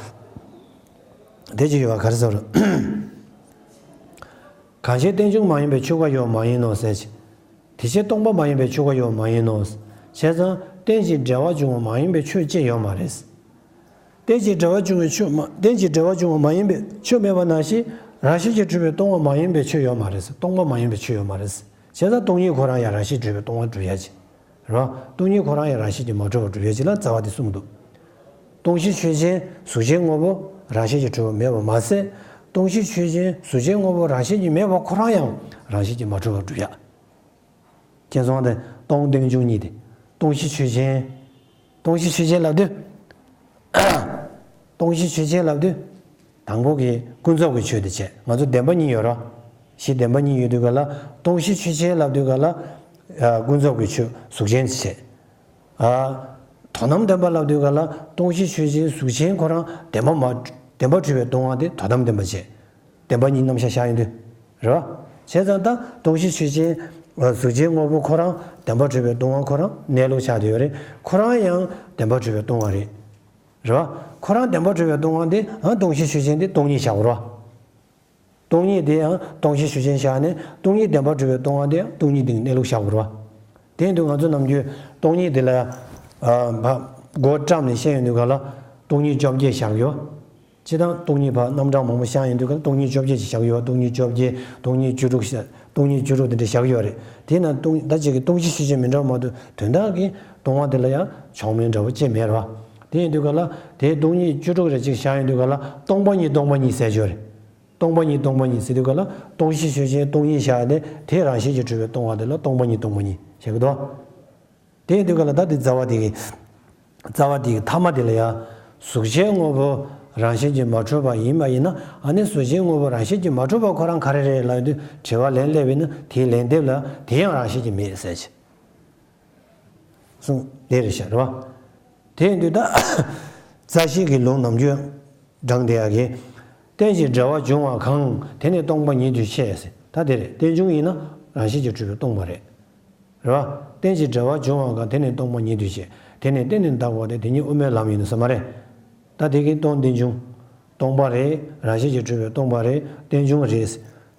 དེ་ཅིག་ཡོད་པ། ག་རེ་ཟེར། གང་ཕྱིར་རྟེན་འབྱུང་མ་ཡིན་པའི་ཆོས་འགའ་ཡོད་མ་ཡིན་ནོ་ཟེར་གྱི། དེ་ཕྱིར་སྟོང་པ་མ་ཡིན་པའི་ཆོས་འགའ་ཡོད་མ་ཡིན་ནོ། བྱས་ཙང་རྟེན་ཅིང་འབྲེལ་བར་འབྱུང་བ་མ་ཡིན་པའི་ཆོས་ཅི་ཡོད་མ་རེད། རྟེན་ཅིང་འབྲེལ་བར་འབྱུང་བའི་ཆོས་མ། རྟེན་ཅིང་འབྲེལ་བར་འབྱུང་བ་མ་ཡིན་པའི་ཆོས་མེད་པ་ནང་བཞིན་རང་བཞིན་གྱིས་གྲུབ་པའི་སྟོང་པ་མ་ཡིན་པའི་ཆོས་ཡོད་མ་རེད། སྟོང་པ་མ་ཡིན་པའི་ཆོས་ཡོད་མ་རེད། བྱས་ཙང་སྟོང་ཉིད་ཁོ་རང་ཡང་རང་བཞིན་གྲུབ་པའི་སྟོང་པ་སྒྲུབ་ཡ་ཅིག་རེད་བ། སྟོང་ཉིད་ཁོ་རང་ཡང་རང་བཞིན་གྱིས་མ་གྲུབ་པ་སྒྲུབ་ཡ་ཅིག་ལ་རྩ་བ་དེ་གསུངས་འདུག་སྟོང་གཞི་ཆོས་ཅན་གཟུགས་ཅན་དངོས་པོ་རང་བཞིན་གྱིས་གྲུབ་པ་མེད་པ་མ་ཟད། སྟོང་གཞི་ཆོས་ཅན་གཟུགས་ཅན་དངོས་པོ་རང་བཞིན་གྱིས་མེད་པ་ཁོ་རང་ཡང་རང་བཞིན་གྱིས་མ་གྲུབ་པ་སྒྲུབ་ཡ། ཁྱེད་ཚོ་དེ་སྟོང་རྟེན་འབྱུང་གཉིས་དེ། སྟོང་གཞི་ཆོས་ཅན། སྟོང་གཞི་ཆོས་ཅན་ལབ་དུས། སྟོང་གཞི་ཆོས་ཅན་ལབ་དུས། དང་པོ་གི་ཀུན་རྫོབ་ཀྱི་ཆོས་དེ་བྱས། ང་ཚོ་བདེན་པ་གཉིས་ཡོད་ར། གཞི་བདེན་པ་གཉིས་ཡོད་དུས་ག་ལ་སྟོང་གཞི་ཆོས་ཅན་ལབ་དུས་ག་ལ། ཨ། ཀུན་རྫོབ་ཀྱི་ཆོས་གཟུགས་ཅན་དེ་བྱས། ཨ། དོན་དམ་བདེན་པ་ལབ་དུས་ག་ལ་སྟོང་གཞི་ཆོས་ཅན་གཟུགས་ཅན་ཁོ་རང་བདེན་པ་མ། བདེན་པར་གྲུབ་པའི་སྟོང་པ་དེ་དོན་དམ་བདེན་པ་བྱས། བདེན་པ་གཉིས་རྣམ་གཞག་བཞག་ཡོང་དུས། རེད་བ། བྱས་ཙང་ད་སྟོང་གཞི་ཆོས་ཅན། གཟུགས་ཅན་དངོས་པོ་ཁོ་རང་བདེན་པར་གྲུབ་པའི་སྟོང་པ་ཁོ་རང་གནས་ལུགས་ཆགས་བསྡད་ཡོད་རེད། ཁོ་རང་ཡང་བདེན་པར་གྲུབ་པའི་སྟོང་པ་རེད། རེད་བ། ཁོ་རང་བདེན་པར་གྲུབ་པའི་སྟོང་པ་དེ་ཡང་སྟོང་གཞི་ཆོས་ཅན་དེ་སྟོང་ཉིད་བཞག་དགོས་རེད་བ། སྟོང་ཉིད་དེ་ཡང་སྟོང་གཞི་ཆོས་ཅན་བཞག་ནས་སྟོང་ཉིད་བདེན་པར་གྲུབ་པའི་སྟོང་པ་དེ་ཡང་སྟོང་ཉིད་དེ་གནས་ལུགས་བཞག་དགོས་རེད་བ། དེ་ཡིན་དུས་ང་ཚོ་ནམ་རྒྱུན་སྟོང་ཉིད་དེ་ལ། ཨ། སྒོ་བཀྲམ་ནས་བཤད་ཡོང་དུས་ག་ལ་སྟོང་ཉིད་བཅོ་བརྒྱད་བཞག་ཡོད། སྤྱིར་བཏང་སྟོང་ཉིད་ཕར་རྣམ་གྲངས་མང་པོ་བཞག་ཡོང་དུས་ག་ལ་སྟོང་ཉིད་བཅོ་བརྒྱད་ཅིག་བཞག་ཡོད། སྟོང་ཉིད་བཅོ་བརྒྱད། སྟོང་ཉིད་བཅུ་དྲུག་བཞག་སྟོང་ཉིད་བཅུ་དྲུག་དེ་འདྲ་བཞག་ཡོད་རེད། དེས་ན་སྟོང་ད་ཅིག་གི་སྟོང་གཞི་ཆོས་ཅན་མི་འདྲ་བ་མ་གཏོགས་དོན་དག་གི་སྟོང་པ་དེ་ལ་ཡང་ཆགས་མིན་འདྲ་བོ་ཅི་མེད་རེད་བ། དེ་ཡིན་དུས་ག་ལ་དེ་སྟོང་ཉིད་བཅུ་དྲུག་རེ་ཅིག་བཞག་ཡོང་དུས་ག་ལ་སྟོང་པ་ཉིད་སྟོང་པ་ཉིད་ཟེར་ཡོད་རེད། སྟོང་པ་ཉིད་སྟོང་པ་ཉིད་ཟེར་དུས་ག་ལ་སྟོང་གཞི་ཆོས་ཅན་སྟོང་ཉིད་བཞག་ཡོད་དེ་དེ་རང་བཞིན་གྱིས་གྲུབ་པའི་སྟོང་པ་དེ་ལ་སྟོང་པ་ཉིད་སྟོང་པ་ཉིད་བཞག་གི་འདུག་དེ་ཡིན་དུས་ག་ལ་ད་དེ་རྩ་བ་དེ་གི་རྩ་བ་དེ་གི་ཐ་མ་དེ་ལ་ཡང་གཟུགས་ཅན་དངོས་པོ་རང་བཞིན་གྱིས་མ་གྲུབ་པ་ཡིན་པ་ཡིན་ན། ཨ་ནི་གཟུགས་ཅན་དངོས་པོ་རང་བཞིན་གྱིས་མ་གྲུབ་པ་ཁོ་རང་ག་རེ་རེད་ལབ་དུས་དྲི་བ་ལན་སླེབས་པས་ན་དེའི་ལན་འདེབས་ལ་དེ་ཡང་རང་བཞིན་གྱིས་མེད་ཟེར་གྱི་གསུངས་དེ་རེད་ཤག་རེད་བ། དེ་ཡིན་དུས་ད་རྩ་ཤེ་གི་ལུང་ནམ་རྒྱུན་བགྲངས་བསྡད་ཡག་གི་རྟེན་ཅིང་འབྲེལ་བར་འབྱུང་བ་གང་། དེ་ནི་སྟོང་པ་ཉིད་དུ་བཤད་ཟེར། ད་དེ་རེད། རྟེན་འབྱུང་ཡིན་ན་རང་བཞིན་གྱིས་གྲུབ་པའི་སྟོང་པ་རེད། རེད་བ། རྟེན་ཅིང་འབྲེལ་བར་འབྱུང་བ་གང་། དེ་ནི་སྟོང་པ་ཉིད་དུ་བཤད། དེ་ནི་རྟེན་ནི་བདག་པོ་སྟེ། དེ་ཉིད་དབུ་མའི་ལམ་ཡིན་ནོ་ཟེར་མ་རེད། ད་དེ་གིས་སྟོང་རྟེན་འབྱུང་སྟོང་པ་རེད། རང་བཞིན་གྱིས་གྲུབ་པའི་སྟོང་པ་རེད། རྟེན་འབྱུང་རེད།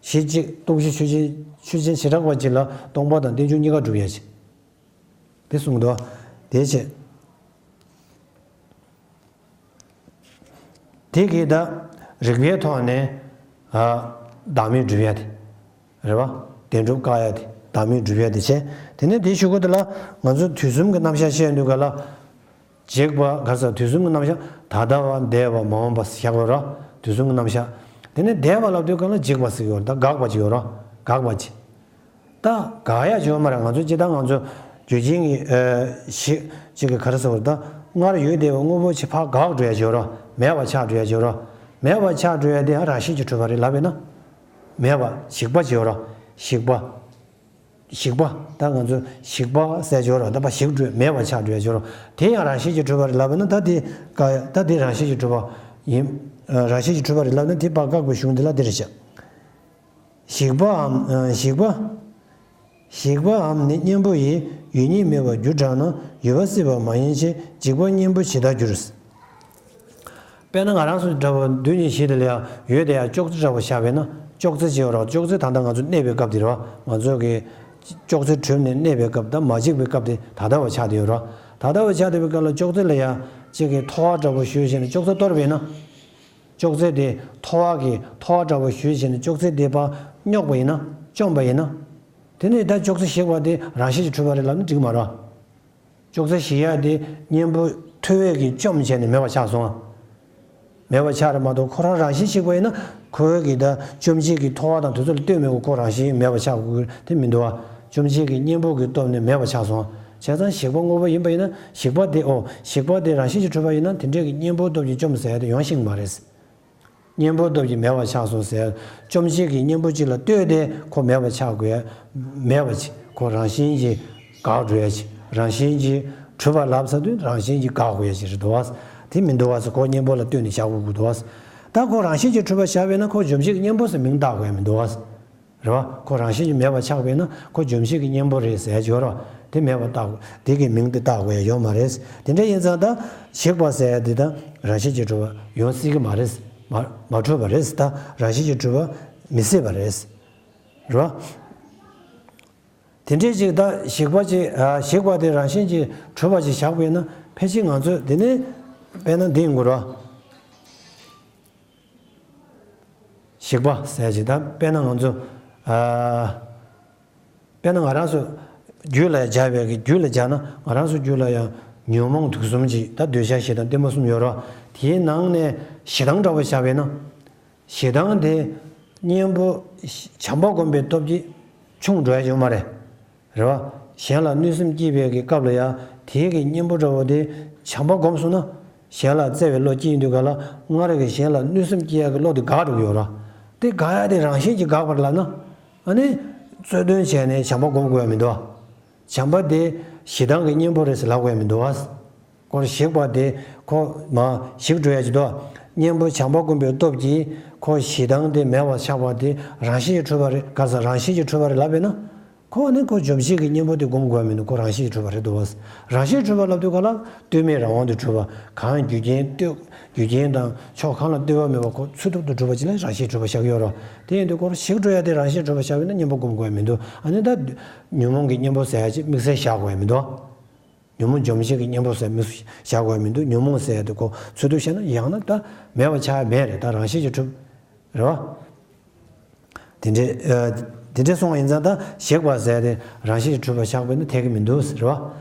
གཞི་གཅིག་སྟོང་གཞི་ཆོས་ཅན་ཆོས་ཅན་བྱེ་བྲག་པ་གཅིག་ལ་སྟོང་པ་དང་རྟེན་འབྱུང་གཉིས་ཀ་གྲུབ་ཡ་ཅིག་དེ་གསུངས་འདུག་དེ་བྱས། དེ་གིས་ད་རིགས་པའི་ཐོག་ནས་ཨ་བདག་མེད་སྒྲུབ་ཡ་དེ་རེད་བ། བདེན་གྲུབ་བཀག་ཡ་དེ་བདག་མེད་སྒྲུབ་ཡ་དེ་བྱས། དེ་ནས་དེའི་གཞུག་གུ་དེ་ལ་ང་ཚོ་དུས་གསུམ་གྱི་རྣམ་གཞག་བཤད་དུས་ག་ལ། འཇིག་པ་ག་ས་དུས་གསུམ་གྱི་རྣམ་གཞག་ད་ལྟ་བ་འདས་པ་མ་འོངས་པ་བཞག་པ་ར། དུས་གསུམ་གྱི་རྣམ་གཞག་དེ་ནས་འདས་པ་ལབ་དུས་ག་ལ་འཇིག་པ་ཟེར་གྱི་ཡོད་རེད། ད་འགག་པ་ཅིག་ཡོད་ར། འགག་པ་ཅིག་ད་འགག་ཡ་ཅིག་ཡོད་མ་རེད། ང་ཚོ་སྤྱིར་བཏང་ང་ཚོ་རྒྱུ་རྐྱེན་གྱི་ཨ་གཞི་གཅིག་གི་ག་རེ་ཟེར་བ་རེད། ད་སྔར་ཡོད་བསྡད་པའི་དངོས་པོ་ཅིག་ཕར་འགག་འགྲོ་ཡ་ཅིག་ཡོད་ར། མེད་པ་ཆགས་འགྲོ་ཡ་ཅིག་ཡོད་ར། མེད་པ་ཆགས་འགྲོ་ཡ་དེ་ཡང་རང་བཞིན་གྱིས་གྲུབ་པ་རེད་ལབ་པས་ན། མེད་པ་ཞིག་པ་ཅིག་ཡོད་ར། ཞིག་པ། ཞིག་པ། ད་ང་ཚོ་ཞིག་པ་ཟེར་ཡ་ཅིག་ཡོད་ར། ད་ཕར་ཞིག་འགྲོ་མེད་པ་ཆགས་འགྲོ་ཡ་ཅིག་ཡོད་ར། དེ་ཡང་རང་བཞིན་གྱིས་གྲུབ་པ་རེད་ལབ་པས་ན། ད་དེ་འགག་ཡ། ད་དེ་རང་བཞིན་གྱིས་གྲུབ་པ་ཡིན། རང་བཞིན་གྱིས་གྲུབ་པ་རེད་ལབ་ན་དེ་ཕར་བཀག་པའི་གཞུང་དེ་ལ་དེ་རེད་བྱ། ཞིག་པའམ་ཞིག་པ། ཞིག་པའམ་ནི་གཉེན་པོ་ཡི། ཡོད་ཉིད་མེད་པར་རྒྱུ་བགྲངས་ན། ཡོད་པ་སྲིད་པ་མ་ཡིན་ཕྱིར། འཇིག་པ་གཉེན་པོ་ཇི་ལྟར་འགྱུར། དཔེར་ན་ང་རང་ཚོ་འདྲ་བོ་རྡུལ་གཉིས་བཞི་དེ་ལ་ཡང་ཡོད་དེ་ཡང་ཅོག་ཙེ་འདྲ་བོ་བཞག་པས་ན། ཅོག་ཙེ་ཅིག་ཡོད་ར། ཅོག་ཙེ་ད་ལྟ་ང་ཚོ་གནས་པའི་སྐབས་དེ་རེད་བ། ང་ཚོ་གི་ཅོག་ཙེ་གྲུབ་ནས་གནས་པའི་སྐབས་དང་མ་འཇིག་པའི་སྐབས་དེ་ད་ལྟ་བ་ཆགས་བསྡད་ཡོད་ར། ད་ལྟ་བ་ཆགས་བསྡད་པའི་སྐབས་ལ་ཅོག་ཙེ་ལ་ཡང་གཅིག་གི་ཐོ་བ་འདྲ་བོ་གཞུས་བྱས་ནས་ཅོག་ཙེ་གཏོར་བས་ན། ཅོག་ཙེ་དེ་ཐོ་བ་གི་ཐོ་བ་འདྲ་བོ་གཞུས་བྱས་ནས་ཅོག་ཙེ་དེ་ཕར་སྙོག་པ་ཡིན་ན། བཅོམ་པ་ཡིན་ན། དེ་ནས་ད་ཅོག་ཙེ་ཞིག་པ་དེ་རང་བཞིན་གྱིས་གྲུབ་པ་རེད་ལབ་ན་འགྲིག་མ་རེད། ཅོག་ཙེ་ཞིག་ཡ་དེ་གཉེན་པོ་ཐུ་བས་ཀྱིས་བཅོམ་བྱས་ནས་མེད་པ་ཆགས་སོང་ཨ། མེད་པ་ཆགས་རེད་མ་གཏོགས་ཁོ་རང་རང་བཞིན་ཞིག་པ་ཡིན་ན་ཁོའི་གི་ད་བཅོམ་བྱེད་ཀྱི་ཐོ་བ་དང་དེ་ཚོ་ལ་ལྟོས་མེད་པར་ཁོ་རང་བཞིན་མེད་པ་ཆགས་དགོས་དེ་མི་འདུག་ཨ། བཅོམ་བྱེད་ཀྱི་གཉེན་པོ་གི་སྟོབས་ནི་མེད་པ་ཆགས་སོང་ཨ། བྱས་ཙང་ཞིག་པ་དངོས་པོ་ཡིན་པ་ཡིན་ན་ཞིག་པ་དེ་ཨོ་ཞིག་པ་དེ་རང་བཞིན་གྱིས་གྲུབ་པ་ཡིན་ན་དེ་འདྲས་ཀྱི་གཉེན་པོའི་སྟོབས་ཀྱིས་བཅོམ་ཟེར་ཡ་དེ་ཡོང་ཤེས་མ་རེད། གཉེན་པོའི་སྟོབས་ཀྱིས་མེད་པ་ཆགས་སོང་ཟེར། བཅོམ་བྱེད་ཀྱི་གཉེན་པོ་གཅིག་ལ་ལྟོས་ཏེ་ཁོ་མེད་པ་ཆགས་དགོས་ཡ་མེད་པ་ཅིག་ཁོ་རང་བཞིན་གྱིས་འགག་འགྲོ་ཡ་ཅིག་རང་བཞིན་གྱིས་གྲུབ་པ་ལབ་ཚར་དུས་རང་བཞིན་གྱིས་འགག་དགོས་ཡ་ཅིག་རེད་འདུག་བ། དེ་མི་འདུག་བ་ཟེར། ཁོ་གཉེན་པོ་ལ་ལྟོས་ནས་བཞག་དགོས་ཀྱི་འདུག་བ། ད་ཁོ་རང་བཞིན་གྱིས་གྲུབ་པ་བཞག་པས་ན་ཁོ་བཅོམ་བྱེད་ཀྱི་གཉེན་པོ་ཟེར་མིང་བཏགས་དགོས་ཡ་མི་འདུག་བ། རེད་བ། ཁོ་རང་བཞིན་གྱིས་མེད་པ་ཆགས་པས་ན་ཁོ་བཅོམ་བྱེད་ཀྱི་གཉེན་པོ་རེད་ཟེར་ཡ་ཅིག་ཡོད་རེད་བ། དེ་མེད་པ་བཏགས་དགོས། དེ་གི་མིང་དེ་བཏགས་དགོས་ཡ་ཡོད་མ་རེད། དེ་འདྲ་ཡིན་ཙང་ད་ཞིག་པ་ཟེར་ཡ་དེ་ད་རང་བཞིན་གྱིས་གྲུབ་པ་ཡོང་སྲིད་ཀྱི་མ་རེད། མ་མ་གྲུབ་པ་རེད། ད་རང་བཞིན་གྱིས་གྲུབ་པ་མི་སྲིད་པ་རེད། རེད་བ། དེ་འདྲའི་ཅིག་ད་ཞིག་པ་ཅིག་ཨ་ཞིག་པ་དེ་རང་བཞིན་གྱིས་གྲུབ་པ་ཅིག་བཞག་པས་ན་ཕལ་ཆེར་ང་ཚོས་དེ་ནི་དཔེར་ན་འདི་ཡིན་དགོས་རེད་བ། ཞིག་པ་ཟེར་ཅིག་ད་དཔེར་ན་ང་ཚོ་ཨ་དཔེར་ན་ང་རང་ཚོ་རྒྱུད་ལ་སྦྱར་བའི་གི་རྒྱུད་ལ་སྦྱར་ན་ང་རང་ཚོ་རྒྱུད་ལ་ཡང་ཉོན་མོངས་དུག་གསུམ་ཅིག་ད་འདོད་ཆགས་ཞེ་སྡང་གཏི་མུག་གསུམ་ཡོད་རེད་བ། དེའི་ནང་ནས་ཞེ་སྡང་འདྲ་བོ་བཞག་པས་ན། ཞེ་སྡང་དེ་གཉེན་པོ་བྱམས་པ་སྒོམ་པའི་སྟོབས་ཀྱིས་ཆུང་འགྲོ་ཡ་ཡོད་མ་རེད། རེད་བ། གཞན་ལ་གནོད་སེམས་སྐྱེས་པའི་གི་སྐབས་ལ་ཡང་དེའི་གི་གཉེན་པོ་འདྲ་བོ་དེ་བྱམས་པ་སྒོམ་སོང་ན། གཞན་ལ་བརྩེ་བའི་བློ་སྐྱེས་ཡོང་དུས་ག་ལ་སྔར་གི་གཞན་ལ་གནོད་སེམས་སྐྱེ་ཡ་གི་བློ་དེ་འགག་འགྲོ་གི་ཡོད་རེད། དེ་འགག་ཡ་དེ་རང་བཞིན་གྱིས་འགག་པ་རེད་ལབ་ན། ཨ་ནི། རྩོད་དོན་བྱས་ནས་བྱམས་པ་སྒོམ་དགོས་ཡ་མི་འདུག་བ། བྱམས་པ་དེ་ཞེ་སྡང་གི་གཉེན་པོ་རེད་ཟེར་ལབ་དགོས་ཡ་མི་འདུག་བ། ཁོ་ཞིག་པ་དེ་ཁོ་མ་ཞིག་འགྲོ་ཡ་ཅིག་འདུག་གཉེན་པོ་བྱམས་པ་སྒོམ་པའི་སྟོབས་ཀྱིས་ཁོ་ཞེ་སྡང་དེ་མེད་པར་ཆགས་པ་དེ་རང་བཞིན་གྱིས་གྲུབ་པ་རེད། ག་ས་རང་བཞིན་གྱིས་གྲུབ་པ་རེད་ལབ་པས་ན། ཁོ་ནི་ཁོ་བཅོམ་བྱེད་ཀྱི་གཉེན་པོ་དེ་སྒོམ་དགོས་ཡ་མི་འདུག་ཁོ་རང་བཞིན་གྱིས་གྲུབ་པ་རེད་འདུག་བ། རང་བཞིན་གྲུབ་པ་ལབ་དུས་ག་ལ་ལྟོས་མེད་རང་དབང་དུ་གྲུབ་པ། གང་རྒྱུ་རྐྱེན་ལྟོས་རྒྱུ་རྐྱེན་དང་ཕྱོགས་གང་ལ་ལྟོས་པ་མེད་པ་ཁོ་ཚུལ་ཐུབ་ཏུ་གྲུབ་པ་ཅིག་ལ་རང་བཞིན་གྲུབ་པ་བཞག་ཡོད་རེད། དེ་ཡིན་དུས་ཁོ་ཞིག་འགྲོ་ཡ་དེ་རང་བཞིན་གྲུབ་པ་བཞག་ཡོད་ན་གཉེན་པོ་སྒོམ་དགོས་ཡ་མི་འདུག་ཨ་ནི་ད་ཉོན་མོངས་ཀྱི་གཉེན་པོ་ཟེར་ཡ་ཅིག་དམིགས་བསལ་བཞག་དགོས་ཡ་མི་འདུག་ཉོན་མོངས་འཇོམས་བྱེད་ཀྱི་གཉེན་པོ་ཟེར་མི་སུ་བཞག་དགོས་མི་འདུག་ཉོན་མོངས་ཟེར་ཡ་དེ་ཁོ་ཚུལ་དུ་བཤད་ན་ཡང་ན་ད་མེད་པ་ཆགས་མེད་རེད། ད་རང་བཞིན་གྱིས་གྲུབ་རེད་བ། དེ་འདྲའི་ཨ་དེ་འདྲའི་སོང་བ་ཡིན་ཙང་ད་ཞིག་པ་ཟེར་ཡ་དེ་རང་བཞིན་གྱིས་གྲུབ་པ་བཞག་པ་ཡིན་ན་འཐད་ཀྱི་མི་འདུག་ཟེར་བ།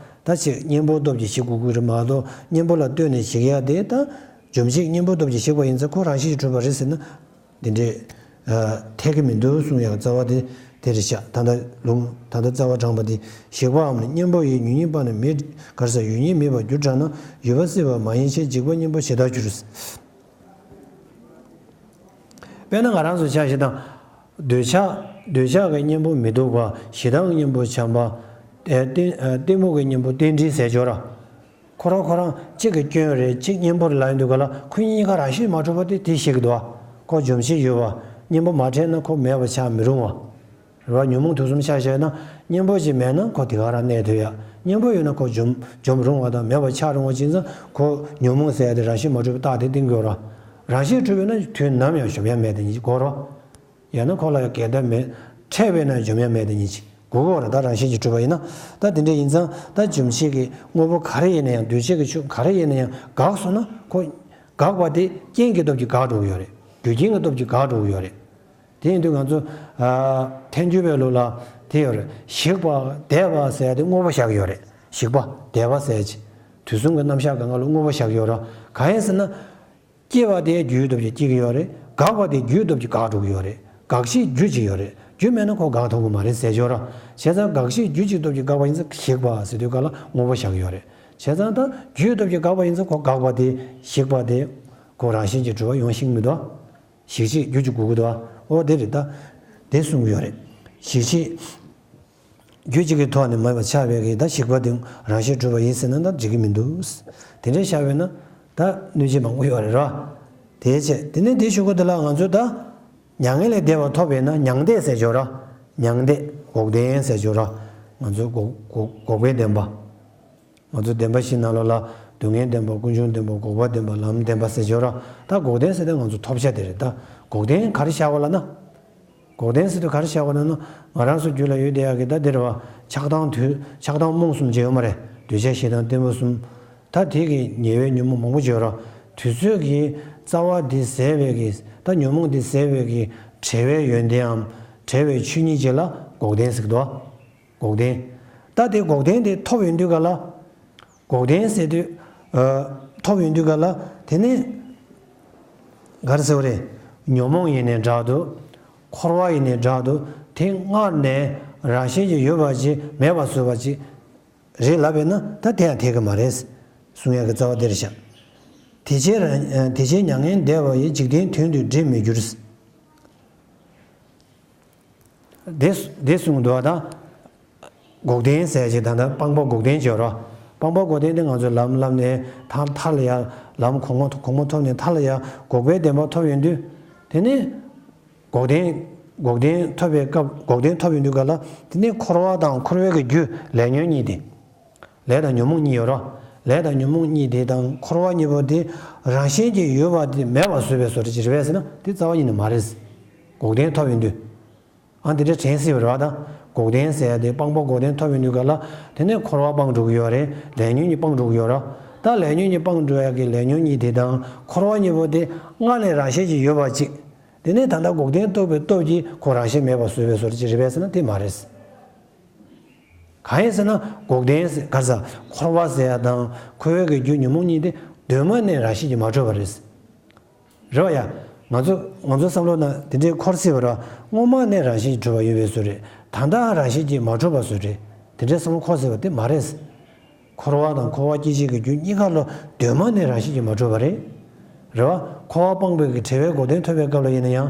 ད་ཅིག་གཉེན་པོ་སྟོབས་ཀྱིས་ཞིག་དགོས་ཀྱི་རེད་མ་གཏོགས་གཉེན་པོ་ལ་ལྟོས་ནས་ཞིག་ཡ་དེ་ད་འཇོམས་བྱེད་གཉེན་པོ་སྟོབས་ཀྱིས་ཞིག་པ་ཡིན་ཙང་ཁོ་རང་བཞིན་གྱིས་གྲུབ་པ་རེད་ཟེར་ན། འདི་འདྲའི་ཨ་འཐད་ཀྱི་མི་འདུག་གསུང་ཡག་རྩ་བ་དེ་དེ་རེད་ཤག་ད་ལྟ་ལུང་ད་ལྟ་རྩ་བ་དྲངས་པ་དེ་ཞིག་པའམ་ནི་གཉེན་པོ་ཡི་ཉོན་གཉིས་པ་ནི་མེད་གར་ས་ཡོད་ཉིད་མེད་པར་འགྱུར་དྲགས་ན་ཡོད་པ་སྲིད་པ་མ་ཡིན་ཕྱིར་འཇིག་པ་གཉེན་པོ་ཞེ་དྲག་འགྱུར། དཔེར་ན་ང་རང་ཚོ་ཆ་ཞིག་དང་། འདོད་ཆགས་འདོད་ཆགས་ཀྱི་གཉེན་པོ་མི་སྡུག་པ་ཞེ་སྡང་གི་གཉེན་པོ་བྱམས་པ། ཨེ་གཏི་ཨེ་གཏི་མུག་གི་གཉེན་པོ་རྟེན་འབྲེལ་ཟེར་ཆོག་ར། ཁོ་རང་ཁོ་རང་གཅིག་གི་སྐྱོན་རེད་གཅིག་གཉེན་པོ་རེད་ལབ་ཡོང་དུས་ག་ལ་ཁོ་གཉིས་ཀ་རང་བཞིན་མ་གྲུབ་པ་དེ་དེ་ཞིག་འདུག་ཨ། ཁོ་འཇོམས་བྱེད་ཡོད་པ། གཉེན་པོ་མ་འཕྲད་ན་ཁོ་མེད་པ་ཆགས་མི་རུང་བ། རེད་བ། ཉོན་མོངས་དུག་གསུམ་ཆ་བཞག་ན་གཉེན་པོ་ཞིག་མེད་ན་ཁོ་དེ་ག་རང་གནས་ཐུབ་ཡ། གཉེན་པོ་ཡོད་ན་ཁོ་འཇོམས་འཇོམས་རུང་བ་དང་མེད་པ་ཆགས་རུང་བ་ཅིག་ཙང་ཁོ་ཉོན་མོངས་ཟེར་ཡ་དེ་རང་བཞིན་མ་གྲུབ་པའི་རྟགས་དེ་བསྟན་དགོས་ར། རང་བཞིན་གྲུབ་ཡོད་ན་དུས་ནམ་ཡང་འཇོམས་ཡ་མེད་དེ་ཉིད་གོ་ར། ཡང་ན་ཁོ་ལ་ཡང་འགལ་ཟླ་མེད། འཕྲད་པས་ན་འཇོམས་ཡ་མེད་དེ་ཉིད་ཅིག་གོ་གོ་ར། ད་རང་བཞིན་གྱིས་གྲུབ་པ་ཡིན་ན། ད་དེ་འདྲ་ཡིན་ཙང་ད་འཇོམས་བྱེད་ཀྱི་དངོས་པོ་ག་རེ་ཡིན་ན་ཡང་འདུས་བྱས་ཀྱི་ཆོས་ག་རེ་ཡིན་ན་ཡང་འགགས་སོང་ན་ཁོ། འགག་པ་དེ་རྐྱེན་གྱི་སྟོབས་ཀྱིས་འགག་འགྲོ་གི་ཡོད་རེད། རྒྱུ་རྐྱེན་གྱི་སྟོབས་ཀྱིས་འགག་འགྲོ་གི་ཡོད་རེད། དེ་ཡིན་དུས་ང་ཚོ་ཨ་ཐལ་འགྱུར་བའི་ལུགས་ལ་དེ་ཡོད་རེད། ཞིག་པ་འདས་པ་ཟེར་ཡ་དེ་དངོས་པོ་བཞག་གི་ཡོད་རེད། ཞིག་པ་འདས་པ་ཟེར་ཡ་ཅིག་དུས་གསུམ་གྱི་རྣམ་གཞག་སྒང་ག་ལ་དངོས་པོ་བཞག་གི་ཡོད་རེད། གང་ཡིན་ཟེར་ན། སྐྱེ་བ་དེ་རྒྱུའི་སྟོབས་ཀྱིས་སྐྱེ་གི་ཡོད་རེད། འགག་པ་དེ་རྒྱུའི་སྟོབས་ཀྱིས་འགག་འགྲོ་གི་ཡོད་རེད། འགག་བྱེད་རྒྱུ་ཅིག་ཡོད་རེད། རྒྱུ་མེད་ན་ཁོ་འགག་ཐུབ་ཀྱི་མ་རེད་ཟེར་ཆོག་ར། བྱས་ཙང་འགག་བྱེད་རྒྱུ་ཅིག་སྟོབས་ཀྱིས་འགག་པ་ཡིན་ཙང་ཞིག་པ་ཟེར་དུས་ག་ལ་དངོས་པོ་བཞག་གི་ཡོད་རེད། བྱས་ཙང་ད་རྒྱུའི་སྟོབས་ཀྱིས་འགག་པ་ཡིན་ཙང་ཁོ་འགག་པ་དེ་ཞིག་པ་དེ་ཁོ་རང་བཞིན་གྱིས་གྲུབ་པ་ཡོང་ཤེས་མི་འདུག་ཞིག་བྱེད་རྒྱུ་ཅིག་དགོས་ཀྱི་འདུག་འོ་དེ་རེད་ད། དེ་གསུང་གི་ཡོད་རེད། ཞིག་བྱེད། རྒྱུ་གཅིག་གི་ཐོག་ནས་མེད་པར་ཆགས་པའི་གི་ད་ཞིག་པ་དེ་རང་བཞིན་གྲུབ་པ་ཡིན་ཟེར་ན་ད་འགྲིག་གི་མི་འདུག་དེ་འདྲའི་བཞག་པས་ན་ད་གནོད་བྱེད་མང་པོ་ཡོད་རེད་ར། དེའི་ཆེད་དེ་ནས་དེ་ཞུ་གི་འདུག་ལ་ང་ཚོས་ད་མྱ་ངན་ལས་འདས་པ་ཐོབ་པས་ན་མྱང་འདས་ཟེར་ཆོག་ར། མྱང་འདས་འགོག་བདེན་ཟེར་ཆོག་ར། ང་ཚོས་འགོག་འགོག་འགོག་པའི་བདེན་པ། ང་ཚོ་བདེན་པ་བཞི་ནང་ལོགས་ལ་སྡུག་བསྔལ་བདེན་པ་ཀུན་འབྱུང་བདེན་པ་འགོག་པ་བདེན་པ་ལམ་བདེན་པ་ཟེར་ཆོག་ར། ད་འགོག་བདེན་ཟེར་དུས་ང་ཚོ་ཐོབ་བྱ་དེ་རེད་ད། འགོག་བདེན་ག་རེ་བཞག་པ་ལབ་ན། འགོག་བདེན་ཟེར་དུས་ག་རེ་བཞག་པ་ལབ་ན་ང་རང་ཚོ་རྒྱུད་ལ་ཡོད་བསྡད་ཡག་གི་ད་འདི་རེད་བ། ཆགས་སྡང་དུས་ཆགས་སྡང་རྨོངས་གསུམ་ཅིག་ཡོད་མ་རེད། འདུས་བྱས་ཞེ་སྡང་གཏི་མུག་གསུམ། ད་དེ་གི་ཉེ་བའི་ཉོན་མོངས་མང་པོ་ཅིག་ཡོད་ར། དུས་ཚོད་ཀྱི་རྩ་བ་འདི་ཟད་པའི་གི་ད་ཉོན་མོངས་འདི་ཟད་པའི་གི་བྲལ་བའི་ཡོན་ཏནའམ་བྲལ་བའི་ཆོས་ཉིད་ཅིག་ལ་འགོག་བདེན་ཟེར་གི་འདུག་འགོག་བདེན། ད་དེ་འགོག་བདེན་དེ་ཐོབ་ཡོང་དུས་ག་ལ། འགོག་བདེན་ཟེར་དུས། ཨ། ཐོབ་ཡོང་དུས་ག་ལ་དེ་ནས། ག་རེ་ཟེར་བ་རེད། ཉོན་མོངས་ཡིན་ནའི་འདྲ་འདུག་འཁོར་བ་ཡིན་ནའི་འདྲ་འདུག་དེ་སྔར་ནས་རང་བཞིན་གྱིས་ཡོད་པ་ཅིག་མེད་པ་བཟོས་པ་ཅིག་རེད་ལབ་པས་ན་ད་དེ་ཡང་འཐད་ཀྱི་མ་རེད། གསུང་ཡག་གི་རྩ་བ་དེ་རེད་ཤག་དེ་བྱས་རང་དེ་བྱས་མྱ་ངན་འདས་པ་ཡི་འཇིག་རྟེན་དོན་དུ་འགྲིབ་མི་འགྱུར། དེ་དེ་གསུངས་འདུག་བ་དང་། འགོག་བདེན་ཟེར་ཅིག་ད་ལྟ་སྤངས་པ་འགོག་བདེན་བརྗོད་རོགས། སྤངས་པ་འགོག་བདེན་དེ་ང་ཚོས་ལམ་ལམ་ནས་ཐར་ཐར་ལ་ཡ་ལམ་གོང་མ་གོང་མ་ཐོབ་ནས་ཐར་ལ་ཡ་འགོག་པའི་བདེན་པ་ཐོབ་ཡོང་དུས། དེ་ནས་འགོག་བདེན་འགོག་བདེན་ཐོབ་པའི་སྐབས་འགོག་བདེན་ཐོབ་ཡོང་དུས་ག་ལ་དེ་ནས་འཁོར་བ་དང་འཁོར་བའི་གི་རྒྱུ་ལས་ཉོན་གཉིས་དེ། ལས་དང་ཉོན་མོངས་གཉིས་ཡོད་རོགས། ལས་དང་ཉོན་མོངས་གཉིས་དེ་དང་འཁོར་བ་གཉིས་པོ་དེ་རང་བཞིན་གྱིས་ཡོད་པ་དེ་མེད་པ་བཟོས་པའི་བཟོ་འདྲ་ཅིག་རེད་པས་ཟེར་ན་དེ་རྩ་བ་ཉིད་ནས་མ་རེད། འགོག་བདེན་ཐོབ་ཡོང་དུས། ཨ་འདི་འདྲ་དྲན་སྲིད་པ་རེད་བ་ད། འགོག་བདེན་ཟེར་ཡ་དེ་སྤངས་པ་འགོག་བདེན་ཐོབ་ཡོང་དུས་ག་ལ་དེ་ནས་འཁོར་བ་སྤངས་འགྲོ་གི་ཡོད་རེད། ལས་ཉོན་གཉིས་སྤངས་འགྲོ་གི་ཡོད་རེད། ད་ལས་ཉོན་གཉིས་སྤངས་འགྲོ་ཡ་གི་ལས་ཉོན་གཉིས་དེ་དང་འཁོར་བ་གཉིས་པོ་དེ་སྔར་ནས་རང་བཞིན་གྱིས་ཡོད་པ་ཅིག་དེ་ནས་ད་ལྟ་འགོག་བདེན་རྟོགས་པའི་སྟོབས་ཀྱིས་ཁོ་རང་བཞིན་མེད་པ་བཟོས་པའི་བཟོ་འདྲ་ཅིག་རེད་པས་ཟེར་ན་དེ་མ་རེད། གང་ཡིན་ཟེར་ན་འགོག་བདེན་ཟེར་ག་ས་འཁོར་བ་ཟེར་ཡ་དང་འཁོར་བའི་གི་རྒྱུ་ཉོན་མོངས་གཉིས་དེ་གདོད་མ་ནས་རང་བཞིན་གྱིས་མ་གྲུབ་པ་རེད། རེད་བ་ཡ། ང་ཚོ་ང་ཚོའི་བསམ་བློ་ནང་དེ་འདྲའི་འཁོར་སྲིད་པ་རེད་བ། སྔོན་མ་ནས་རང་བཞིན་གྱིས་གྲུབ་པ་ཡོད་པའི་བཟོ་རེད། ད་ལྟ་རང་བཞིན་གྱིས་མ་གྲུབ་པ་བཟོ་རེད། དེ་འདྲའི་བསམ་བློ་འཁོར་སྲིད་པ་དེ་མ་རེད། འཁོར་བ་དང་འཁོར་བ་སྐྱེད་བྱེད་ཀྱི་རྒྱུ་གཉིས་ཀ་ལ་གདོད་མ་ནས་རང་བཞིན་གྱིས་མ་གྲུབ་པ་རེད། རེད་བ། འཁོར་བ་སྤངས་པའི་གི་བྲལ་བའི་འགོག་བདེན་ཐོབ་པའི་སྐབས་ལ་ཡིན་ན་ཡང་།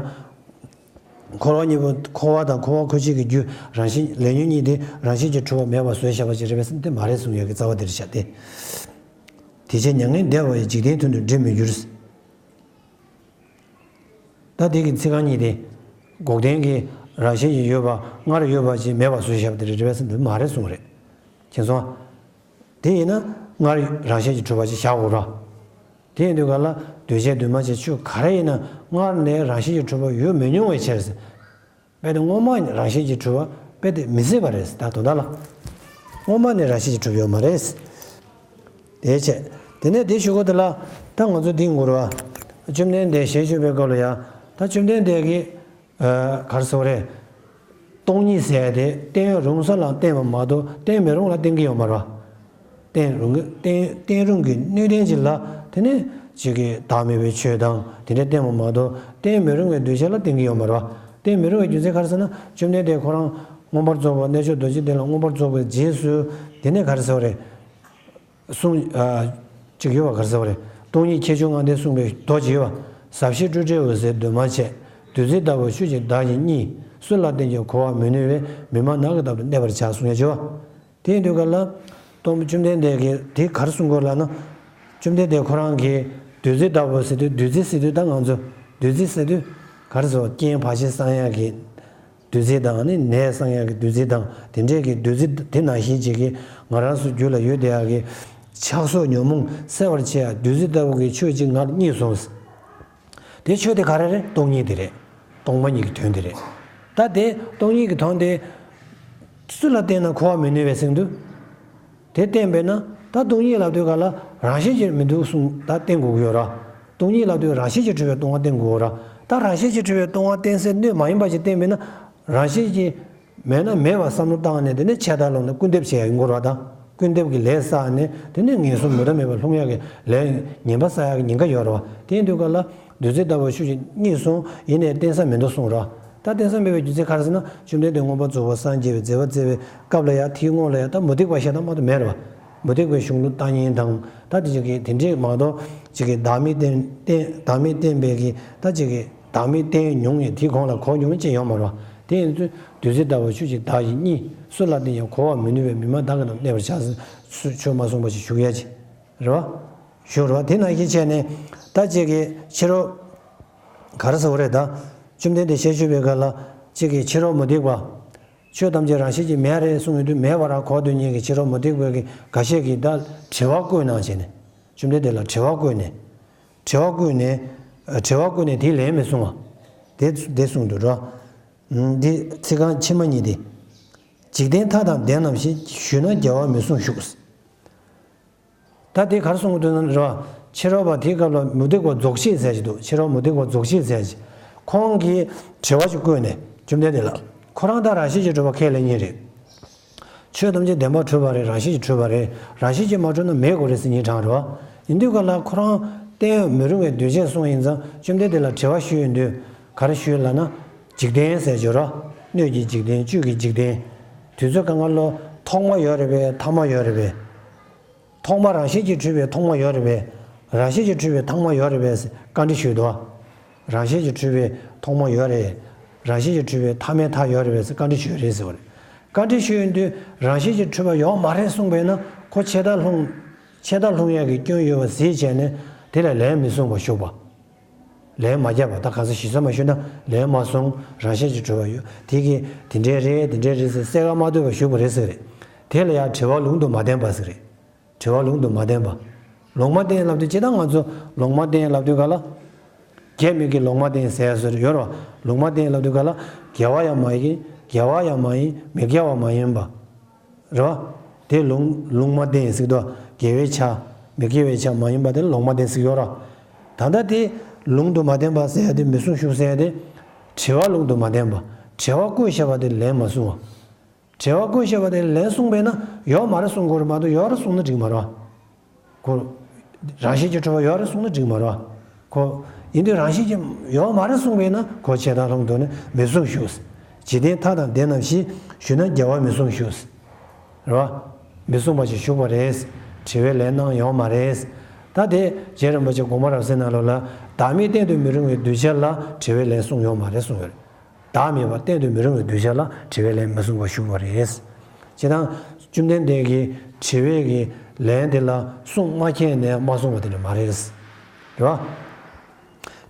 འཁོར་བ་གཉིས་པོ་འཁོར་བ་དང་འཁོར་བ་འཁོར་བྱེད་ཀྱི་རྒྱུ་རང་བཞིན་ལས་ཉོན་གཉིས་དེ་རང་བཞིན་གྱིས་གྲུབ་པ་མེད་པ་བཟོས་བཞག་པ་ཅིག་རེད་པས་ཟེར་ན་དེ་མ་རེད་གསུང་ཡོད་ཀྱི་རྩ་བ་དེ་རེད་ཤག་སྟེ། དེ་བྱས་མྱ་ངན་འདས་པ་ཡི་འཇིག་རྟེན་དོན་དུ་འགྲིབ་མི་འགྱུར། ད་དེ་གི་ཚིག་རྐང་གཉིས་དེ། འགོག་བདེན་གྱི་རང་བཞིན་གྱིས་ཡོད་པ་སྔར་ཡོད་པ་ཅིག་མེད་པ་བཟོས་བཞག་པ་དེ་རེད་པས་ཟེར་ན་དེ་མ་རེད་གསུང་རེད། མཁྱེན་སོང་ཨ། དེ་ཡིན་ན་སྔར་རང་བཞིན་གྱིས་གྲུབ་པ་ཅིག་བཞག་དགོས་ར། དེ་ཡིན་དུས་ག་ལ་འདུས་བྱས་འདུས་མ་བྱས་ཆོས་ག་རེ་ཡིན་ན་སྔར་ནས་རང་བཞིན་གྱིས་གྲུབ་པ་ཡོད་མི་མྱོང་བའི་ཕྱིར། དཔེ་དེ་སྔོན་མ་རང་བཞིན་གྱིས་གྲུབ་པ་དཔེ་དེ་མི་སྲིད་པ་རེད་ད་དོན་དག་ལ། སྔོན་མ་ནས་རང་བཞིན་གྱིས་གྲུབ་ཡོད་མ་རེད། དེ་བྱས། དེ་ནས་དེ་ཞུ་གོ་དེ་ལ། ད་ང་ཚོ་འདི་ངུར་བ། བཅོམ་ལྡན་འདས་ཞལ་བཞུགས་པའི་སྐབས་ལ་ཡང་། ད་བཅོམ་ལྡན་འདས་ཀྱིས། ཨ། ག་རེ་ཟེར་བ་རེད། སྟོང་ཉིད་ཟེར་ཡ་དེ་བསྟན་རུང་ས་ལ་བསྟན་པ་མ་གཏོགས་བསྟན་མི་རུང་ལ་བསྟན་གྱི་ཡོད་མ་རེད་བ། བསྟན་རུང་གི་བསྟན་བསྟན་རུང་གི་སྣོད་ལྡན་ཅིག་ལ། དེ་ནས་ཅིག་གི་བདག་མེད་པའི་ཆོས་དང་དེ་འདྲ་བསྟན་པ་མ་གཏོགས་བསྟན་མི་རུང་བའི་གདུལ་བྱ་ལ་བསྟན་གྱི་ཡོད་མ་རེད་བ། བསྟན་མི་རུང་བའི་རྒྱུ་མཚན་ག་རེ་ཟེར་ན། བཅོམ་ལྡན་འདས་ཁོ་རང་མངོན་པར་རྫོགས་པ་རྣལ་འབྱོར་རྡོ་རྗེ་གདན་ལ་མངོན་པར་རྫོགས་པའི་རྗེས་སུ། དེ་ནས་ག་རེ་ཟེར་བ་རེད། གསུང་། ཨ། ཅིག་ཡོད་པ། ག་རེ་ཟེར་བ་རེད། སྟོང་ཉིད་ཁྱད་ཆོས་ལྔ་ལྡན་གསུངས་པའི་མདོ་ཅིག་ཡོད་པ། ཟབ་ཞི་སྤྲོས་བྲལ་འོད་གསལ་འདུས་མ་བྱས། བདུད་རྩི་ལྟ་བུར་ཆོས་ཀྱི་བདག་གིས་རྙེད། སུ་ལ་བསྟན་ཀྱང་གོ་བར་མི་ནུས་པས། མི་སྨྲ་ནགས་ཀྱི་ལྟག་ཏུ་གནས་པར་བྱ། གསུང་ཡ་ཅིག་ཡོད་པ། དེ་ཡིན་དུས་ག་ལ། སྟོན་པ་བཅོམ་ལྡན་འདས་ཀྱིས་དེ་ག་རེ་གསུང་གོ་ལབ་ན། བཅོམ་ལྡན་འདས་ཁོ་རང་གིས་བདུད་རྩི་ལྟ་བུ་ཟེར་དུས། བདུད་རྩི་ཟེར་དུས་ད་ང་ཚོ་བདུད་རྩི་ཟེར་དུས་ག་རེ་ཟེར། རྐྱེན་བར་ཆད་སངས་ཡག་གི་བདུད་རྩི་དང་། ནི་ནད་སངས་ཡག་གི་བདུད་རྩི་དང་། དེ་འདྲས་ཀྱི་བདུད་རྩི་དེ་ནང་བཞིན་ཅིག་གི་ང་རང་ཚོ་རྒྱུད་ལ་ཡོད་བསྡད་ཡག་གི་ཆགས་སོགས་ཉོན་མོངས་སེལ་བར་བྱེད་ཡ་བདུད་རྩི་ལྟ་བུ་གི་ཆོས་ཅིག་ང་ལ་རྙེད་སོང་། དེ་ཆོས་དེ་ག་རེ་རེད། སྟོང་ཉིད་དེ་རེད། སྟོང་པ་ཉིད་ཀྱི་དོན་དེ་རེད། ད་དེ་སྟོང་ཉིད་ཀྱི་དོན་དེ་སུ་ལ་བསྟན་ན་གོ་བར་མི་ནུས་པས་ཟེར་དུས། དེ་བསྟན་པས་ན་ད་སྟོང་ཉིད་ལབ་དུས་ག་ལ་རང་བཞིན་གྱིས་མི་འདུག་གསུངས། ད་བསྟན་དགོས་ཀྱི་ཡོད་ར། སྟོང་ཉིད་ལབ་དུས་རང་བཞིན་གྱིས་གྲུབ་པའི་སྟོང་པ་བསྟན་དགོས་ར། ད་རང་བཞིན་གྱིས་གྲུབ་པའི་སྟོང་པ་བསྟན་སའི་སྣོད་མ་ཡིན་པ་ཞིག་བསྟན་པས་ན། རང་བཞིན་གྱིས་མེད་ན་མེད་པར་བསམ་བློ་བཏང་ནས། དེ་ནས་ཆད་ལྟ་སློང་ནས་སྐུར་འདེབས་བྱེད་ཡ་ཡིན་དགོས་ར། ད་སྐུར་འདེབས་ཀྱི་ལས་བསགས་ནས། དེ་ནས་ངན་སོང་མུ་མཐའ་མེད་པར་ལྷུང་ཡ་གི་ལས་ངན་པ་བསགས་ཡ་གི་ཉེན་ཁ་ཡོད་ར་བ། དེ་ཡིན་དུས་ག་ལ། བདུད་རྩི་ལྟ་བུར་ཆོས་ཀྱི་རྙེད་སོང་། ཡིན་ནའི་བསྟན་ས་མི་འདུག་གསུངས་ར། ད་བསྟན་ས་མེད་པའི་རྒྱུ་མཚན་ག་རེ་ཟེར་ན། བཅོམ་ལྡན་འདས་མངོན་པར་རྫོགས་པར་སངས་རྒྱས་པའི་མཛད་པ་མཛད་པའི་སྐབས་ལ་ཡང་། དེའི་སྔོན་ལ་ཡང་ད་མུ་སྟེགས་པ་ཞེ་དྲག་མ་གཏོགས་མེད་རེད་བ། མུ་སྟེགས་པའི་གཞུང་ལུགས་ལྟ་མཁན་དང་། ད་དེ་ཅིག་གི་དེ་འདྲས་མ་གཏོགས་ཅིག་གི་བདག་མེད་བསྟན་བསྟན། བདག་མེད་བསྟན་པའི་གི་ད་ཅིག་གི་བདག་མེད་བསྟན་མྱོང་ཡང་། དེའི་གོང་ལ་གོ་མྱོང་ཅི་ཡོད་མ་རེད་བ། དེ་ཡིན་དུས་བདུད་རྩི་ལྟ་བུར་ཆོས་ཀྱི་བདག་གིས་རྙེད། སུ་ལ་བསྟན་ཀྱང་གོ་བར་མི་ནུས་པས། མི་སྨྲ་ནགས་ཀྱི་ལྟག་ཏུ་གནས་པར་བྱ་ཟེར། ཆོས་མ་གསུངས་པ་ཞིག་ཞུ་ཡ་ཅིག་རེད་བ། ཞུ་རོགས། དེ་ནང་བཞིན་བྱས་ནས་ད་ཅིག་གི་ཕྱི་རོལ་ག་རེ་ཟེར་བ་རེད། ད་བཅོམ་ལྡན་འདས་ཞལ་བཞུགས་པའི་སྐབས་ལ་ཅིག་གི་ཕྱི་རོལ་མུ་སྟེགས་པ། ཆོས་ཐམས་ཅད་རང་བཞིན་གྱིས་མེད་རེད་གསུངས་ཡོང་དུས། མེད་པ་རང་གོ་སྡོད་མཁན་གྱི་ཕྱི་རོལ་མུ་སྟེགས་པ་གི་འགའ་ཤས་ཀྱིས་ད་དྲི་བ་བཀོད་གནང་བྱས་ནས། བཅོམ་ལྡན་འདས་ལ་དྲི་བ་བཀོད་ནས། དྲི་བ་བཀོད་ནས། དྲི་བ་བཀོད་ནས་དེའི་ལན་མི་གསུང་བ། དེ་དེ་གསུངས་འདུག་ར། འདི་ཚིག་རྐང་ཕྱི་མ་གཉིས་དེ། འཇིག་རྟེན་མཐའ་དང་ལྡན་ནམ་ཞེས། ཞུས་ན་རྒྱལ་བ་མི་གསུང་ཞུ། ད་དེ་ག་རེ་གསུང་གི་འདུག་ན་རེད་བ། ཕྱི་རོལ་པ་དེའི་སྐབས་ལ་མུ་སྟེགས་པ་རྫོགས་བྱེད་ཟེར་གྱི་འདུག་ཕྱི་རོལ་མུ་སྟེགས་པ་རྫོགས་བྱེད་ཟེར་གྱི། ཁོང་གིས་དྲི་བ་ཞིག་བཀོད་ནས་བཅོམ་ལྡན་འདས་ལ། ཁོ་རང་ད་རང་བཞིན་གྱིས་གྲུབ་པ་ཁས་ལེན་མཁན་རེད། ཆོས་ཐམས་ཅད་བདེན་པར་གྲུབ་པ་རེད། རང་བཞིན་གྱིས་གྲུབ་པ་རེད། རང་བཞིན་གྱིས་མ་གྲུབ་ན་མེད་དགོས་རེད་ཟེར་མཁན་རང་རེད་བ། ཡིན་དུས་ག་ལ་ཁོ་རང་བསྟན་མི་རུང་བའི་གདུལ་བྱ་གསུངས་ཡིན་ཙང་། བཅོམ་ལྡན་འདས་ལ་དྲི་བ་ཞུས་ཡོང་དུས་ག་རེ་ཞུས་ལབ་ན། འཇིག་རྟེན་ཟེར་གྱི་རེད་བ། སྣོད་ཀྱི་འཇིག་རྟེན། བཅུད་ཀྱི་འཇིག་རྟེན། དུས་ཚོད་སྒང་ག་ལ་ཐོག་མ་ཡོད་རེད་པས། ཐ་མ་ཡོད་རེད་པས། ཐོག་མ་རང་བཞིན་གྱིས་གྲུབ་པའི་ཐོག་མ་ཡོད་རེད་པས། རང་བཞིན་གྱིས་གྲུབ་པའི་ཐ་མ་ཡོད་རེད་པས་ཟེར་བཀའ་འདྲི་ཞུས་འདུག་རང་བཞིན་གྱིས་གྲུབ་པའི་ཐོག་མ་ཡོད་རེད། རང་བཞིན་གྱིས་གྲུབ་པའི་ཐ་མའི་མཐའ་ཡོད་རེད་པས་ཟེར་བཀའ་འདྲི་ཞུས་རེད་ཟེར་བ་རེད། བཀའ་འདྲི་ཞུས་ཡོང་དུས་རང་བཞིན་གྱིས་གྲུབ་པ་ཡོད་མ་རེད་གསུངས་པས་ན། ཁོ་ཆད་ལྟ་ལྷུང་། ཆད་ལྟ་ལྷུང་ཡག་གི་སྐྱོན་ཡོད་པ་གཟིགས་བྱས་ནས་དེ་ལ་ལན་མི་གསུང་བར་བཞུགས་པ། ལན་མ་བརྒྱབ་པ། ད་གང་ཟག་ཞིབ་ཚགས་མ་ཞུས་ན་ལན་མ་གསུང་། རང་བཞིན་གྱིས་གྲུབ་པ་ཡོད། དེ་གིས་དེ་འདྲས་རེད། དེ་འདྲས་རེད་ཟེར་གསལ་ཁ་མ་བཏོད་པར་བཞུགས་པ་རེད་ཟེར་རེད། དེ་ལ་ཡང་དྲི་བ་ལུང་དུ་མ་བསྟན་པ་ཟེར་རེད། དྲི་བ་ལུང་དུ་མ་བསྟན་པ། ལུང་མ་བསྟན་ལབ་དུས། ཅི་ལྟར་ང་ཚོ་ལུང་མ་བསྟན་ལབ་དུས་ག་ལ། དགེ་མི་དགེ་ལུང་མ་བསྟན་ཟེར་ཡ་ཟེར་ཡོད་རེད་བ། ལུང་མ་བསྟན་ལབ་དུས་ག་ལ། དགེ་བ་ཡང་མ་ཡིན། དགེ་བ་ཡང་མ་ཡིན། མི་དགེ་བ་མ་ཡིན་པ། རེད་བ། དེ་ལུང་ལུང་མ་བསྟན་ཟེར་དུས། དགེ་བའི་ཆ། མི་དགེ་བའི་ཆ་མ་ཡིན་པ་དེ་ལུང་མ་བསྟན་ཟེར་ཡོད་རེད། ད་ལྟ་དེ་ལུང་དུ་མ་བསྟན་པ་ཟེར་ཡ་དེ། མི་གསུང་ཞུ་ཟེར་ཡ་དེ། དྲི་བ་ལུང་དུ་མ་བསྟན་པ། དྲི་བ་བཀོད་བཞག་པ་དེ་ལན་མ་གསུང་བ། དྲི་བ་བཀོད་བཞག་པ་དེ་ལན་གསུངས་པས་ན་ཡོད་མ་རེད་གསུང་དགོས་རེད་མ་གཏོགས་ཡོད་རེད་གསུངས་ན་འགྲིག་མ་རེད་བ། ཁོ་རང་བཞིན་གྱིས་གྲུབ་པ་ཡོད་རེད་གསུངས་ན་འགྲིག་མ་རེད་བ། ཁོ་ཡིན་དུས་རང་བཞིན་གྱིས་ཡོད་མ་རེད་གསུངས་པས་ན་ཁོ་ཆད་ལྟ་ལྷུང་འདུག་ནས་མི་གསུང་ཞུ། འཇིག་རྟེན་མཐའ་དང་ལྡན་ནམ་ཞེས། ཞུས་ན་རྒྱལ་བ་མི་གསུང་ཞུ། རེད་བ། མི་གསུང་བ་ཞིག་བཞུགས་པ་རེད། དྲི་བའི་ལན་གནང་ཡོད་མ་རེད། ད་དེ་རྗེ་རིན་པོ་ཆེ་དགོངས་པ་རབ་གསལ་ནང་ལོགས་ལ། བདག་མེད་བསྟན་དུ་མི་རུང་བའི་གདུལ་བྱ་ལ་དྲི་བའི་ལན་གསུངས་ཡོད་མ་རེད་གསུངས་ཡོད་རེད། བདག་མེད་པ་བསྟན་དུ་མི་རུང་བའི་གདུལ་བྱ་ལ་དྲི་བའི་ལན་མི་གསུང་བར་བཞུགས་པ་རེད། སྤྱིར་བཏང་བཅོམ་ལྡན་འདས་ཀྱིས་དྲི་བའི་གི་ལན་དེ་ལ་གསུང་མ་མཁྱེན་ནས་མ་གསུང་བ་དེ་འདྲ་མ་རེད། རེད་བ།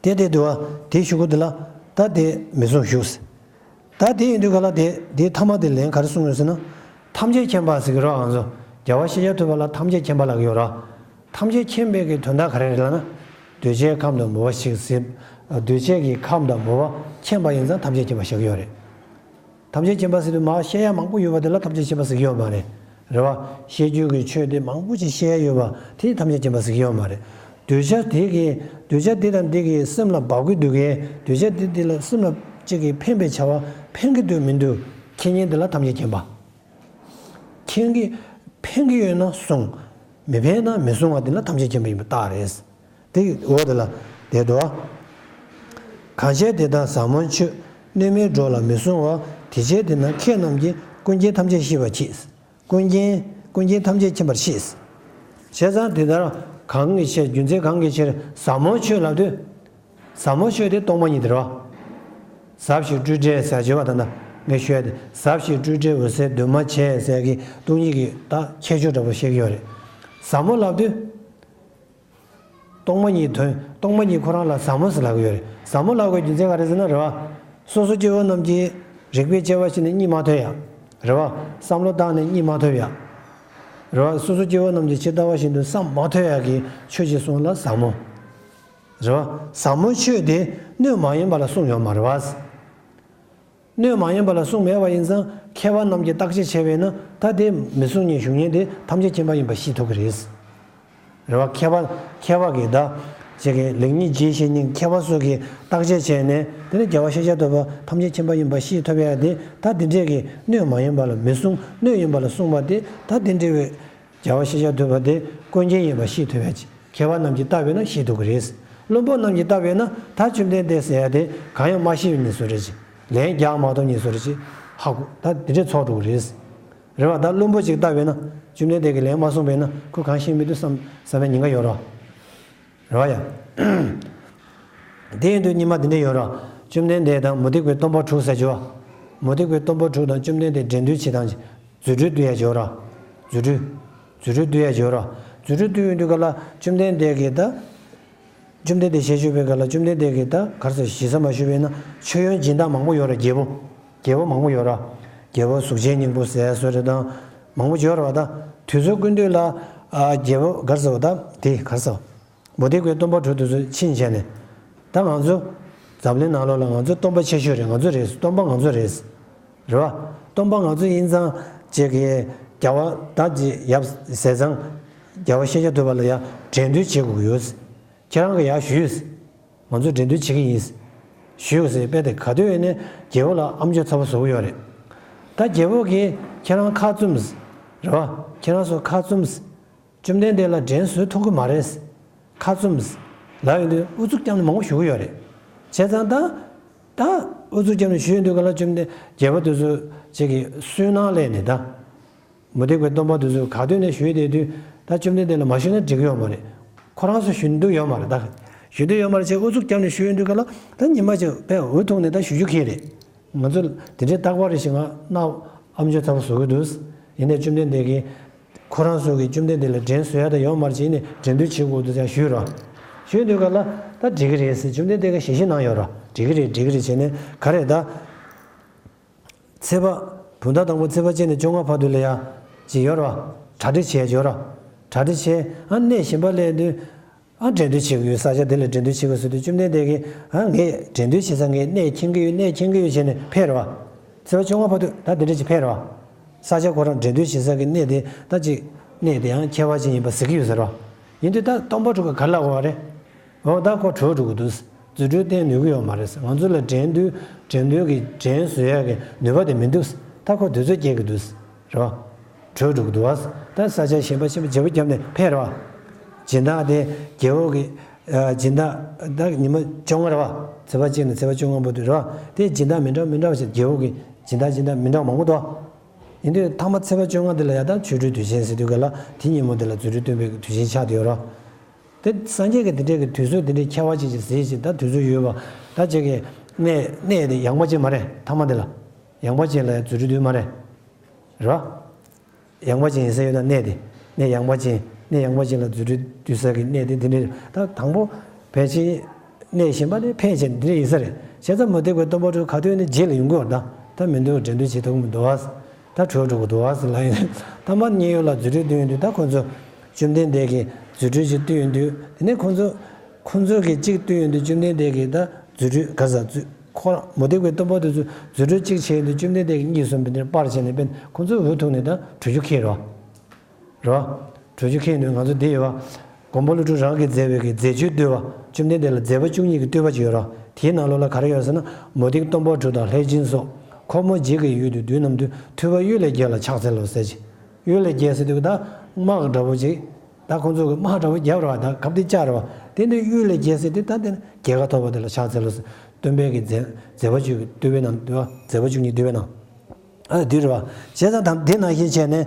དེ་དེ་འདུག་བ། དེ་ཞུ་གི་འདུག་ལ། ད་དེ་མི་གསུང་ཞུ། ད་དེ་ཡིན་དུས་ག་ལ་དེ་དེའི་ཐ་མ་དེ་ལན་ག་རེ་གསུངས་ཡོད་ཟེར་ན། ཐམས་ཅད་མཁྱེན་པ་ཟེར་གི་རོ། ང་ཚོ་རྒྱལ་བ་ཤཱཀྱ་ཐུབ་པ་ལ་ཐམས་ཅད་མཁྱེན་པ་ལབ་ཀྱི་ཡོད་རོ། ཐམས་ཅད་མཁྱེན་པའི་གི་དོན་དག་ག་རེ་རེད་ལབ་ན། གདུལ་བྱའི་ཁམས་དང་མོས་པ་ཞིག་ཟིན། གདུལ་བྱའི་གི་ཁམས་དང་མོས་པ་མཁྱེན་པ་ཡིན་ཙང་ཐམས་ཅད་མཁྱེན་པ་ཞིག་ཡོད་རེད། ཐམས་ཅད་མཁྱེན་པ་ཟེར་དུས་མ་བཤད་ཡ་མང་པོ་ཡོད་པ་དེ་ལ་ཐམས་ཅད་མཁྱེན་པ་ཟེར་གི་ཡོད་མ་རེད། རེད་བ། ཤེས་རྒྱུད་ཀྱི་ཆོས་དེ་མང་པོ་ཅིག་ཤེས་ཡ་ཡོད་པ་དེ་ཐམས་ཅད་མཁྱེན་པ་ཟེར་གྱི་ཡོད་མ་རེད། གདུལ་བྱ་དེ་གི་གདུལ་བྱ་དེ་དང་དེ་གི་སེམས་ལ་འབབ་ཀྱི་འདུག་གས། གདུལ་བྱ་དེ་དེ་ལ་སེམས་ལ་ཅིག་གིས་ཕན་པའི་བྱ་བ་ཕན་གྱི་འདུག་མི་འདུག་མཁྱེན་མཁན་དེ་ལ་ཐམས་ཅད་མཁྱེན་པ། ཕན་གྱི་ཕན་གྱི་ཡོད་ན་བསྲུང་། མི་ཕན་ན་མི་བསྲུང་བ་དེ་ལ་ཐམས་ཅད་མཁྱེན་པ་ཡིན་པའི་རྟགས་རེད། དེ་འོག་དེ་ལ་བསྡད་དོ། གང་བྱས་དེ་དག་ཟབ་མོའི་ཆོས། གནོད་མེད་འགྲོ་ལ་མི་བསྲུང་བ། དེ་བྱས་དེ་ན་མཁས་རྣམས་ཀྱིས། ཀུན་མཁྱེན་ཐམས་ཅད་ཤེས་པར་བྱེད། ཀུན་མཁྱེན་ཀུན་མཁྱེན་ཐམས་ཅད་མཁྱེན་པར་ཤེས། བྱས་ཙང་དེ་ལྟར་གང་གི་ཕྱིར་རྒྱུ་མཚན་གང་གི་ཕྱིར་ཟབ་མོའི་ཆོས་ལབ་དུས། ཟབ་མོའི་ཆོས་དེ་སྟོང་པ་ཉིད་དེ་རེད་བ། ཟབ་ཞི་སྤྲོས་བྲལ་ཟེར་བརྗོད་པ་དང་ན་ངས་ཤོད་དེ་ཟབ་ཞི་སྤྲོས་བྲལ་འོད་གསལ་འདུས་མ་བྱས་ཟེར་གྱི་སྟོང་ཉིད་ཀྱི་ད་ཁྱད་ཆོས་འདྲ་པོ་བཤད་ཀྱི་ཡོད་རེད། ཟབ་མོ་ལབ་དུས། སྟོང་པ་ཉིད་དོན་སྟོང་པ་ཉིད་ཁོ་རང་ལ་ཟབ་མོ་ཟེར་ལབ་ཀྱི་ཡོད་རེད། ཟབ་མོ་ལབ་དགོས་རྒྱུ་མཚན་ག་རེ་ཟེར་ན་རེད་བ། སོ་སོ་སྐྱེ་བོ་རྣམས་ཀྱིས་རིགས་པས་དཔྱད་པ་བྱས་ནས་གཉིད་མ་ཐོབ་ཡ། རེད་བ། བསམ་བློ་བཏང་ནས་གཉིད་མ་ཐོབ་ཡ། རེད་བ། སོ་སོ་སྐྱེ་བོ་རྣམས་ཀྱིས་ཇི་ལྟ་བ་བཞིན་དུ་བསམ་མ་ཐོབ་ཡ་གི་ཆོས་ཅིག་གསུངས་ལ་ཟབ་མོ། རེད་བ། ཟབ་མོའི་ཆོས་དེ་སྣོད་མ་ཡིན་པ་ལ་གསུངས་ཡོད་མ་རེད་བ། སྣོད་མ་ཡིན་པ་ལ་གསུངས་མེད་པ་ཡིན་ཙང་མཁས་པ་རྣམས་ཀྱིས་བརྟག་དཔྱད་བྱས་པས་ན་ད་དེ་མི་གསུང་མཁན་ཞུ་མཁན་དེ་ཐམས་ཅད་མཁྱེན་པ་ཡིན་པ་ཤེས་ཐུབ་ཀྱི་རེད། རེད་བ། མཁས་པ་མཁས་པ་གིས་ད་ཅིག་གི་ལེགས་ཉེས་རྗེས་ཤེས་ཉིད་མཁས་པ་སོགས་ཀྱིས་བརྟག་དཔྱད་བྱས་ནས་དེ་ནི་རྒྱལ་བ་ཤཱཀྱ་ཐུབ་པ་ཐམས་ཅད་མཁྱེན་པ་ཡིན་པ་ཤེས་ཐུབ་ཡ་དེ་ད་དེ་འདྲས་ཀྱི་སྣོད་མ་ཡིན་པ་ལ་མི་གསུང་། སྣོད་ཡིན་པ་ལ་གསུངས་པ་དེ་ད་དེ་འདྲས་བའི་རྒྱལ་བ་ཤཱཀྱ་ཐུབ་པ་དེ་ཀུན་མཁྱེན་ཡིན་པ་ཤེས་ཐུབ་ཡ་ཅིག་མཁས་པ་རྣམས་ཀྱིས་བལྟས་པས་ན་ཤེས་ཐུབ་ཀྱི་རེད། བླུན་པོ་རྣམས་ཀྱིས་བལྟས་པས་ན་ད་བཅོམ་ལྡན་འདས་ཟེར་ཡ་དེ་གང་ཡང་མ་ཤེས་པའི་མི་ཚོ་རེད་ཅིག་ལན་རྒྱག་མ་ཐུབ་མཁན་ཚོ་རེད་ཅིག་ཧ་གོ། ད་དེ་འདྲས་ཚོར་འགྲོ་གི་རེད། རེད་བ། ད་བླུན་པོ་ཅིག་བལྟས་པས་ན་བཅོམ་ལྡན་འདས་ཀྱིས་ལན་མ་གསུངས་པས་ན་ཁོ་གང་ཤེས་མི་འདུག་བསམ་བསམ་པའི་ཉེན་ཁ་ཡོད་རེད་བ། རེད་བ་ཡ། དེ་ཡིན་དུས་སྙིང་མ་དེ་འདྲས་ཡོད་རེད། བཅོམ་ལྡན་འདས་དང་མུ་སྟེགས་པའི་སྟོན་པ་དྲུག་ཟེར་གྱི་བ། མུ་སྟེགས་པའི་སྟོན་པ་དྲུག་དང་བཅོམ་ལྡན་འདས་འགྲན་བསྡུར་བྱེད་སྟངས་ཀྱི་རྫུ་འཕྲུལ་བསྡུ་ཡ་བྱེད་ར། རྫུ་འཕྲུལ། རྫུ་འཕྲུལ་བསྡུ་ཡ་བྱེད་ར། རྫུ་འཕྲུལ་བསྡུ་ཡོང་དུས་ག་ལ་བཅོམ་ལྡན་འདས་ཀྱིས་ད། བཅོམ་ལྡན་འདས་ཞལ་བཞུགས་པའི་སྐབས་ལ་བཅོམ་ལྡན་འདས་ཀྱིས་ད་ག་རེ་ཟེར་ཞེ་ས་མ་ཞུས་པས་ན་མཆོད་ཡོན་སྦྱིན་བདག་མང་པོ་ཡོད་ར། རྒྱལ་པོ། རྒྱལ་པོ་མང་པོ་ཡོད་ར། རྒྱལ་པོ་གཟུགས་ཅན་སྙིང་པོ་ཟེར་བཟོ་རེ་དང་། མང་པོ་ཡོད་ར་བ་ད། དུས་ཚོད་ཀུན་ཏུ་ལ། ཨ། རྒྱལ་པོ་ག་རེ་ཟེར་བ་ད་དེ་ག་རེ་ཟེར། མུ་སྟེགས་པའི་སྟོན་པ་དྲུག་དེ་ཚོ་ཕྱིན་བྱས་ནས། ད་ང་ཚོ། འཛམ་གླིང་ནང་ལོགས་ལ་ང་ཚོ་སྟོན་པ་ཆེ་ཤོས་རེད། ང་ཚོ་རེད། སྟོན་པ་ང་ཚོ་རེད། རེད་བ། སྟོན་པ་ང་ཚོ་ཡིན་ཙང་ཅིག་གི་རྒྱལ་བ་ད་ཅིག་ཡབ་ཟས་གཙང་རྒྱལ་བ་ཤཱཀྱ་ཐུབ་པ་ལ་ཡང་འགྲན་བསྡུར་བྱེད་དགོས་ཀྱི་ཡོད། ཁྱེད་རང་གིས་ཡར་ཞུས། ང་ཚོས་འགྲན་བསྡུར་བྱེད་ཀྱི་ཡིན། ཞུས་ཟེར་དཔེ་དེ་ག་དུས་ཡིན་ནའི་རྒྱལ་པོ་ལ་ཨམ་ཅོག་ཚ་པོ་བཟོ་གི་ཡོད་རེད། ད་རྒྱལ་པོ་གིས་ཁྱེད་རང་ཁ་བཙུམས། རེད་བ། ཁྱེད་རང་ཚོ་ཁ་བཙུམས། བཅོམ་ལྡན་འདས་ལ་འགྲན་བཟོ་ཐུབ་ཀྱི་མ་རེད། ཁ་བཙུམས། ལབ་ཡོང་དུས་ཨུ་ཚུགས་བརྒྱབ་ནས་མང་པོ་ཞུ་གི་ཡོད་རེད། བྱས་ཙང་ད། ད་ཨུ་ཚུགས་བརྒྱབ་ནས་ཞུ་ཡོང་དུས་ག་ལ་བཅོམ་ལྡན་རྒྱལ་པོ་དེ་ཚོ་ཅིག་གིས་སུན་སྣང་སླེབས་ནས་ད། མུ་སྟེགས་པའི་སྟོན་པ་དེ་ཚོས་ག་དུས་ནས་ཞུས་བསྡད་དུས་ད་བཅོམ་ལྡན་འདས་ལ་མ་ཞུས་ན་འགྲིག་གི་ཡོད་མ་རེད། ཁོ་རང་ཚོ་ཞུ་འདོད་ཡོད་མ་རེད་ད། ཞུ་འདོད་ཡོད་མ་རེད་ཅེས་ཨུ་ཚུགས་བརྒྱབ་ནས་ཞུས་ཡོང་དུས་ག་ལ་ད་ཉི་མ་གཅིག་དཔེ་འུ་ཐུག་ནས་ད་ཞུ་རྒྱུ་ཁེལ་རེད། ང་ཚོ་དེ་འདྲའི་རྟག་པར་རེ་ཞིག་ང་རྣ་ཨམ་ཅོག་ཚ་པོ་བཟོ་གི་འདུག་ཡིན་ནའི་བཅོམ་ལྡན་འདས་ཀྱིས་ཁོ་རང་ཚོ་གིས་བཅོམ་ལྡན་འདས་ལ་འགྲན་བཟོ་ཡ་ད་ཡོད་མ་རེད་ཅེས་ཡིན་ནའི་འགྲན་བསྡུར་བྱེད་དགོས་འདུག་ཟེར་ཞུས་རོགས། ཞུས་དུས་ག་ལ་ད་འགྲིག་གི་རེད་ཟེར་བཅོམ་ལྡན་འདས་ཀྱིས་ཞལ་བཞེས་གནང་ཡོད་རོགས། འགྲིག་གི་རེད། འགྲིག་གི་རེད་བྱས་ནས་ག་རེད་ད། ཚེས་པ། བུམ་ཐང་དང་པོ་ཚེས་པ་གཅིག་ནས་བཅོ་ལྔ་བར་དུ་ལ་ཡ། ཅིག་ཡོད་ར། གྲ་སྒྲིག་བྱས་ཡོད་ར། གྲ་སྒྲིག་བྱས། ཨ་གནས་གཞན་པ་སླེབས་དུས། ཨ་འགྲན་བསྡུར་བྱེད་ཀྱི་ཡོད། ས་ཆ་དེ་ལ་འགྲན་བསྡུར་བྱེད་དགོས་ཟེར་དུས་བཅོམ་ལྡན་འདས་ཀྱིས་ཨ་ངས་འགྲན་བསྡུར་བྱེད་ས་ངས་གནས་མཁྱེན་གྱི་ཡོད། གནས་མཁྱེན་གྱི་ཡོད་བྱས་ནས་ཕེབས་ར་བ། ཚེས་པ་བཅོ་ལྔ་བར་དུ་ད་དེ་འདྲ་ཅིག་ཕེབས་ར་བ། ས་ཆ་ཁོ་རང་འགྲན་བསྡུར་བྱེད་ས་གི་གནས་དེ་ད་ཅིག་གནས་དེ་ཡང་ཁྱད་པར་ཅན་ཡིན་པ་གཟིགས་ཀྱི་ཡོད་ཟེར་ར་བ། ཡིན་དུས་ད་སྟོན་པ་དྲུག་གིས་ག་རེ་ལབ་དགོས་པ་རེད། འོ་ད་ཁོ་གྲོས་འགྲོ་གི་འདུག་རྫུ་འཕྲུལ་བསྟན་ནུས་ཀྱི་ཡོད་མ་རེད། ང་ཚོ་ལ་འགྲན་བསྡུར་འགྲན་བསྡུར་གྱི་འགྲན་བཟོ་ཡག་གི་ནུས་པ་དེ་མི་འདུག་ད་ཁོ་དུས་ཚོད་སྐྱེལ་གྱི་འདུག་རེད་བ། གྲོས་འགྲོ་གི་འདུག་བ། ད་ས་ཆ་གཞན་པ་ཆེན་པོ་བརྗེ་པོ་བརྒྱབ་ནས་ཕེབས་རེད་བ། སྦྱིན་བདག་དེ་རྒྱལ་པོ་གི་སྦྱིན་བདག་ད་ཉི་མ་བཅོ་ལྔ་རེད་བ། ཚེས་པ་གཅིག་ནས་ཚེས་པ་བཅོ་ལྔ་བར་དུ་རེད་བ། དེ་སྦྱིན་བདག་མི་འདྲ་མི་འདྲ་བ་ཞིག་རྒྱལ་པོ་གི་སྦྱིན་བདག་སྦྱིན་བདག་མི་འདྲ་མང་པོ་འདུག་ཡིན་དུས་མཐའ་མ་ཚེས་པ་བཅོ་ལྔ་དེ་ལ་ཡ་ད་ཆོ་འཕྲུལ་དུས་ཆེན་ཟེར་དུས་ག་ལ་དེ་ཉིན་མོ་དེ་ལ་རྫུ་འཕྲུལ་སྟོན་པའི་དུས་ཆེན་ཆགས་བསྡད་ཡོད་རེད་བ། དེ་སངས་རྒྱས་ཀྱི་དེ་འདྲས་ཀྱི་དུས་ཚོད་དེ་འདྲས་ཁྱད་པར་ཅན་ཅིག་ཟེར་ཞིག་ད་དུས་ཚོད་ཡོད་པ། ད་ཅིག་གི་གནས་གནས་དེ་ཡངས་པ་ཅིག་མ་རེད། མཐའ་མ་དེ་ལ་ཡངས་པ་ཅིག་ལ་རྫུ་འཕྲུལ་དུས་མ་རེད། རེད་བ། ཡངས་པ་ཅིག་ཡིན་ས་ཡོད་ན་གནས་དེ། གནས་ཡངས་པ་ཅིག་གནས་ཡངས་པ་ཅིག་ལ་རྫུ་འཕྲུལ་དུས་ས་གི་གནས་དེ་དེ་འདྲས་ད་དང་པོ་ཕལ་ཆེར་གནས་གཞན་པ་ནས་ཕལ་ཆེར་འདི་འདྲས་ཡིན་ས་རེད། བྱས་ཙང་མུ་སྟེགས་པའི་སྟོན་པ་དྲུག་ག་དུས་ནས་རྗེས་ལ་ཡོང་གི་ཡོད་ད། ད་མི་འདུག་འགྲན་བསྡུར་བྱེད་ཐུབ་ཀྱི་མི་འདུག་བ། ད་གྲོས་འགྲོ་གི་འདུག་བ་ཟེར་ལབ་ཡིན། ཐ་མ་མཉན་ཡོད་ལ་རྫུ་འཕྲུལ་སྟོན་ཡོང་དུས་ད་ཁོ་ཚོ་བཅོམ་ལྡན་འདས་ཀྱིས་རྫུ་འཕྲུལ་ཞིག་སྟོན་ཡོང་དུས་དེ་ནས་ཁོ་ཚོ་ཁོ་ཚོ་གིས་གཅིག་སྟོན་ཡོང་དུས་བཅོམ་ལྡན་འདས་ཀྱིས་ད་རྫུ་འཕྲུལ་ག་ཟེར་རྫུ་ཁོ་རང་མུ་སྟེགས་པའི་སྟོན་པ་དེ་ཚོ་རྫུ་འཕྲུལ་གཅིག་བྱས་ཡོང་དུས་བཅོམ་ལྡན་འདས་ཀྱིས་གཉིས་གསུམ་པའི་དེར་སྤར་བྱས་ནས་དཔེར་ན་ཁོ་ཚོ་འུ་ཐུག་ནས་ད་གྲོས་ཆོད་འཁྱེར་རོ། རེད་བ། དྲུག་ཅུ་ཁེངས་ནས་ང་ཚོ་འདི་ཡོད་བ། མགོན་པོ་ཀླུ་སྒྲུབ་རང་གིས་མཛད་པའི་གི་མཛད་བཅུའི་བསྟོད་པ། བཅོམ་ལྡན་འདས་ལ་མཛད་པ་བཅུ་གཉིས་ཀྱི་བསྟོད་པ་ཅིག་ཡོད་རེད་བ། དེའི་ནང་ལོགས་ལ་ག་རེ་ཡོད་ཟེར་ན། མུ་སྟེགས་སྟོན་པ་དྲུག་དང་ལྷས་བྱིན་སོགས། འཁོར་མོ་འཇིག་གི་ཡུལ་དུ་འདུག་རྣམས་དུས། ཐུབ་པ་གཡུལ་ལས་རྒྱལ་ལ་ཕྱག་འཚལ་ལོ་ཟེར་གྱི། གཡུལ་ལས་རྒྱལ་ཟེར་དུས་ད་དམག་འདྲ་པོ་ཅིག་ད་ཁོང་ཚོ་གི་དམག་འདྲ་པོ་རྒྱབ་རེད་བ། ད་གབ་དེ་བཅག་རེད་བ། དེ་འདྲའི་གཡུལ་ལས་རྒྱལ་ཟེར་དུས་ད་དེ་ནི་རྒྱལ་ཁ་ཐོབ་པ་དེ་ལ་ཕྱག་འཚལ་ལོ་ཟེར། སྟོན་པའི་གི་མཛད་མཛད་པ་བཅུ་གི་བསྟོད་པའི་ནང་དུ་བ། མཛད་པ་བཅུ་གཉིས་བསྟོད་པའི་ནང་། ཨ་འདི་རེད་བ། བྱས་ཙང་དང་དེ་ནང་བཞིན་བྱས་ནས།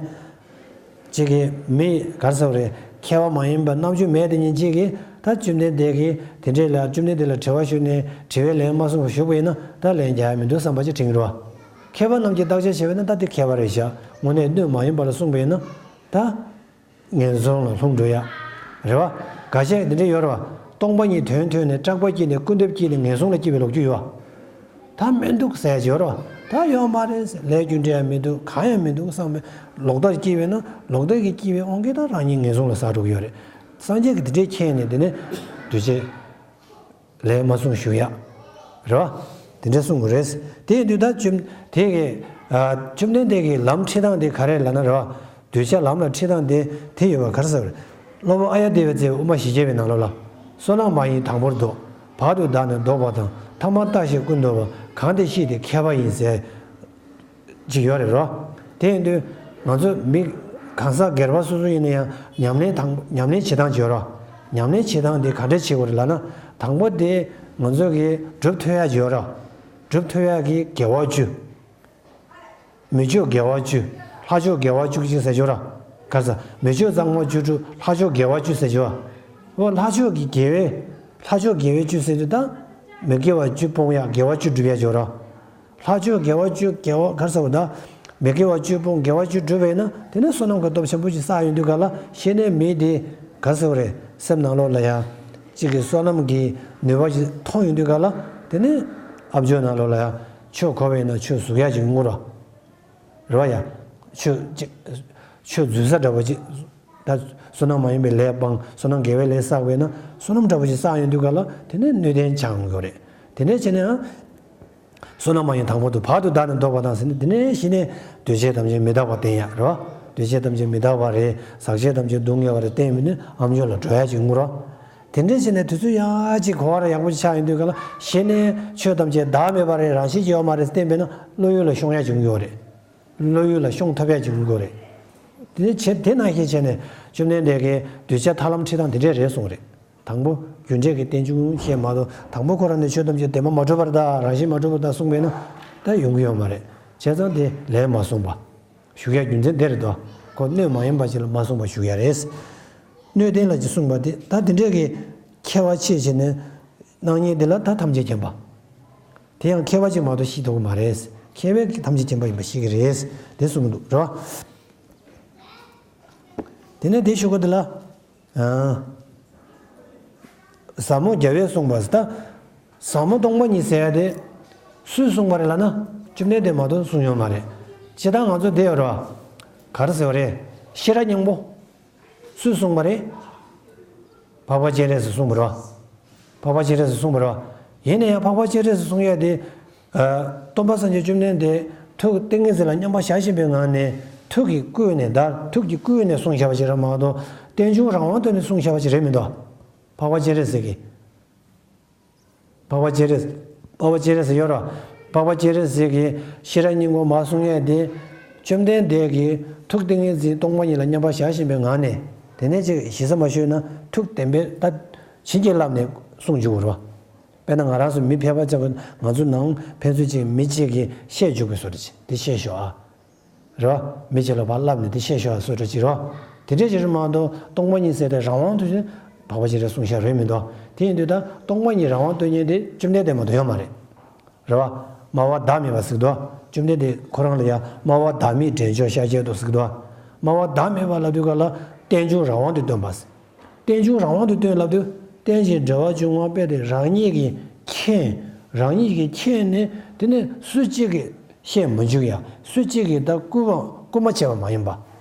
གཅིག་གིས་མི་ག་རེ་ཟེར་བ་རེད། མཁས་པ་མ་ཡིན་པ་རྣམ་དཔྱོད་མེད་དེ་ཉིད་གཅིག་གིས་ད་བཅོམ་ལྡན་འདས་ཀྱིས་དེ་འདྲས་ལ་བཅོམ་ལྡན་འདས་ལ་དྲི་བ་ཞུས་ནས་དྲི་བའི་ལན་མ་གསུངས་པར་བཞུགས་པ་ཡིན་ན་ད་ལན་རྒྱག་ཡ་མི་འདུག་བསམ་པ་ཅིག་དྲན་གྱི་རེད་བ། མཁས་པ་རྣམས་ཀྱིས་བརྟག་དཔྱད་བྱས་པས་ན་ད་དེ་མཁས་པ་རེད་བཞག་དངོས་གནས་སྣོད་མ་ཡིན་པ་ལ་གསུངས་པ་ཡིན་ན་ད། ངན་སོང་ལ་ལྷུང་འགྲོ་ཡ། རེད་བ། འགའ་ཤས་འདི་འདྲ་ཡོད་རེད་བ། སྟོང་པ་ཉིད་དོན་ཐོས་ནས་སྐྲག་པ་སྐྱེས་ནས་སྐུར་འདེབས་སྐྱེས་ནས་ངན་སོང་ལ་སྐྱེ་བའི་ལོ་རྒྱུས་ཡོད་བ། ད་མི་འདུག་ཟེར་གྱི་ཡོད་རེད་བ། ད་ཡོད་མ་རེད་ཟེར། ལས་རྒྱུ་འབྲས་ཡང་མི་འདུག་གང་ཡང་མི་འདུག་བསམ་པའི་ལོག་ལྟ་སྐྱེས་པས་ན་ལོག་ལྟ་གིས་སྐྱེས་པའི་དབང་གིས་ད་རང་ཉིད་ངན་སོང་ལ་ཟག་འགྲོ་གི་ཡོད་རེད། སངས་རྒྱས་ཀྱིས་འདི་འདྲའི་མཁྱེན་ནས་དེ་ནས་འདུས་བྱས། ལན་མ་གསུངས་བཞུགས་ཡ། རེད་བ། དེ་འདྲ་གསུངས་དགོས་རེད། དེ་ཡིན་དུས་ད་བཅོམ་དེ་གི་ཨ། བཅོམ་ལྡན་འདས་ཀྱི་ལམ་ཁྲིད་སྟངས་དེ་ག་རེ་ལབ་ན་རེད་བ། གདུལ་བྱ་ལམ་ལ་ཁྲིད་སྟངས་དེ་དེ་ཡོད་པ་ག་རེ་ཟེར་བ་རེད། སློབ་དཔོན་ཨཱརྱ་དེ་བས་མཛད་པའི་དབུ་མ་ཞེས་བྱ་བའི་ནང་ལོགས་ལ། བསོད་ནམས་མ་ཡིན་དང་པོར་ལྡོག་བར་དུ་བདག་ནི་ལྡོག་པ་དང་། ཐ་མར་བརྟགས་ཤིང་ཀུན་རྟོག་པ། གང་དེ་ཤེས་དེ་མཁས་པ་ཡིན་ཟེར། ཅིག་ཡོད་རེད་རོ། དེ་ཡིན་དུས་ང་ཚོ་མི་གང་ཟག་སྒེར་པ་སོ་སོ་ཡིན་ན་ཡང་ཉམས་ལེན་དང་ཉམས་ལེན་བྱེད་སྟངས་ཅིག་ཡོད་རོ། ཉམས་ལེན་བྱེད་སྟངས་དེ་ག་འདྲ་བྱེད་དགོས་རེད་ལབ་ན། དང་པོ་དེ་ང་ཚོ་གིས་སྒྲུབ་ཐུབ་ཡག་ཅིག་ཡོད་རོ། སྒྲུབ་ཐུབ་ཡག་གི་དགེ་བ་བཅུ། མི་ཆོས་དགེ་བ་བཅུ། ལྷ་ཆོས་དགེ་བ་བཅུ་གཅིག་ཟེར་ཅིག་ཡོད་རོ། ག་ས་མི་ཆོས་གཙང་མ་བཅུ་དྲུག་ལྷ་ཆོས་དགེ་བ་བཅུ་ཟེར་ཅིག་ཡོད། འོ་ལྷ་ཆོས་ཀྱི་དགེ་བའི། ལྷ་ཆོས་དགེ་བའི་བཅུ་ཟེར་དུས་ད། མི་དགེ་བ་བཅུ་སྤོང་ཡག་དགེ་བ་བཅུ་སྒྲུབ་ཡག་ཅིག་ཡོད་རོ། ལྷ་ཆོས་དགེ་བ་བཅུ་དགེ་བ་ག་རེ་ཟེར་བ་ད། མི་དགེ་བ་བཅུ་སྤོང་དགེ་བ་བཅུ་སྒྲུབ་པས་ན་དེ་ནས་བསོད་ནམས་ཀྱི་སྟོབས་ཆེན་པོ་ཅིག་བསགས་ཡོང་དུས་ག་ལ་ཤེས་ནས་མི་དེ་ག་རེ་ཟེར་བ་རེད། སེམས་ནང་ལོགས་ལ་ཡ། གཅིག་གི་བསོད་ནམས་ཀྱི་ནུས་པ་ཅིག་མཐོང་ཡོང་དུས་ག་ལ་དེ་ནས་ཨ་བཅོས་ནང་ལོགས་ལ་ཡ། ཆོས་གོ་བས་ན་ཆོས་གཟུགས་ཡག་ཅིག་ངུ་རོ། རེད་བ་ཡ། ཆོས་ཅིག་ཆོས་གཟུགས་ས་འདྲ་པོ་ཅིག་ད་བསོད་ནམས་མ་ཡིན་པའི་ལས་སྤངས་བསོད་ནམས་དགེ་བའི་ལས་བསགས་པས་ན་བསོད་ནམས་འདྲ་པོ་ཅིག་བསགས་ཡོང་དུས་ག་ལ་དེ་ནས་ནུས་ལྡན་ཆགས་ཡོང་གི་རེད། དེ་ནས་བྱས་ནས་ཨ། བསོད་ནམས་མ་ཡིན་དང་པོ་དུ་བར་དུ་བདག་ནི་ལྡོག་པ་དང་ཟེར་ནས་དེ་ནས་གཞི་ནས་འདུས་བྱས་ཐམས་ཅད་མི་རྟག་པ་བསྟན་ཡག་རེད་བ། འདུས་བྱས་ཐམས་ཅད་མི་རྟག་པ་རེད། ཟག་བཅས་ཐམས་ཅད་སྡུག་བསྔལ་བ་རེད་བསྟན་པས་ནི་ཨ་མཆོག་ལ་འགྲོ་ཡག་ཅིག་ངུ་རོ། དེ་འདྲ་བྱས་ནས་དུས་ཚོད་ཡག་ཅིག་གོ་བ་ར་ཡག་པོ་ཅིག་ཆགས་ཡོང་དུས་ག་ལ་གཞི་ནས་ཆོས་ཐམས་ཅད་བདག་མེད་པ་རེད་རང་བཞིན་གྱིས་ཡོད་མ་རེད་བསྟན་པས་ན་བློ་ཡུལ་ལ་ཤོང་ཡག་ཅིག་ངུ་གི་ཡོད་རེད། བློ་ཡུལ་ལ་ཤོང་ཐུབ་ཡག་ཅིག་ཡོང་གི་རེད། དེ་བྱས་དེ་ནང་བཞིན་བྱས་ནས་བཅོམ་ལྡན་འདས་ཀྱིས་གདུལ་བྱ་ཐར་ལམ་ཁྲིད་སྟངས་དེ་འདྲས་རེད་གསུངས་རེད། དང་པོ་རྒྱུ་འབྲས་ཀྱི་རྟེན་འབྱུང་བཤད་མ་གཏོགས་དང་པོ་ཁོ་རང་ནས་ཆོས་ཐམས་ཅད་བདེན་པ་མ་གྲུབ་པར་གདའ་རང་བཞིན་མ་གྲུབ་པར་གདའ་གསུངས་པས་ན་ད་ཡོང་གི་ཡོད་མ་རེད། བྱས་ཙང་དེ་ལན་མ་གསུངས་པ། ཞུ་ཡག་རྒྱུ་མཚན་དེ་རེད་དོ། ཁོ་སྣོད་མ་ཡིན་པ་ཅིག་ལ་མ་གསུངས་པ་ཞུ་ཡག་རེད། སྣོད་ལྡན་ལ་ཅིག་གསུངས་པ་དེ་ད་དེ་འདྲས་ཀྱི་མཁས་པ་ཆེ་བྱས་ནས་གནང་མཁན་དེ་ལ་ད་ཐམས་ཅད་མཁྱེན་པ། དེ་ཡང་མཁས་པ་ཅིག་མ་གཏོགས་ཤེས་ཐུབ་ཀྱི་མ་རེད། མཁས་པས་ཐམས་ཅད་མཁྱེན་པ་ཡིན་པ་ཤེས་ཀྱི་རེད། དེ་གསུངས་འདུག་རེད་བ། དེ་ནས་དེ་ཞུ་གི་འདུག་ལ། ཨ། ཟབ་མོ་རྒྱལ་བས་གསུངས་པ་ཟེར་ད། ཟབ་མོ་སྟོང་པ་ཉིད་ཟེར་ཡ་དེ། སུས་གསུངས་པ་རེད་ལབ་ན། བཅོམ་ལྡན་འདས་མ་གཏོགས་གསུངས་ཡོད་མ་རེད། སྤྱིར་བཏང་ང་ཚོ་བསྡད་ཡོད་རེད་བ། ག་རེ་ཟེར་བ་རེད། ཤེས་རབ་སྙིང་པོ། སུས་གསུངས་པ་རེད། འཕགས་པ་སྤྱན་རས་གཟིགས་གསུངས་པ་རེད་བ། འཕགས་པ་སྤྱན་རས་གཟིགས་གསུངས་པ་རེད་བ། ཡིན་ན་ཡང་འཕགས་པ་སྤྱན་རས་གཟིགས་གསུང་ཡས་དེ། ཨ། སྟོན་པ་སངས་རྒྱས་བཅོམ་ལྡན་འདས་ཐུགས་ཏིང་ངེ་འཛིན་ལ་མཉམ་པར་བཞག་བཞིན་པའི་ངང་ནས་ཐུགས་ཀྱིས་བསྐུལ་ནས་ད་ཐུགས་ཀྱིས་བསྐུལ་ནས་གསུངས་བཞག་པ་ཞིག་རེད་མ་གཏོགས་རྟེན་འབྱུང་རང་དབང་དུ་ནས་གསུངས་བཞག་པ་ཞིག་རེད་མི་འདུག་འཕགས་པ་སྤྱན་རས་གཟིགས་ཀྱིས། འཕགས་པ་སྤྱན་རས། འཕགས་པ་སྤྱན་རས་གཟིགས་ཡོད་ར། འཕགས་པ་སྤྱན་རས་གཟིགས་ཀྱིས་ཤེས་རབ་སྙིང་པོ་མར་གསུང་ཡས་དེ། བཅོམ་ལྡན་འདས་ཀྱིས་ཐུགས་ཏིང་ངེ་འཛིན་སྟོང་པ་ཉིད་ལ་མཉམ་པར་བཞག་བཞིན་པའི་ངང་ནས་དེ་ནས་ཅིག་ཞིབ་ས་མ་ཞུས་ན་ཐུགས་བདེན་པས་ད་བྱིན་གྱིས་བརླབས་ནས་གསུངས་བཅུག་ར། དཔེར་ན་ང་རང་ཚོ་མི་ཕལ་པ་ཅིག་ང་ཚོ་ནང་ཕན་ཚུན་ཅིག་མི་གཅིག་གིས་བཤད་བཅུག་པའི་བཟོ་འདྲ་ཅིག་དེ་བཤད་ཤོག་ཨ། རེད་བ། མི་གཅིག་ལ་ཕར་བསླབས་ནས་དེ་བཤད་ཤོག་ཨ་བཟོ་འདྲ་ཅིག་རེད་བ། དེ་འདྲས་ཅིག་རེད་མ་གཏོགས་སྟོང་པ་ཉིད་ཟེར་ཏེ་རང་དབང་དུ་ཞིག་འཕགས་པ་སྤྱན་རས་གསུངས་བཞག་རེད་མི་འདུག་དེ་ཡིན་དུས་ད་སྟོང་པ་ཉིད་རང་དབང་དོན་གཉེར་དེ་བཅོམ་ལྡན་འདས་མ་གཏོགས་ཡོད་མ་རེད། རེད་བ། སྨྲ་བ་བདག་མེད་པ་ཟེར་གི་འདུག་བཅོམ་ལྡན་འདས་ཁོ་རང་ལ་ཡང་སྨྲ་བ་བདག་མེད་འདྲེན་མཆོག་ཤཱཀྱ་ཏོ་ཟེར་གི་འདུག་སྨྲ་བ་བདག་མེད་པ་ལབ་དུས་ག་ལ་རྟེན་འབྱུང་རང་དབང་དུ་སྟོན་པ་ཟེར། རྟེན་འབྱུང་རང་དབང་དུ་སྟོན་ལབ་དུས་རྟེན་ཅིང་འབྲེལ་བ་བཅུ་དངོས་དཔེ་དེ་རང་ཉིད་ཀྱིས་མཁྱེན། རང་ཉིད་ཀྱིས་མཁྱེན་ནས་དེ་ནས་སུ་གཅིག་གིས་བཤད་མི་འཇུག་ཡ། སུ་གཅིག་གིས་ད་སྐུལ་བ་སྐུལ་མ་བྱས་པ་མ་ཡིན་པ།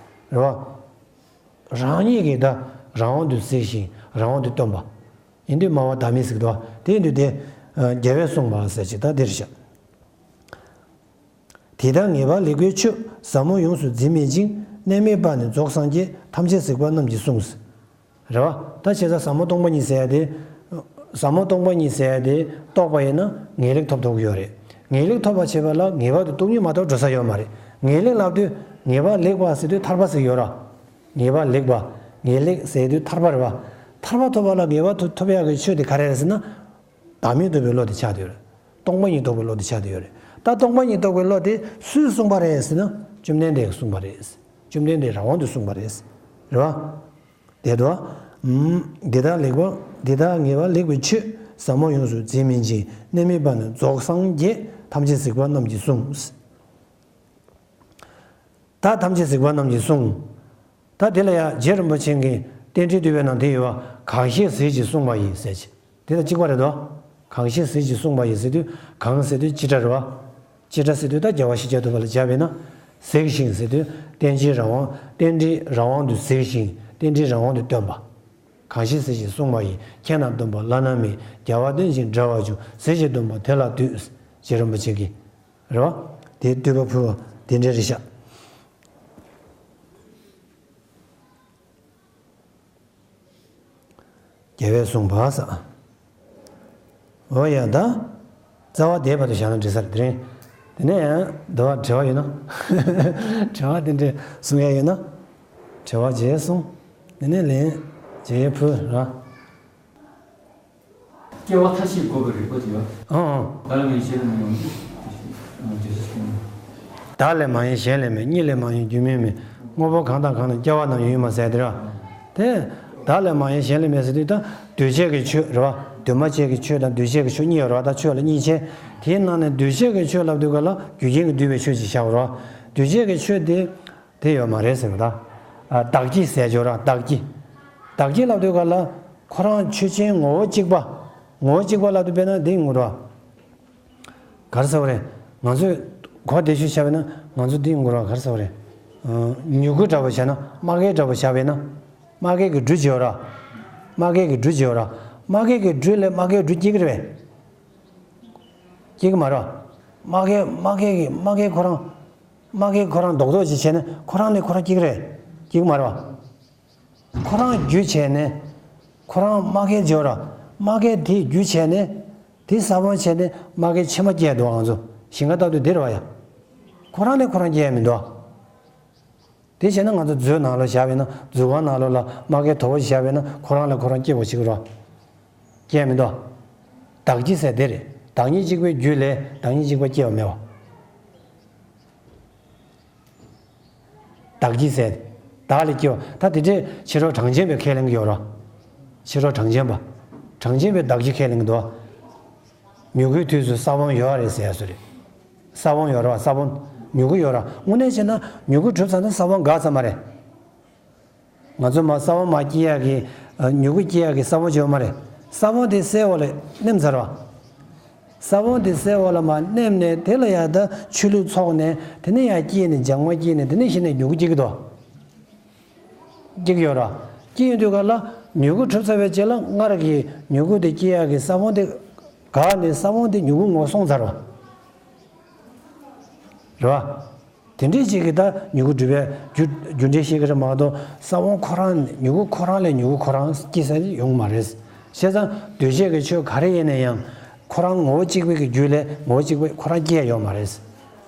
རེད་བ། རང་ཉིད་ཀྱིས་ད་རང་དབང་དུ་གཟིགས་ཤིང་རང་དབང་དུ་སྟོན་པ། ཡིན་དུས་སྨྲ་བ་བདག་མེད་ཟེར་གི་འདུག་བ། དེ་ཡིན་དུས་དེ། ཨ། རྒྱལ་བས་གསུངས་པ་ཟེར་ཅིག་ད་འདིར་བཞག་དེ་ལྟར་ངེས་པར་ལེགས་པའི་ཆོས། ཟབ་མོ་ཡོངས་སུ་འཛིན་མེད་ཅིང་། གནས་མིན་པ་ནི་རྫོགས་སངས་རྒྱས། ཐམས་ཅད་གཟིགས་པ་རྣམས་ཀྱིས་གསུངས། རེད་བ། ད་བྱས་ཙང་ཟབ་མོ་སྟོང་པ་ཉིད་ཟེར་ཡ་དེ། ཟབ་མོ་སྟོང་པ་ཉིད་ཟེར་ཡ་དེ་རྟོགས་པ་ཡིན་ན་ངེས་ལེགས་ཐོབ་ཐུབ་ཀྱི་ཡོད་རེད། ངེས་ལེགས་ཐོབ་པ་བྱེད་པ་ལ་ངེས་པ་དེ་སྟོང་ཉིད་མ་གཏོགས་འགྲོ་ས་ཡོད་མ་རེད། ངེས་ལེགས་ལབ་དུས་ངེས་པ་ལེགས་པ་ཟེར་དུས་ཐར་པ་ཟེར་གྱི་ཡོད་ར། ངེས་པ་ལེགས་པ། ངེས་ལེགས་ཟེར་དུས་ཐར་པ་རེད་བ། ཐར་པ་ཐོབ་པ་ལ་ངེས་པ་ཐོབ་ཐོབ་ཡག་གི་ཆོས་དེ་ག་རེ་རེད་ཟེར་ན། བདག་མེད་རྟོགས་པའི་བློ་དེ་ཆགས་བསྡད་ཡོད་རེད། སྟོང་པ་ཉིད་རྟོགས་པའི་བློ་དེ་ཆགས་བསྡད་ཡོད་རེད། ད་སྟོང་པ་ཉིད་རྟོགས་པའི་བློ་དེ་སུས་གསུངས་པ་རེད་ཟེར་ན། བཅོམ་ལྡན་འདས་ཀྱིས་གསུངས་པ་རེད། བཅོམ་ལྡན་འདས་རང་དབང་དུ་གསུངས་པ་རེད། རེད་བ། དེ་དུ། ཨམ། འདི་དག་ལེགས་པ། འདི་དག་ངེས་པ་ལེགས་པའི་ཆོས། ཟབ་མོ་ཡོངས་སུ་འཛིན་མིན་ཅིང་། གནས་མིན་པ་ནི་རྫོགས་སངས་རྒྱས། ཐམས་ཅད་གཟིགས་པ་རྣམས་ཀྱིས་གསུངས། ད་ཐམས་ཅད་གཟིགས་པ་རྣམས་ཀྱིས་གསུངས། ད་དེ་ལ་ཡང་རྗེ་རིན་པོ་ཆེ་གིས་རྟེན་འབྲེལ་བསྟོད་པའི་ནང་དེ་ཡོད་པ། གང་ཞིག་ཟིལ་གྱིས་བསྲུངས་པ་ཡིས་ཟེར་གྱི། དེ་དང་གཅིག་པ་རེད་དོ། གང་ཞིག་ཟིལ་གྱིས་བསྲུངས་པ་ཡིས་ཟེར་དུས་གང་ཟེར་དུས་སྤྱི་སྒྲ་རེད་བ། སྤྱི་སྒྲ་ཟེར་དུས་ད་རྒྱལ་བ་ཤཱཀྱ་ཐུབ་པ་ལ་སྦྱར་བས་ན། གཟིགས་ཤིང་ཟེར་དུས་རྟེན་ཅིང་རང་དབང་རྟེན་འབྲེལ་རང་དབང་དུ་གཟིགས་ཤིང་རྟེན་འབྲེལ་རང་དབང་དུ་སྟོན་པ། གང་ཞིག་ཟིལ་གྱིས་བསྲུངས་པ་ཡིས། ཁྱེད་རྣམས་སྡོམ་པ་བླ་ན་མེད། རྒྱལ་བ་བསྟེན་ཅིང་འབྲེལ་བར་འབྱུང་། ཟིལ་གྱིས་གདམས་པ་དེ་ལ་འདུད། རྗེ་རིན་པོ་ཆེ་གིས། རེད་བ། དེའི་བསྟོད་པ་ཕུལ་བ་དེ་འདྲ་རེད་ཤག་རྒྱལ་བས་གསུངས་པ་ཟེར། འོ་ཡ་ད། རྩ་བ་དེའི་བར་དུ་བཞག་ན་འགྲིག་ས་རེད་དེ་རིང་། དེ་ནས་ཡང་འདི་བ་དྲི་བ་ཡོད་ན། དྲི་བ་དེ་འདྲ་གསུང་ཡ་ཡོད་ན། དྲི་བ་རྗེས་གསུང་། དེ་ནས་ལན་རྗེས་ཕུལ་ར། སྐྱེ་བ་མཐའ་ཞིག་འགོག་པའི་རིགས་པ་དེ་ཡོད། ཨང་ཨང་། བདག་ལ་མ་ཡིན་གཞན་ལ་མ་ཡིན་འོང་གི། བདག་ལས་མ་ཡིན་གཞན་ལས་མེད། གཉིས་ལས་མ་ཡིན་རྒྱུ་མེད་མེད། དངོས་པོ་གང་དང་གང་ལ་སྐྱེ་བ་རྣམས་ཡོད་ཡོད་མ་ཟད་དེ་ར། དེ། བདག་ལས་མ་ཡིན་གཞན་ལས་མེད་ཟེར་དུས་ད་འདུས་བྱས་ཀྱི་ཆོས་རེད་བ། འདུས་མ་བྱས་ཀྱི་ཆོས་དང་འདུས་བྱས་ཀྱི་ཆོས་གཉིས་ཡོད་རེད་བ། ད་ཆོས་ལ་གཉིས་ཕྱེ། དེའི་ནང་ནས་འདུས་བྱས་ཀྱི་ཆོས་ལབ་དུས་ག་ལ་རྒྱུ་རྐྱེན་གྱིས་བསྡུས་པའི་ཆོས་ཅིག་བཞག་རེད་བ། འདུས་བྱས་ཀྱི་ཆོས་དེ། དེ་ཡོད་མ་རེད་ཟེར་བ་ད། ཨ། བདག་སྐྱེ་ཟེར་ཆོག་ར་བདག་སྐྱེ། བདག་སྐྱེ་ལབ་དུས་ག་ལ་ཁོ་རང་ཆོས་ཅན་ངོ་བོ་གཅིག་པ། ངོ་བོ་གཅིག་པ་ལབ་དུས་དཔེར་ན་འདི་ཡིན་དགོས་རེད་བ། ག་རེ་ཟེར་བ་རེད། ང་ཚོས་གོ་བདེ་ཤོས་བྱས་པ་ན་ང་ཚོ་འདི་ཡིན་དགོས་རེད་བ། ག་རེ་ཟེར་བ་རེད། ཨ། མྱུ་གུ་འདྲ་པོ་བྱས་ན་རྨ་ཁའི་འདྲ་པོ་བཞག་པས་ན། རྨ་ཁའི་གི་འབྲུ་བྱེད་ཡོད་ར། རྨ་ཁའི་གི་འབྲུ་བྱེད་ཡོད་ར། རྨ་ཁའི་གི་འབྲུ་ལས་རྨ་ཁའི་འབྲུ་སྐྱེ་གི་རེད་པས། སྐྱེ་གི་མ་རེད་བ། རྨ་ཁའི་རྨ་ཁའི་གི་རྨ་ཁའི་ཁོ་རང་། རྨ་ཁའི་ཁོ་རང་རྡོག་རྡོག་ཅིག་བྱས་ན་ཁོ་རང་ནས་ཁོ་རང་སྐྱེ་གི་རེད། སྐྱེ་གི་མ་རེད་བ། ཁོ་རང་རྒྱུ་བྱས་ནས། ཁོ་རང་རྨ་ཁའི་སྦྱོར་ར། རྨ་ཁའི་དེ་རྒྱུ་བྱས་ནས། དེ་ས་བོན་བྱས་ནས་རྨ་ཁའི་ཕྱེ་མ་སྐྱེ་འདུག་ང་ཚོ་ཞིང་ཁ་ལྟ་དུས་དེ་རེད་བ་ཡ། ཁོ་རང་ནས་ཁོ་རང་སྐྱེ་ཡ་མི་འདུག་དེ་བྱས་ན་ང་ཚོ་མཛོད་ནང་ལོགས་བཞག་པས་ན་མཛོད་ཁང་ནང་ལོགས་ལ་རྨ་ཁའི་དོ་པོ་ཞིག་བཞག་པས་ན་ཁོ་རང་ལས་ཁོ་རང་སྐྱེ་བ་ཞིག་རེད་བ། སྐྱེ་ཡ་མི་འདུག་བདག་སྐྱེ་ཟེར་དེ་རེད། བདག་ཉིད་གཅིག་པའི་རྒྱུ་ལས་བདག་ཉིད་གཅིག་པ་སྐྱེ་བ་མེད་པ། བདག་སྐྱེ་ཟེར། བདག་ལས་སྐྱེ་བ། ད་དེ་འདྲའི་ཕྱི་རོལ་གྲངས་ཅན་པའི་ཁས་ལེན་གྱི་ཡོད་རེད། ཕྱི་རོལ་གྲངས་ཅན་པ། གྲངས་ཅན་པའི་བདག་སྐྱེ་ཁས་ལེན་གྱི་འདུག་མྱུ་གུའི་དུས་སུ་ས་བོན་ཡོད་རེད་ཟེར་ཡ་སུ་རེད། ས་བོན་ཡོད་རེད་བ། ས་བོན། མྱུ་གུ་ཡོད་རེད། དངོས་གནས་བྱས་ན་མྱུ་གུ་གྲུབ་ཚར་ན་ས་བོན་འགག་ཚར་མ་རེད། ང་ཚོ་མ་ས་བོན་མ་སྐྱེ་ཡག་གི། ཨ། མྱུ་གུ་སྐྱེ་ཡག་གི་ས་བོན་ཅིག་ཡོད་མ་རེད། ས་བོན་དེ་སའི་འོག་ལ་མནན་ཚར་བ། ས་བོན་དེ་སའི་འོག་ལ་མར་མནན་ནས་དེ་ལ་ཡང་ད་ཆུ་ལུད་ཚོགས་ནས་དེ་ནས་ཡང་སྐྱེས་ནས་ལྗང་མ་སྐྱེས་ནས་དེ་ནས་གཞི་ནས་མྱུ་གུ་སྐྱེ་གི་འདུག་སྐྱེ་གི་ཡོད་ར། སྐྱེ་ཡོང་དུས་ག་ལ་མྱུ་གུ་གྲུབ་ཚར་བའི་རྗེས་ལ་སྔར་གྱི་མྱུ་གུ་དེ་སྐྱེ་ཡག་གི་ས་བོན་དེ་འགག་ནས་ས་བོན་དེ་མྱུ་གུ་ངོ་བོ་སོང་ཚར་བ། རེད་བ། དེ་འདྲའི་ཅིག་གིས་ད་མྱུ་གུ་གྲུབ་པའི་རྒྱུ་རྒྱུ་འབྲས་ཤེས་ཀྱི་རེད་མ་གཏོགས་ས་བོན་ཁོ་རང་མྱུ་གུ་ཁོ་རང་ལས་མྱུ་གུ་ཁོ་རང་སྐྱེ་ས་ཡོང་མ་རེད། བྱས་ཙང་འདུས་བྱས་ཀྱི་ཆོས་ག་རེ་ཡིན་ན་ཡང་ཁོ་རང་ངོ་བོ་གཅིག་པའི་གི་རྒྱུ་ལས་ངོ་བོ་གཅིག་པའི་ཁོ་རང་སྐྱེ་ཡ་ཡོད་མ་རེད།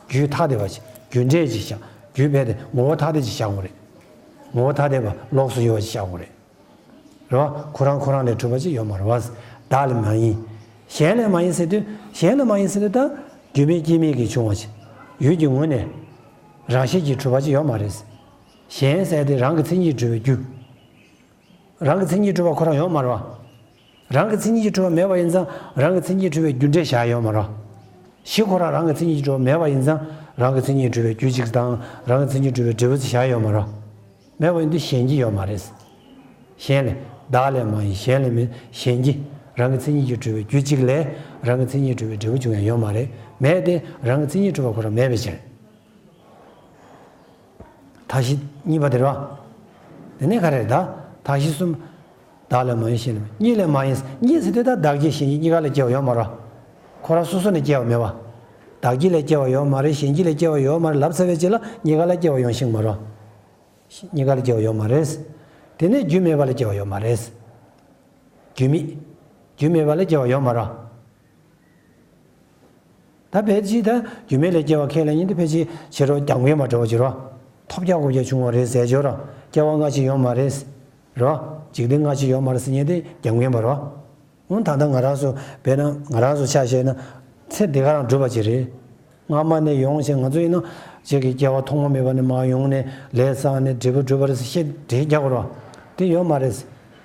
རྒྱུ་ཐ་དད་པ་ཅིག་རྒྱུ་འབྲས་ཅིག་བཞག་རྒྱུ་རྦད་དེ་ངོ་བོ་ཐ་དད་ཅིག་བཞག་དགོས་རེད། ངོ་བོ་ཐ་དད་པ་ལོགས་སུ་ཡོད་པ་ཅིག་བཞག་དགོས་རེད། རེད་བ། ཁོ་རང་ཁོ་རང་ལས་གྲུབ་པ་ཅིག་ཡོད་མ་རེད་བ། བདག་ལས་མ་ཡིན། གཞན་ལས་མ་ཡིན་ཟེར་དུས་གཞན་ལས་མ་ཡིན་ཟེར་དུས་ད་རྒྱུ་མེད་རྐྱེན་མེད་ཀྱིས་བྱུང་བ་ཅིག་ཡུལ་གྱི་ངོས་ནས་རང་བཞིན་གྱིས་གྲུབ་པ་ཅིག་ཡོད་མ་རེད། གཞན་ཟེར་དེ་རང་གི་མཚན་ཉིད་གྲུབ་པའི་རྒྱུ། རང་གི་མཚན་ཉིད་གྲུབ་པ་ཁོ་རང་ཡོད་མ་རེད་བ། རང་གི་མཚན་ཉིད་ཀྱིས་གྲུབ་པ་མེད་པ་ཡིན་ཙང་རང་གི་མཚན་ཉིད་གྲུབ་པའི་རྒྱུ་འབྲས་བཞག་ཡོད་མ་རེད། གཞི་ཁོ་རང་རང་གི་མཚན་ཉིད་ཀྱིས་གྲུབ་པ་མེད་པ་ཡིན་ཙང་རང་གི་མཚན་ཉིད་གྲུབ་པའི་རྒྱུ་གཅིག་དང་རང་གི་མཚན་ཉིད་གྲུབ་པའི་འབྲས་བུ་ཅིག་བཞག་ཡོད་མ་རེད། མེད་པ་ཡིན་དུས་གཞན་གྱི་ཡོད་མ་རེད། གཞན་ལས། བདག་ལས་མ་ཡིན་གཞན་ལས་མིན་གཞན་གྱི། རང་གི་མཚན་ཉིད་ཀྱིས་གྲུབ་པའི་རྒྱུ་གཅིག་ལས་རང་གི་མཚན་ཉིད་གྲུབ་པའི་འབྲས་བུ་བྱུང་ཡང་ཡོད་མ་རེད། མེད་དེ་རང་གི་མཚན་ཉིད་གྲུབ་པ་ཁོ་རང་མེད་པའི་ཕྱིར། མཐའ་བཞི་གཉིས་པ་དེ་རེད་བ། དེ་ནས་ག་རེ་རེད་ད། མཐའ་བཞི་གསུམ། བདག་ལས་མ་ཡིན་གཞན་ལས་མིན། གཉིས་ལས་མ་ཡིན། གཉིས་ཟེར་དུས་ད་བདག་སྐྱེ་གཞན་སྐྱེ་གཉིས་ཀ་ལས་སྐྱེ་བ་ཡོད་མ་རེད། ཁོ་རང་སོ་སོ་ནས་སྐྱེ་བ་མེད་བ། བདག་སྐྱེ་ལས་སྐྱེ་བ་ཡོད་མ་རེད། གཞན་སྐྱེ་ལས་སྐྱེ་བ་ཡོད་མ་རེད་ལབ་ཚར་བའི་རྗེས་ལ་གཉིས་ཀ་ལས་སྐྱེ་བ་ཡོང་ཤེས་མ་རེད། གཉིས་ཀ་ལ་སྐྱེ་བ་ཡོད་མ་རེད། དེ་ནས་རྒྱུ་མེད་པ་ལ་སྐྱེ་བ་ཡོད་མ་རེད། རྒྱུ་མེད། རྒྱུ་མེད་པ་ལ་སྐྱེ་བ་ཡོད་མ་རེད། ད་ཕལ་ཆེར་ད་རྒྱུ་མེད་ལ་སྐྱེ་བ་ཁས་ལེན་མཁན་དེ་ཕལ་ཆེར་ཕྱི་རོལ་རྒྱ་མཁན་མ་འདྲ་བོ་ཅིག་རེད། ཐོབ་རྒྱག་དགོས་རྒྱག་བྱུང་བ་རེད་ཟེར་ཆོག་རེད། སྐྱེ་བ་སྔ་ཕྱི་ཡོད་མ་རེད། རེད། འཇིག་རྟེན་སྔ་ཕྱི་ཡོད་མ་རེད་ཟེར་མཁན་དེ་རྒྱ་མཁན་མ་རེད། འོ་ད་ལྟ་ང་རང་ཚོ་དཔེར་ན་ང་རང་ཚོ་ཆ་བཞག་ན་ཚེ་འདི་ག་རང་གྲུབ་པ་ཅིག་རེད། སྔ་མ་ནས་ཡོང་བྱས་ང་ཚོ་ཡིན་ན་ཅིག་གི་སྐྱེ་བ་ཐོག་མ་མེད་པ་ནས་མར་ཡོང་ནས་ལས་བསགས་ནས་འབྲས་བུ་སྒྲུབ་པ་རེད་ཟེར་བཤད་འགྲེལ་རྒྱག་དགོས་རེད། དེ་ཡོད་མ་རེད།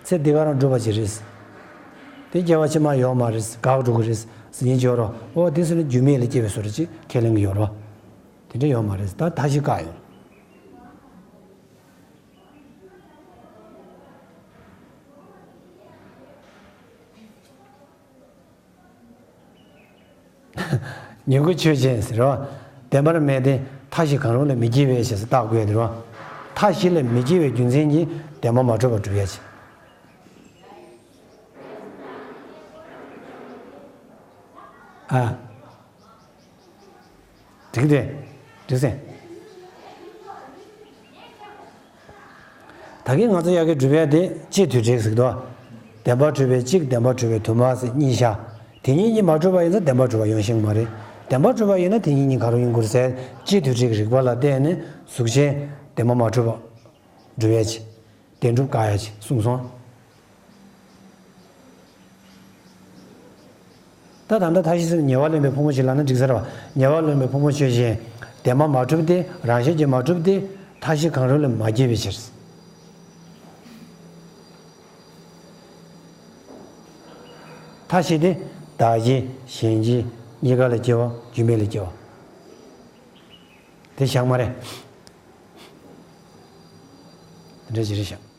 ཚེ་འདི་ག་རང་གྲུབ་པ་ཅིག་རེད། དེ་སྐྱེ་བ་ཕྱི་མ་ཡོད་མ་རེད། འགག་འགྲོ་གི་རེད་ཟེར་མཁན་ཅིག་ཡོད་རེད། འོ་དེ་ཚོ་ནི་རྒྱུ་མེད་ལ་སྐྱེ་བའི་བཟོ་འདྲ་ཅིག་ཁས་ལེན་གི་ཡོད་རེད། དེ་འདྲ་ཡོད་མ་རེད། ད་མཐའ་བཞི་བཀག་ཡོད། ཉིང་ཁུ་ཆོས་ཅན་ཟེར་རོ། བདེན་པར་མེད་དེ་མཐའ་བཞི་གང་རུང་ལས་མི་སྐྱེ་བས་ཞེས་སུ་བརྟག་དགོས་ཏེ་རོ། མཐའ་བཞི་ལས་མི་སྐྱེ་བའི་རྒྱུ་མཚན་གྱིས་བདེན་པ་མ་གྲུབ་པར་སྒྲུབ་ཡ་ཆེ། ཨ། འགྲིག་སྟེ། འགྲིག་སེ། ད་གིན་ང་ཚོ་ཡ་གི་སྒྲུབ་ཡ་དེ་སྤྱི་དུས་དྲུག་ཟེར་གི་འདུག་བདེན་པར་གྲུབ་པའི་གཅིག་བདེན་པར་གྲུབ་པའི་དུ་མ་ཟེར་གཉིས་བཞག་དེ་གཉིས་གཉིས་མ་གྲུབ་པ་ཡིན་ན་བདེན་པར་གྲུབ་པ་ཡོང་ཤེས་ཀྱི་མ་རེད། བདེན་པར་གྲུབ་པ་ཡིན་ན་དེ་གཉིས་གཉིས་ག་རུ་ཡིན་དགོས་ཟེར་སྤྱི་དུས་དྲུག་གི་རིགས་པ་ལ་བརྟེན་ནས་གཟུགས་ཅན་བདེན་པ་མ་གྲུབ་པ་སྒྲུབ་ཡ་ཆེ། བདེན་གྲུབ་བཀག་ཡ་ཆེ་གསུངས་སོང་། ད་ད་ལྟ་མཐའ་བཞི་ཟེར་ན་ཉེ་བར་ལེན་པའི་ཕུང་པོ་ཞིག་ལབ་ན་འགྲིག་ས་རེད་བ། ཉེ་བར་ལེན་པའི་ཕུང་པོ་ཆོས་ཅན། བདེན་པ་མ་གྲུབ་སྟེ་རང་བཞིན་གྱིས་མ་གྲུབ་སྟེ་མཐའ་བཞི་གང་རུང་ལས་མ་སྐྱེས་པའི་ཕྱིར། མཐའ་བཞི་སྟེ་བདག་སྐྱེ་གཞན་སྐྱེ་གཉིས་ཀ་ལ་སྐྱེ་བ་རྒྱུ་མེད་ལ་སྐྱེ་བ། དེ་བཞག་མ་རེད། དེ་འདྲ་ཅིག་རེད་བཞག